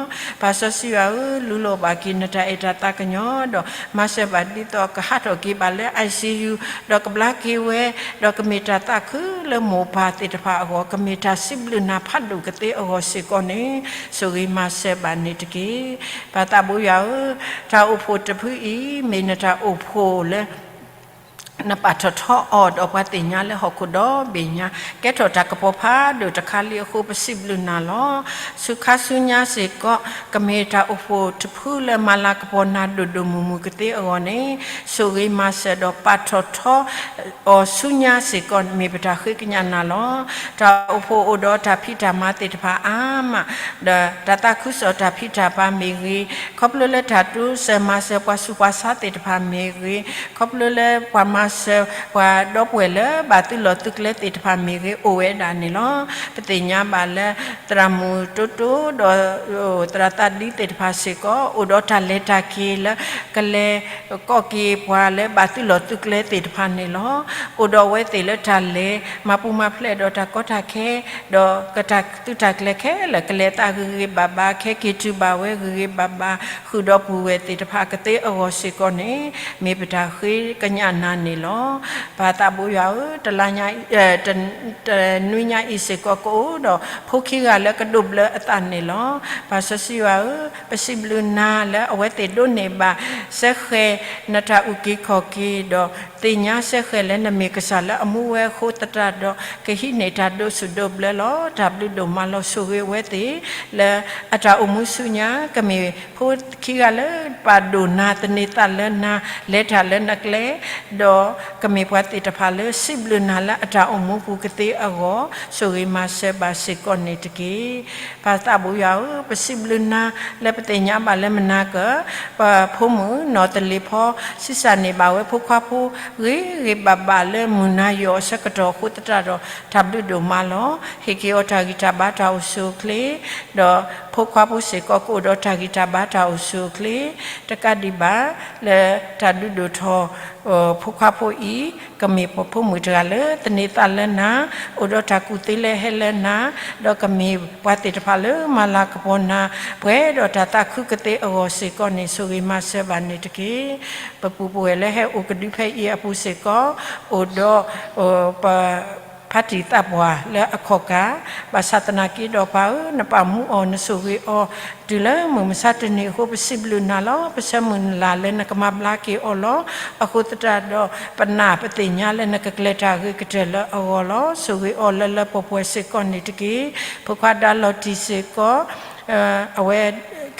ပၢ်စီဆှံယွၤဧၢ, လူလီၤဘၣ်က့ၤနတၢ်အဲၣ်တၢ်သးကညီၤဒီး မၤစၢၤဘၣ်ဒ်သိးကဟးထီၣ်က့ၤဘၣ်လၢ I C U ဒီးကဘျါက့ၤဝဲ, ဒီးကမ့ၢ်တၢ်သးခုလၢမိၢ်ပၢ်သ့ၣ်တဖၣ်အဂီၢ်, ကမ့ၢ်တၢ်စံးဘျုးနၤဖးဒိၣ်ကသ့အဂီၢ်စ့ၢ်ကီးန့ၣ် ဆိၣ်ဂ့ၤမၤစၢၤဘၣ်န့ၣ်တက့ၢ်. ပၢ်သးဘိယွၤဧၢ, တၢ်အိၣ်ဖှိၣ်တဖုအံၤ မ့ၢ်နတၢ်အိၣ်ဖှိၣ်လၢ နပာ်ထီၣ်ထီအီၤဒီးပှၤသ့ၣ်ညါလၢဟီၣ်ခိၣ်ဒီဘ့ၣ်ညါ, ကဲထီၣ်တၢ်ကပီၤဖးဒိၣ်တခါလံအဃိ ပစံးဘျုးနၤလီၤ. ဆူခါဆူညါစ့ၢ်ကီး ကမ့ၢ်တၢ်အိၣ်ဖှိၣ်တဖုလၢမၤလၤကပီၤနၤဒိၣ်ဒိၣ်မုၢ်မုၢ်ကသ့အဂီၢ်န့ၣ် ဆိၣ်ဂ့ၤမၤစၢၤဒီးပာ်ထီၣ်ထီ အီၤဆူညါစ့ၢ်ကီး မ့ၢ်ပတၢ်ဃ့ကညးနၤလီၤ. တၢ်အိၣ်ဖှိၣ်အိၣ်ဒီးတၢ်ဖံးတၢ်မၤသ့ၣ်တဖၣ်အါမး, ဒီးတၢ်သးခုကစီၣ်တၢ်ဖံးတၢ်မၤမ့ၢ်ဂ့ၤ, ခီဖျိလၢတၢ်တိစၢၤမၤစၢၤပှၤဆူးပှၤဆါသ့ၣ်တဖၣ်မ့ၢ်ဂ့ၤ, ခီဖျိလၢပှၤမၤစၢၤပှၤဒီပုၢ်ဝဲၢ်လၢဘၣ်သုးလီၢ်သုးကျဲသ့ၣ်တဖၣ်မ့ၢ်ဂ့ၤ အိၣ်ဝဲဒၣ်န့ၣ်လီၤ. ပသ့ၣ်ညါဘၣ်လၢ သရၣ်မုၣ်တိတိဒီး သရၣ်သးဒံသ့ၣ်တဖၣ်စ့ၢ်ကီး အိၣ်ဒီးတၢ်လဲၤတၢ်က့ၤလၢ ကလဲၤကိးက့ၤပှၤလၢဘၣ်သုးလီၢ်သုးကျဲသ့ၣ်တဖၣ်န့ၣ်လီၤ. အိၣ်ဒီးအဝဲသ့ၣ်လၢတၢ်လဲၤမၤပူၤမၤဖျဲးဒီးတၢ်ကီတၢ်ခဲ, ဒီးကတၢ်သူတၢ်ကျဲခဲလၢာ် ကလဲၤအသးဂ့ၤဂ့ၤဘၣ်ဘၣ်, ခဲက့ၤတုၤဘၣ်ဝဲဂ့ၤဂ့ၤဘၣ်ဘၣ်, ဃုာ်ဒီးပုၢ်ဝဲၢ်သ့ၣ်တဖၣ်ကသ့အဂီၢ်စ့ၢ်ကီးန့ၣ် မ့ၢ်ပတၢ်ဃ့ကညးနၤန့ၣ်လီၤ. ပၢ်သးဘိယွၤဧၢ, တလါညါ တနွံညါအံၤစ့ၢ်ကီး ကအိၣ်ဒီးဖိခံဂၤလၢကဒိးဘျၢအသးန့ၣ်လီၤ. ပၢ်စီဆှံယွၤဧၢ, ပစံးဘျုးနၤလၢအဝဲသ့ၣ်ဒိးန့ၢ်ဘၣ်စဲဃဲၤ နတၢ်အုၣ်က့ၤခီၣ်က့ၤဒီး သ့ၣ်ညါစဲဃဲၤလၢနမ့ၢ်ကစၢ်လၢအမူဝဲအဃိသတးဒီး ကဟံးန့ၢ်တၢ်ဒိးဆူၣ်ဒိးဘျၢလီၤ. တၢ်ဘျုးဒိၣ်မးလီၤ. ဆိၣ်ဂ့ၤအဝဲသ့ၣ်လၢအတၢ်အိၣ်မူဆူညါ ကမ့ၢ်ဖိခံဂၤလၢပာ်ဒိၣ်နၤ သန့ၤသးလၢနၤ လဲၤတၢ်လၢနကျဲ ဒီးကမ့ၢ်ပှၤသ့ၣ်တဖၣ်လၢစံးဘျုးနၤလၢအတၢ်အိၣ်မူပူၤကသ့အဂီၢ် ဆိၣ်ဂ့ၤမၤစၢၤဘၣ်စ့ၢ်ကီးန့ၣ်တက့ၢ်. ပၢ်သးဘိယွၤဧၢ, ပစံးဘျုးနၤလၢပသ့ၣ်ညါဘၣ်လၢမနၤက ပဖိမုၣ်နီၢ်သလ့ၤဖီ ဆံးစၢ်န့ၢ်ဘၣ်ဝဲဖိခွါဖိ ဂ့ၤဂ့ၤဘၣ်ဘၣ်လၢမုၢ်နၤယီၤအဆၢကတီၢ်အဃိသတးဒီး တၢ်ဘျုးဒိၣ်မးလီၤ. ဟ့ၣ်က့ၤအီၤတၢ်ဂံၢ်တၢ်ဘါတၢ်အိၣ်ဆူၣ်အိၣ်ချ့, ဒီးဖိခွါဖိစ့ၢ်ကီးကအိၣ်ဒီးတၢ်ဂံၢ်တၢ်ဘါတၢ်အိၣ်ဆူၣ်အိၣ်ချ့, တကးဒံးဘၣ်လၢတၢ်ဒုးဒိၣ်ထီၣ် ဖိခွါဖိအံၤ ကမ့ၢ်ပဖိမုၣ်တဂၤလၢသန့ၤသးလၢနၤ, အိၣ်ဒီးတၢ်ကူၣ်သ့လဲၤဟဲလၢနၤ, ဒီးကမ့ၢ်ပှၤသ့ၣ်တဖၣ်လၢမၤလၤကပီၤနၤ ပှဲၤဒီးတၢ်သးခုကသ့အဂီၢ်စ့ၢ်ကီးန့ၣ် ဆိၣ်ဂ့ၤမၤစၢၤဘၣ်န့ၣ်တက့ၢ်. ပပုၢ်ပဝဲၢ်လၢဟဲအိၣ်ကဒုဖဲအံၤအပူၤစ့ၢ်ကီး အိၣ်ဒီး ပ ဖါတံၢ်သးပှၢ်လၢအခီၣ်ကၢ်, ဘၣ်ဆၣ်သနာ်က့ဒီးပၢ်ဧၢ, နပာ်မူအီၤ နဆိၣ်ဂ့ၤအီၤ တုၤလၢမုၢ်မဆါတနံၤအဃိ ပစံးဘျုးနၤလီၤ. ပဆၢမုၢ်လၢ်လၢနကမၤဘျါက့ၤအီၤလီၤ. အဃိသတးဒီး ပနာ်ပသ့ၣ်ညါလၢနကကျဲၤတၢ်ဂ့ၤကတၢၢ်လၢအဂီၢ်လီၤ. ဆိၣ်ဂ့ၤအီၤလၢလၢပှဲၤပှဲၤစ့ၢ်ကီးန့ၣ်တက့ၢ်. ဖိခွါဒါလီၤတံၢ်စ့ၢ်ကီး အဝဲ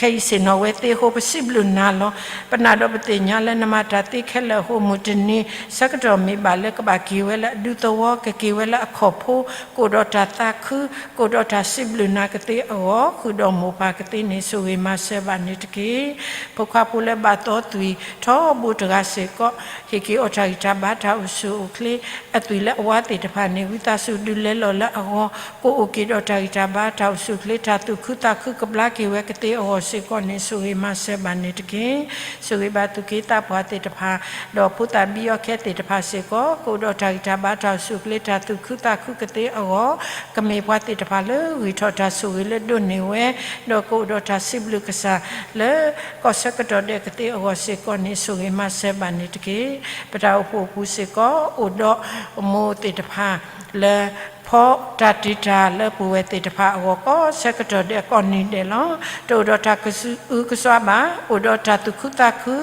ခဲအံၤဆ့ၣ်နီၤဝဲသ့အဃိ ပစံးဘျုးနၤလီၤ. ပနာ်ဒီးပသ့ၣ်ညါလၢနမၤတၢ်သ့ခဲလၢာ်အဃိ မုၢ်တနံၤဆၢကတီၢ်မ့ၢ်ဘၣ်လၢကဘၣ်က့ၤဝဲလၢအဒူသဝီ, ကက့ၤဝဲလၢအခီၣ်ဖိ, ကအိၣ်ဒီးတၢ်သးခု, ကအိၣ်ဒီးတၢ်စံးဘျုးနၤကသ့အဂီၢ်, ဃုာ်ဒီးမိၢ်ပၢ်ကသ့န့ၣ် ဆိၣ်ဂ့ၤမၤစၢၤဘၣ်န့ၣ်တက့ၢ်. ဖိခွါဖိလၢဘၣ်သီသွံၣ်ထီဘိတဂၤစ့ၢ်ကီး ဟ့ၣ်က့ၤအီၤတၢ်ဂံၢ်တၢ်ဘါတၢ်အိၣ်ဆူၣ်အိၣ်ချ့, အသွံၣ်လၢအဝါသ့ၣ်တဖၣ်န့ၣ် ဝံသးစူၤဒုးလဲလီၤလၢအဂီၢ်, ကအိၣ်က့ၤဒီးတၢ်ဂံၢ်တၢ်ဘါတၢ်အိၣ်ဆူၣ်အိၣ်ချ့, တၢ်သူၣ်ခုသးခုကဘျါက့ၤဝဲကသ့အဂီၢ် စ့ၢ်ကီးန့ၣ် ဆိၣ်ဂ့ၤမၤစၢၤဘၣ်န့ၣ်တက့ၢ်. ဆိၣ်ဂ့ၤဘၣ်သူၣ်က့သးပှၢ်သ့ၣ်တဖၣ်, ဒီးဖိသၣ်ဘံအီၣ်ခဲသ့ၣ်တဖၣ်စ့ၢ်ကီး ကအိၣ်ဒီးတၢ်ဂံၢ်တၢ်ဘါတၢ်အိၣ်ဆူၣ်အိၣ်ချ့ တၢ်သူၣ်ခုသးခုကသ့အဂီၢ်, ကမ့ၢ်ပှၤသ့ၣ်တဖၣ်လၢဂံၢ်ထီၣ်တၢ်ဆိၣ်ဂ့ၤလၢဒိးန့ၢ်ဝဲ, ဒီးကအိၣ်ဒီးတၢ်စံးဘျုးကစၢ်လၢ ကီၢ်ဆၢကတီၢ်ဒဲးကသ့အဂီၢ်စ့ၢ်ကီးန့ၣ် ဆိၣ်ဂ့ၤမၤစၢၤဘၣ်န့ၣ်တက့ၢ်. ပတၢ်အိၣ်ဖှိၣ်အပူၤစ့ၢ်ကီး အိၣ်ဒီးမိၢ်သ့ၣ်တဖၣ်လၢ ဖီတၢ်တံာ်တာ်လၢပုၢ်ဝဲၢ်သ့ၣ်တဖၣ်အဂီၢ် ကီၢ်ဆၢကတီၢ်ဒဲးကိးနံၤဒဲးလီၤ. တအိၣ်ဒီးတၢ်ကအုကစွါဘၣ်, အိၣ်ဒီးတၢ်သူၣ်ခုသးခု,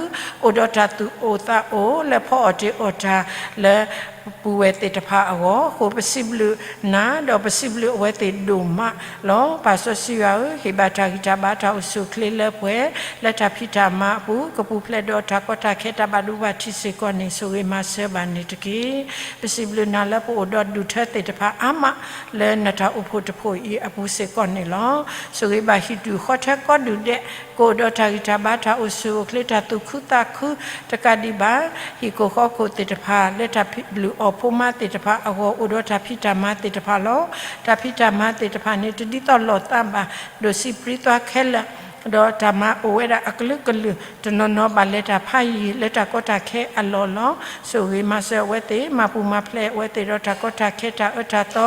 အိၣ်ဒီးတၢ်သူၣ်အိၣ်သးအိၣ်လၢဖီအီၣ်တ့ၢ်အီၣ်တၢ်လၢ ပုၢ်ဝဲၢ်သ့ၣ်တဖၣ်အဂီၢ်အဃိ ပစံးဘျုးနၤ ဒီးပစံးဘျုးအဝဲသ့ၣ်ဒိၣ်မးလီၤ. ပၢ်စီဆှံယွၤဧၢ, ဟ့ၣ်ဘၣ်တၢ်ဂံၢ်တၢ်ဘါတၢ်အိၣ်ဆူၣ်အိၣ်ချ့လၢပှဲၤ လၢတၢ်ဖံးတၢ်မၤအပူၤ ကပူၤဖျဲးဒီးတၢ်ကီတၢ်ခဲတၢ်ဘၣ်ဒိဘၣ်ထံးစ့ၢ်ကီးန့ၣ် ဆိၣ်ဂ့ၤမၤစၢၤဘၣ်န့ၣ်တက့ၢ်. ပစံးဘျုးနၤလၢပအိၣ်ဒီးဒူၣ်ထၢသ့ၣ်တဖၣ်အါမး လၢနတၢ်အိၣ်ဖှိၣ်တဖှိၣ်အံၤအပူၤစ့ၢ်ကီးန့ၣ်လီၤ. ဆိၣ်ဂ့ၤဘၣ်ဟံၣ်ဒူၣ်ဃီထၢကီၢ်ဒူၣ်ဒဲး ကအိၣ်ဒီးတၢ်ဂံၢ်တၢ်ဘါတၢ်အိၣ်ဆူၣ်အိၣ်ချ့တၢ်သူၣ်ခုသးခု တကးဒံးဘၣ် ဟံၣ်ခိၣ်ဃီခိၣ်သ့ၣ်တဖၣ် လၢတၢ်ဖံးဘျုးအီၤဖိမါသ့ၣ်တဖၣ်အဂီၢ် အိၣ်ဒီးတၢ်ဖံးတၢ်မၤသ့ၣ်တဖၣ်လီၤ. တၢ်ဖံးတၢ်မၤသ့ၣ်တဖၣ်န့ၣ် တဒ်သိးလိာ်သးဘၣ်, ဒိၣ်စံးပြံသွါခဲလၢာ်, ဒီးတၢ်မၤအိၣ်ဝဲဒၣ်အကလုာ်ကလုာ်, တနီၤနီၤဘၣ်လဲၤတၢ်ဖးယံၤလၢတၢ်ကီတၢ်ခဲအလီၢ်လီၤ. ဆိၣ်ဂ့ၤမၤစၢၤအဝဲသ့ၣ်, မၤပူၤမၤဖျဲးအဝဲသ့ၣ်ဒီးတၢ်ကီတၢ်ခဲတၢ်အၢတၢ်သီ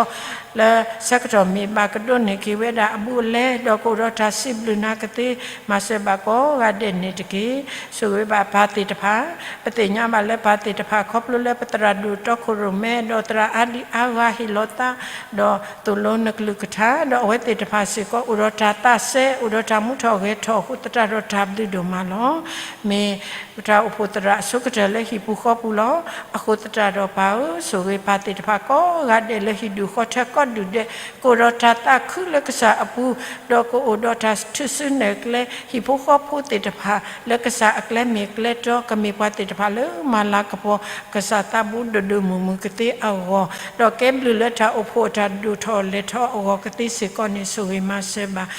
လၢဆၢကတီၢ်မ့ၢ်ဘၣ်ကဒိးန့ၢ်က့ၤဝဲဒၣ်အဘူးအလဲ, ဒီးကအိၣ်ဒီးတၢ်စံးဘျုးနၤကသ့, မၤစၢၤဘၣ်ကိးဂၤဒဲးန့ၣ်တက့ၢ်. ဆိၣ်ဂ့ၤဘၣ်ပၢ်သ့ၣ်တဖၣ်, ပသ့ၣ်ညါဘၣ်လၢပၢ်သ့ၣ်တဖၣ် ခီဖျိလၢပသရၣ်ဒိၣ်တီခိၣ်ရိၣ်မဲ ဒီးသရၣ်အါဒံအါဂၤဟ့ၣ်လီၤသး, ဒီးသိၣ်လိနကလုၢ်ကထါ, ဒီးအဝဲသ့ၣ်တဖၣ်စ့ၢ်ကီး အိၣ်ဒီးတၢ်သးစဲ, အိၣ်ဒီးတၢ်မူထီၣ်ဂဲၤထီၣ်အဃိသတးဒီးတၢ်ဘျုးဒိၣ်မးလီၤ. မ့ၢ်ပတၢ်အိၣ်ဖှိၣ်သရၣ်အဆိကတၢၢ်လၢဟံၣ်ပူၤဃီပူၤလီၤ. အဃိသတးဒီးပၢ်ဧၢ, ဆိၣ်ဂ့ၤပၢ်သ့ၣ်တဖၣ်ကိးဂၤဒဲးလၢဟံၣ်ဒူၣ်ဃီထၢကီၢ်ဒူၣ်ဒဲး, ကအိၣ်ဒီးတၢ်သးခုလၢကစၢ်အပူၤ, ဒီးကအိၣ်ဒီးတၢ်ထုးစုနဲၣ်ကျဲ ဟံၣ်ဖိဃီဖိသ့ၣ်တဖၣ် လၢကစၢ်အကျဲမ့ၢ်ကျဲတီ, ကမ့ၢ်ပှၤသ့ၣ်တဖၣ်လၢမၤလၤကပီၤ ကစၢ်သးဘိဒိၣ်ဒိၣ်မုၢ်မုၢ်ကသ့အဂီၢ်, ဒီးကဲဘျုးလၢတၢ်အိၣ်ဖှိၣ်အတၢ်ဒိၣ်ထီၣ်လဲၤထီၣ်အဂီၢ်ကသ့စ့ၢ်ကီးန့ၣ် ဆိၣ်ဂ့ၤမၤစၢၤဘၣ်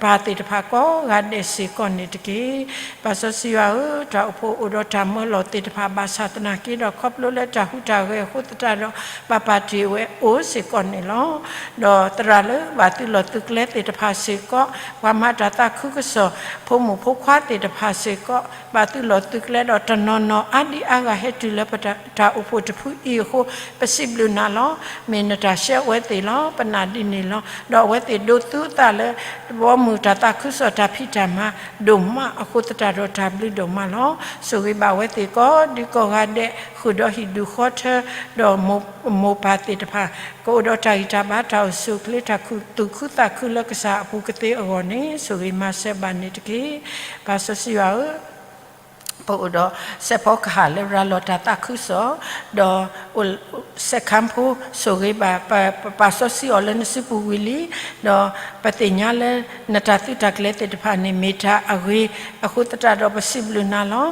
ပၢ်သ့ၣ်တဖၣ်ကိးဂၤဒဲးစ့ၢ်ကီးန့ၣ်တက့ၢ်. ပၢ်စီဆှံယွၤဧၢ, တၢ်အိၣ်ဖှိၣ်အိၣ်ဒီးတၢ်မၢလီၤသ့ၣ်တဖၣ် ဘၣ်ဆၣ်သနာ်က့ဒီး ခီဖျိလၢတၢ်ဟူးတၢ်ဂဲၤအဃိသတးဒီး ဘၣ်ပာ်တ့ၢ်ဝဲအိၣ်စ့ၢ်ကီးန့ၣ်လီၤ. ဒီးသရၣ်လၢဘၣ်သုးလီၢ်သုးကျဲသ့ၣ်တဖၣ်စ့ၢ်ကီး, ပှၤမၤတၢ်သးခုကစီၣ်, ဖိမုၣ်ဖိခွါသ့ၣ်တဖၣ်စ့ၢ်ကီး, ဘၣ်သုးလီၢ်သုးကျဲဒီးတနီၤနီၤအါဒံအါဂၤဟဲတုၤလၢပတၢ်အိၣ်ဖှိၣ်တဖုအံၤအဃိ, ပစံးဘျုးနၤလီၤ. မ့ၢ်နတၢ်ဆှၢအဝဲသ့ၣ်လီၤ. ပနာ်ဒ်န့ၣ်လီၤ. ဒီးအဝဲသ့ၣ်ဒိးသူအသးလၢ ဘီမုၢ်တၢ်သးခုကစီၣ်တၢ်ဖံးတၢ်မၤဒိၣ်မးအဃိသတးဒီးတၢ်ဘျုးဒိၣ်မးလီၤ. ဆိၣ်ဂ့ၤဘၣ်အဝဲသ့ၣ်ကိးဒံကိးဂၤဒဲး ဃုာ်ဒီးဟံၣ်ဒူၣ်ဃီထၢ, ဒီးမိၢ်ပၢ်သ့ၣ်တဖၣ် ကအိၣ်ဒီးတၢ်ဂံၢ်တၢ်ဘါတၢ်အိၣ်ဆူၣ်အိၣ်ချ့ တၢ်သူၣ်ခုသးခုလၢကစၢ်အပူၤကသ့အဂီၢ်န့ၣ် ဆိၣ်ဂ့ၤမၤစၢၤဘၣ်န့ၣ်တက့ၢ်. ပၢ်စီဆှံယွၤဧၢ, ပအိၣ်ဒီးစဲးဖီကဟၣ်လၢရၤလီၤတၢ်သးခုကစီၣ်, ဒီးအိၣ်စဲးခါဖိ ဆိၣ်ဂ့ၤဘၣ် ပပာ်စီဆှံအီၤလၢနစုပူၤဝံၤလံ, ဒီးပသ့ၣ်ညါလၢနတၢ်သုးတၢ်ကျဲၤသ့ၣ်တဖၣ်န့ၣ် မ့ၢ်တၢ်အဂ့ၤအဃိသတးဒီး ပစံးဘျုးနၤ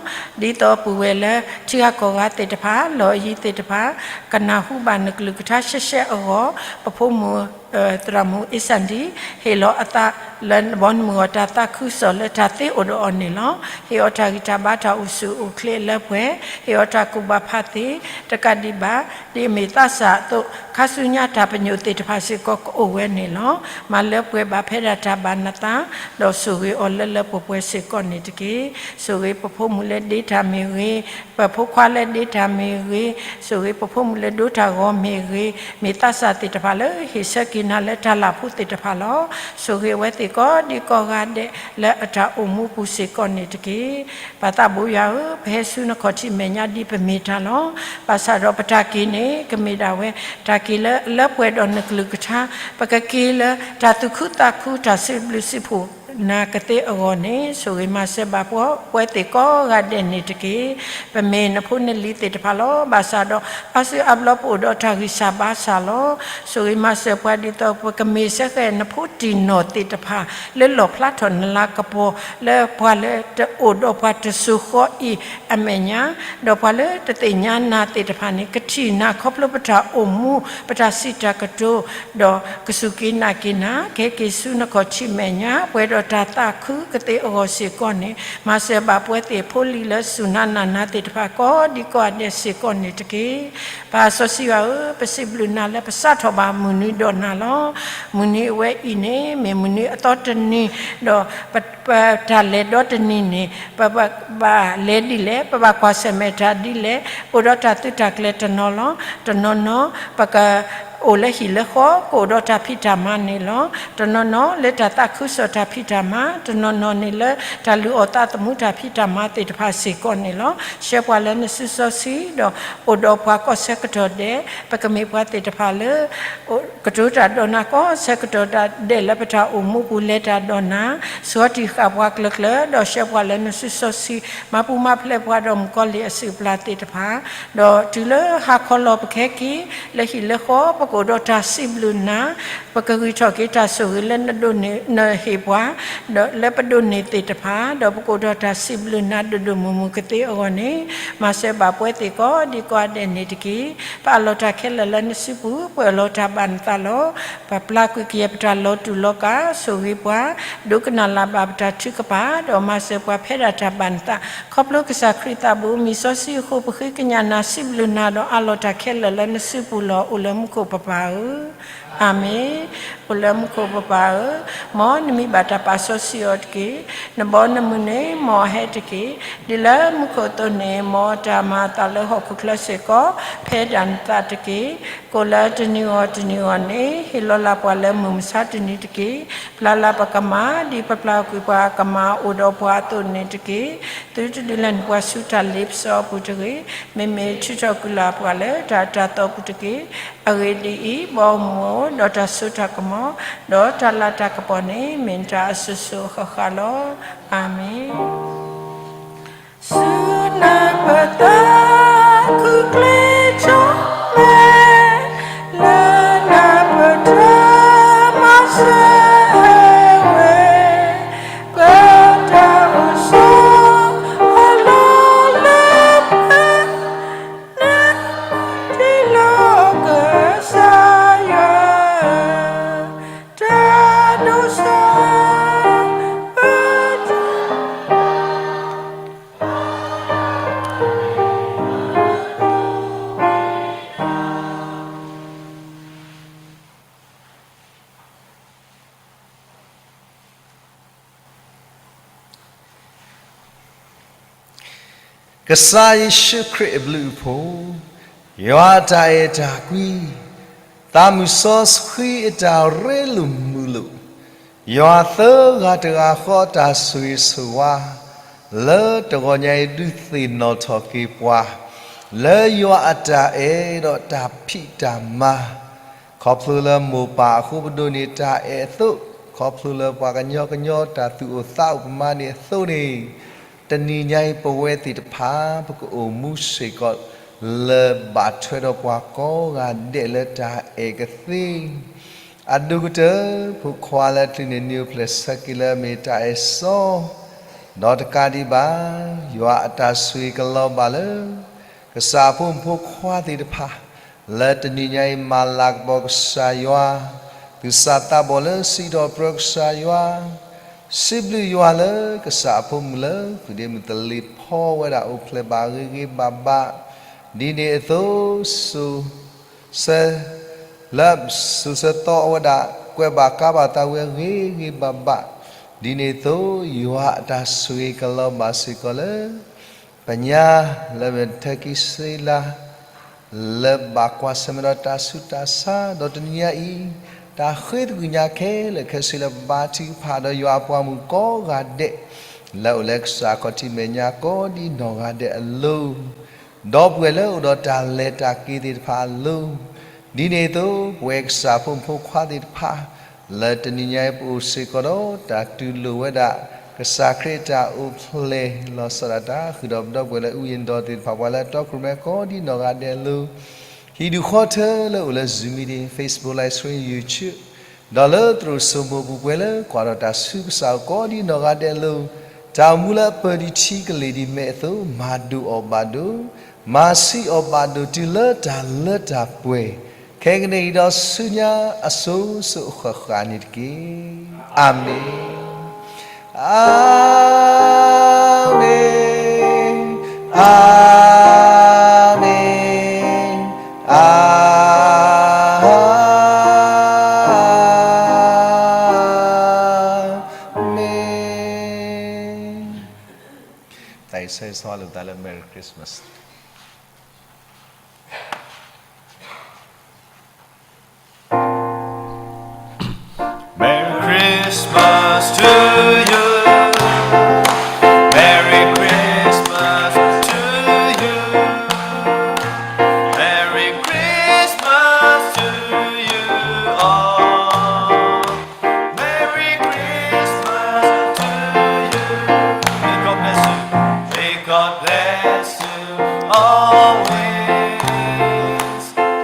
လီၤ. ဒ်သိးပုၢ်ဝဲၢ်လၢထံဂၤကီၢ်ဂၤသ့ၣ်တဖၣ် လီၢ်အယံၤသ့ၣ်တဖၣ် ကနၢ်ဟူဘၣ်နကလုၢ်ကထါရှဲရှဲအဂီၢ်, ပဖိမုၣ် သရၣ်မုၣ်အ့စၣ်ဒံ ဟ့ၣ်လီၤအသးလၢဘီမုၢ်ဂီၢ်တၢ်သးခုကစီၣ်လၢတၢ်သ့အိၣ်ဒီးအီၤန့ၣ်လီၤ. ဟ့ၣ်အီၤတၢ်ဂံၢ်တၢ်ဘါတၢ်အိၣ်ဆူၣ်အိၣ်ချ့လၢပှဲၤ, ဟ့ၣ်အီၤတၢ်ကူၣ်ဘၣ်ဖးသ့, တကးဒံးဘၣ် ဒ်အမ့ၢ်သးစၢ်အသိး ခါဆူညါတၢ်ပညိၣ်သ့ၣ်တဖၣ်စ့ၢ်ကီးကအိၣ်ဝဲန့ၣ်လီၤ. မၤလၢပှဲၤဘၣ်ဖဲဒၣ်တၢ်ဘၣ်နသး, ဒီးဆိၣ်ဂ့ၤအီၤလၢလၢပှဲၤပှဲၤစ့ၢ်ကီးန့ၣ်တက့ၢ်. ဆိၣ်ဂ့ၤပဖိမုၣ်လၢဒ့တၢ်မ့ၢ်ဂ့ၤ, ပဖိခွါလၢဒ့တၢ်မ့ၢ်ဂ့ၤ, ဆိၣ်ဂ့ၤပဖိမုၣ်လၢဒိတၢ်ဂီၤမ့ၢ်ဂ့ၤ, မ့ၢ်သးစၢ်သ့ၣ်တဖၣ်လၢဟ့ၣ်ဆၢက့ၤနၤလၢတၢ်လၢ်ဖိသ့ၣ်တဖၣ်လီၤ. ဆိၣ်ဂ့ၤအဝဲသ့ၣ်ကိးဒံကိးဂၤဒဲးလၢအတၢ်အိၣ်မူပူၤစ့ၢ်ကီးန့ၣ်တက့ၢ်. ပၢ်သးဘိယွၤဧၢ, ပဟဲဆူနခီၣ်ထံးမဲာ်ညါဒ်ပမ့ၢ်တၢ်လီၤ. ဘၣ်ဆၣ်ဒီးပတၢ်က့ၤန့ၣ် ကမ့ၢ်ဒၣ်ဝဲ တၢ်က့ၤလၢအလၢပှဲၤဒီးနကလုၢ်ကထါ, ပကက့ၤလၢတၢ်သူၣ်ခုသးခု တၢ်စံးဘျုးစံးဖှိၣ်နၤကသ့အဂီၢ်န့ၣ် ဆိၣ်ဂ့ၤမၤစၢၤဘၣ်ပှၤပဝဲသ့ၣ်ကိးဂၤဒဲးန့ၣ်တက့ၢ်. ပမ့ၢ်နဖိနလံၤသ့ၣ်တဖၣ်လီၤ. ဘၣ်ဆၣ်ဒီးအါစုအါဘျီပအိၣ်ဒီးတၢ်ဂံၢ်စၢ်ဘါစၢ်လီၤ. ဆိၣ်ဂ့ၤမၤစၢၤပှၤဒ်သိးပကမ့ၢ်စ့ၢ်ကီးနဖိတံၢ်နီၢ်သ့ၣ်တဖၣ် လၢလီၣ်ဖျါထီၣ်နလၤကပီၤ လၢပှၤလၢတအိၣ်ဒီးပှၤတစိၤဃီအံၤအမဲာ်ညါ, ဒီးပှၤလၢတသ့ၣ်ညါနၤသ့ၣ်တဖၣ်န့ၣ် ကထံၣ်နၤခီဖျိပတၢ်အိၣ်မူ ပတၢ်စံးတၢ်ကတိၤ, ဒီးကစူၢ်က့ၤနာ်က့ၤနၤ, ကဟဲက့ၤဆူနခီၣ်ထံးမဲာ်ညါ ပှဲၤဒီး တၢ်သးခုကသ့အဂီၢ်စ့ၢ်ကီးန့ၣ်, မၤစၢၤဘၣ်ပဝဲသ့ၣ်ဖိလံၤလၢစူၢ်နၤနာ်နၤသ့ၣ်တဖၣ် ကိးဒံကိးဂၤဒဲးစ့ၢ်ကီးန့ၣ်တက့ၢ်. ပၢ်စီဆှံယွၤဧၢ, ပစံးဘျုးနၤလၢပစးထီၣ်ဘၣ်မုၢ်နံၤဒီးနၤလီၤ. မုၢ်နံၤအဝဲအံၤန့ၣ် မ့ၢ်မုၢ်နံၤအသီတနံၤ, ဒီးပ, ပတၢ်လဲၤဒီတနံၤန့ၣ် ပဘၣ်လဲၤဒ်လဲၣ်, ပဘၣ်ကွၢ်ဆၢၣ်မဲာ်တၢ်ဒ်လဲၣ်, အိၣ်ဒီးတၢ်သုးတၢ်ကျဲၤတနီၤလီၤ. တနီၤနီၤ ပက အိၣ်လၢဟံၣ်လၢဃီ ကအိၣ်ဒီးတၢ်ဖံးတၢ်မၤန့ၣ်လီၤ. တနီၤနီၤလၢတၢ်သးခုကစီၣ်တၢ်ဖံးတၢ်မၤ, တနီၤနီၤန့ၣ်လၢတၢ်လုၢ်အီၣ်သးသမူတၢ်ဖံးတၢ်မၤသ့ၣ်တဖၣ်စ့ၢ်ကီးန့ၣ်လီၤ. ဆှၢပှၤလၢနစုစီဆှံဒီး အိၣ်ဒီးပှၤကိးဆၢကတီၢ်ဒဲး, ပကမ့ၢ်ပှၤသ့ၣ်တဖၣ်လၢ ကတိၤတၢ်ဒီးနၤကိးဆၢကတီၢ်ဒဲးလၢပတၢ်အိၣ်မူပူၤ လဲၤတၢ်ဒီးနၤ, ဆှၢတံၢ်ဃာ်ပှၤကျၢၤကျၢၤ, ဒီးဆှၢပှၤလၢနစုစီဆှံ, မၤပူၤမၤဖျဲးပှၤဒီးမုၣ်ကီၤလံၢ်အစုၣ်ပျၢ်သ့ၣ်တဖၣ်, ဒီးတုၤလၢဟါခီလီၤပခဲက့ၤ လၢဟံၣ်လၢဃီ ပကအိၣ်ဒီးတၢ်စံးဘျုးနၤ, ပကဂံၢ်ထီၣ်က့ၤတၢ်ဆိၣ်ဂ့ၤလၢနဒိးန့ၢ်နဟ့ၣ်ပှၤ, ဒီးလၢပဒိးန့ၢ်သ့ၣ်တဖၣ်, ဒီးပကအိၣ်ဒီးတၢ်စံးဘျုးနၤဒိၣ်ဒိၣ်မုၢ်မုၢ်ကသ့အဂီၢ်န့ၣ်, မၤစၢၤဘၣ်ပဝဲသ့ၣ်ကိးဒံကိးဂၤဒဲးန့ၣ်တက့ၢ်. ပအးလီၤတၢ်ခဲလၢာ်လၢနစုပူၤ ပၢၤလီၤတၢ်ဘၣ်နသးလီၤ. ပပျၢ်ကွံာ်ကယဲၢ်ပတၢ်လီၤတူာ်လီၤကာ်, ဆိၣ်ဂ့ၤပှၤ, ဒိကနၣ်လၢ်ဘၣ်ပတၢ်ထုကဖၣ်, ဒီးမၤစၢၤပှၤဖဲဒၣ်တၢ်ဘၣ်နသး, ခီဖျိကစၢ်ခရံာ်သးဘိမံၤစီဆှံအဃိ ပဃ့ကညးနၤ စံးဘျုးနၤဒီးအးလီၤတၢ်ခဲလၢာ်လၢနစုပူၤလီၤ. အိၣ်လၢမူခိၣ်ပပၢ်ဧၢ, အၤမ့ၣ်. အိၣ်လၢမူခိၣ်ပပၢ်ဧၢ, မ်နမံဘၣ်တၢ်ပာ်စီဆှံအီၤတက့ၢ်. နဘီနမုၢ်န့ၣ် မ်အဟဲတက့ၢ်. ဒ်လၢမူခိၣ်အသိးန့ၣ် မ်တၢ်မၤအသးလၢဟီၣ်ခိၣ်ချၢစ့ၢ်ကီး ဖဲဒၣ်နသးတက့ၢ်. ကိးလၢတနံၤဂီၢ်တနံၤဂီၢ်န့ၣ် ဟ့ၣ်လီၤလၢ်ပှၤလၢမုၢ်မဆါတနံၤတက့ၢ်. ပျၢ်လၢ်ပကမၤ ဒ်ပပျၢ်ကွံာ်ပှၤအကမၤအိၣ်ဒီးပှၤအသိးန့ၣ်တက့ၢ်. သုတဒုးလဲၤနပှၤဆူတၢ်လ့ပစီအပူၤတဂ့ၤ. မ့မ့ၢ်ထုးထီၣ်ကွံာ်လၢ်ပှၤလၢတၢ်အတၢ်သီပူၤတက့ၢ်. အဂ့ၢ်ဒ်အံၤ, ဘီမုၢ်ဧၢ, ဒီးတၢ်စိတၢ်ကမီၤ, ဒီးတၢ်လၤတၢ်ကပီၤန့ၣ် မ့ၢ်နတၢ်အစိၤစိၤအဃၣ်ဃၣ်လီၤ. အၤမ့ၣ်. ဆူနၢ်ပသး ခုၣ်ကျ့ၤကၠီမဲ လၢနၢ်ပတၢ်မၤစၢၤဝဲ ပတၢ်အိၣ်ဆိးအလီၢ်လၢပ နတ့လီၤကစၢ်ယွၤ တၢ်ဒိးစၢ် ကစၢ်ယ့ၣ်ၡူးခရံာ်အဘျုးအဖှိၣ်, ယွၤအတၢ်အဲၣ်တၢ်ကွံ, သးမုၣ်စီဆှံအတၢ်ရ့လိာ်မုာ်လိာ်, ယွၤသၢဂၤတဂၤဃီအတၢ်ဆိၣ်ဂ့ၤဆိၣ်ဝါ, လၢတဂီၤညါအံၤဒုးသ့ၣ်နီၣ်ထီၣ်က့ၤပှၤ, လၢယွၤအတၢ်အဲၣ်ဒီးတၢ်ဖံးတၢ်မၤ ခီဖျိလၢမိၢ်ပၢ်အဃိပဒိးန့ၢ်တၢ်အဲၣ်အသိး, ခီဖျိလၢပှၤကညီကညီတၢ်သူၣ်အိၣ်သးအိၣ်ပမၤန့ၢ်အသိးန့ၣ်, တနံၤညါအံၤပဝဲသ့ၣ်တဖၣ် ပကအိၣ်မူစ့ၢ်ကီး လၢဘၣ်ထွဲဒီးပှၤကိးဂၤဒဲးလၢတၢ်အဲၣ်ကသ့ အဒိၣ်ကတၢၢ် ဖိခွါလၢအချုးန့ၢ်နံၣ်အိၣ်ဖျဲၣ်ဆၢက့ၤလၢအမ့ၢ်တၢ်အဲၣ်စီ, ဒီးတကးဒံးဘၣ် ယွၤအတၢ်ဆိၣ်ဂ့ၤကလီၤဘၣ်လၢ ကစၢ်အဖိမုၣ်ဖိခွါသ့ၣ်တဖၣ်, လၢတနံၤညါအံၤ မၤလၤကပီၤကစၢ်ယွၤ, သူၣ်စၢ်သးဘီၣ်လၢစံးထီၣ်ပတြၢၤကစၢ်ယွၤ, စံးဘျုးယွၤလၢကစၢ်အဖိမုၣ်လၢ သုးဒ့မုၣ်သလ့ၤဖီဝဲဒၣ်အိၣ်ဖျဲၣ်ဘၣ်ဂ့ၤဂ့ၤဘၣ်ဘၣ်, ဒ်န့ၣ်အသိး စိၤ ဆၢ လၢစိၤဆၢသီအဝဲဒၣ် ကွဲးဘၣ်ကါဘၣ်သးဝဲဂ့ၤဂ့ၤဘၣ်ဘၣ်, ဒ်န့ၣ်အသိး ယွၤအတၢ်ဆိၣ်ဂ့ၤကလီၤဘၣ်စ့ၢ်ကီးလၢ ပညါလၢမ့ၢ်ထၢကံစ့လး လၢဘၣ်ကွၢ်ဆၢၣ်မဲာ်ဒီးတၢ်ဆူးတၢ်ဆါ ဒီးတနံၤညါအံၤ တၢ်ဃ့တကွံာ်ညါခဲလၢာ်ခဲဆ့လၢပဘါထုကဖၣ်ဒီးယွၤအပှၤမုၣ်ကိးဂၤဒဲး လၢအိၣ်လၢကစၢ်ခီၣ်ထံးမဲာ်ညါကိးဒ်နီၢ်ဂၤဒဲးအလိၤ ဒီပုၢ်ဝဲၢ်လၢအိၣ်ဒီးတၢ်လဲၤတၢ်က့ၤသ့ၣ်တဖၣ်အလိၤ, ဒ်န့ၣ်အသိး ပဝဲကစၢ်ဖိမုၣ်ဖိခွါသ့ၣ်တဖၣ် လၢတနံၤညါအံၤပအိၣ်စ့ၢ်ကီးဒီးတၢ်တူၢ်လိာ်ဝဲဒၣ် ကစၢ်ခရံာ်အတၢ်အိၣ်ဖျဲၣ်လီၤဆီဒၣ်တၢ် ဃုာ်ဒီးပဒီပုၢ်ဝဲၢ်လၢအူယံၤဒီးသ့ၣ်တဖၣ် ပှၤလၢအတီခိၣ်ရိၣ်မဲကိးဒ်နီၢ်ဂၤဒဲးအလိၤ, ဟံၣ်ဒူၣ်ဃီထၢလၢအိၣ်လၢ Zoom meeting, Facebook live stream, YouTube ဒီးလၢသရိာ်စိမိၤပူၤပှဲၤလၢကွၢ်ဒီးတၢ်ဆူကစၢ်အအိၣ်ကိးဒ်နီၢ်ဂၤဒဲးအလိၤ, တၢ်အိၣ်မူလၢအပၢၢ်ဒံးထံကလ့ၢ်ဒံးမဲာ်အသိး မၤဒိၣ်အီၤဘၣ်ဒိၣ်, မၤဆံးအီၤဘၣ်ဒိၣ်တုၤလၢတၢ်လၢတၢ်ပှဲၤ, ခဲကနံၣ်အံၤဒီးဆူညါအစိၤစိၤအဃၣ်ဃၣ်န့ၣ်တက့ၢ်. အၤမ့ၣ်. Amen, amen, amen. တၢ်အံၤဆၢဂ့ၤဆၢဝါလိာ်ပသးလၢ Merry Christmas. Merry Christmas to you. Merry Christmas to you. Merry Christmas to you all. Merry Christmas to you. May God bless you. May God bless you always.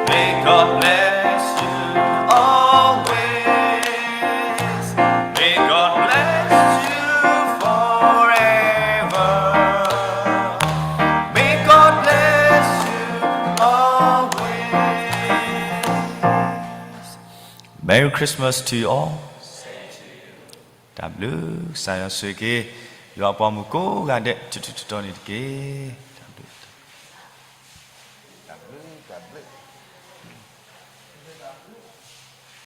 May God bless you always. May God bless you forever. May God bless you always. Merry Christmas to you all. တၢ်ဘျုး ကစၢ်ယွၤဆိၣ်ဂ့ၤက့ၤ ယွၤအပှၤမုၣ်ကိးဂၤဒဲး ထူးထူးတီၤတီၤန့ၣ်တက့ၢ်.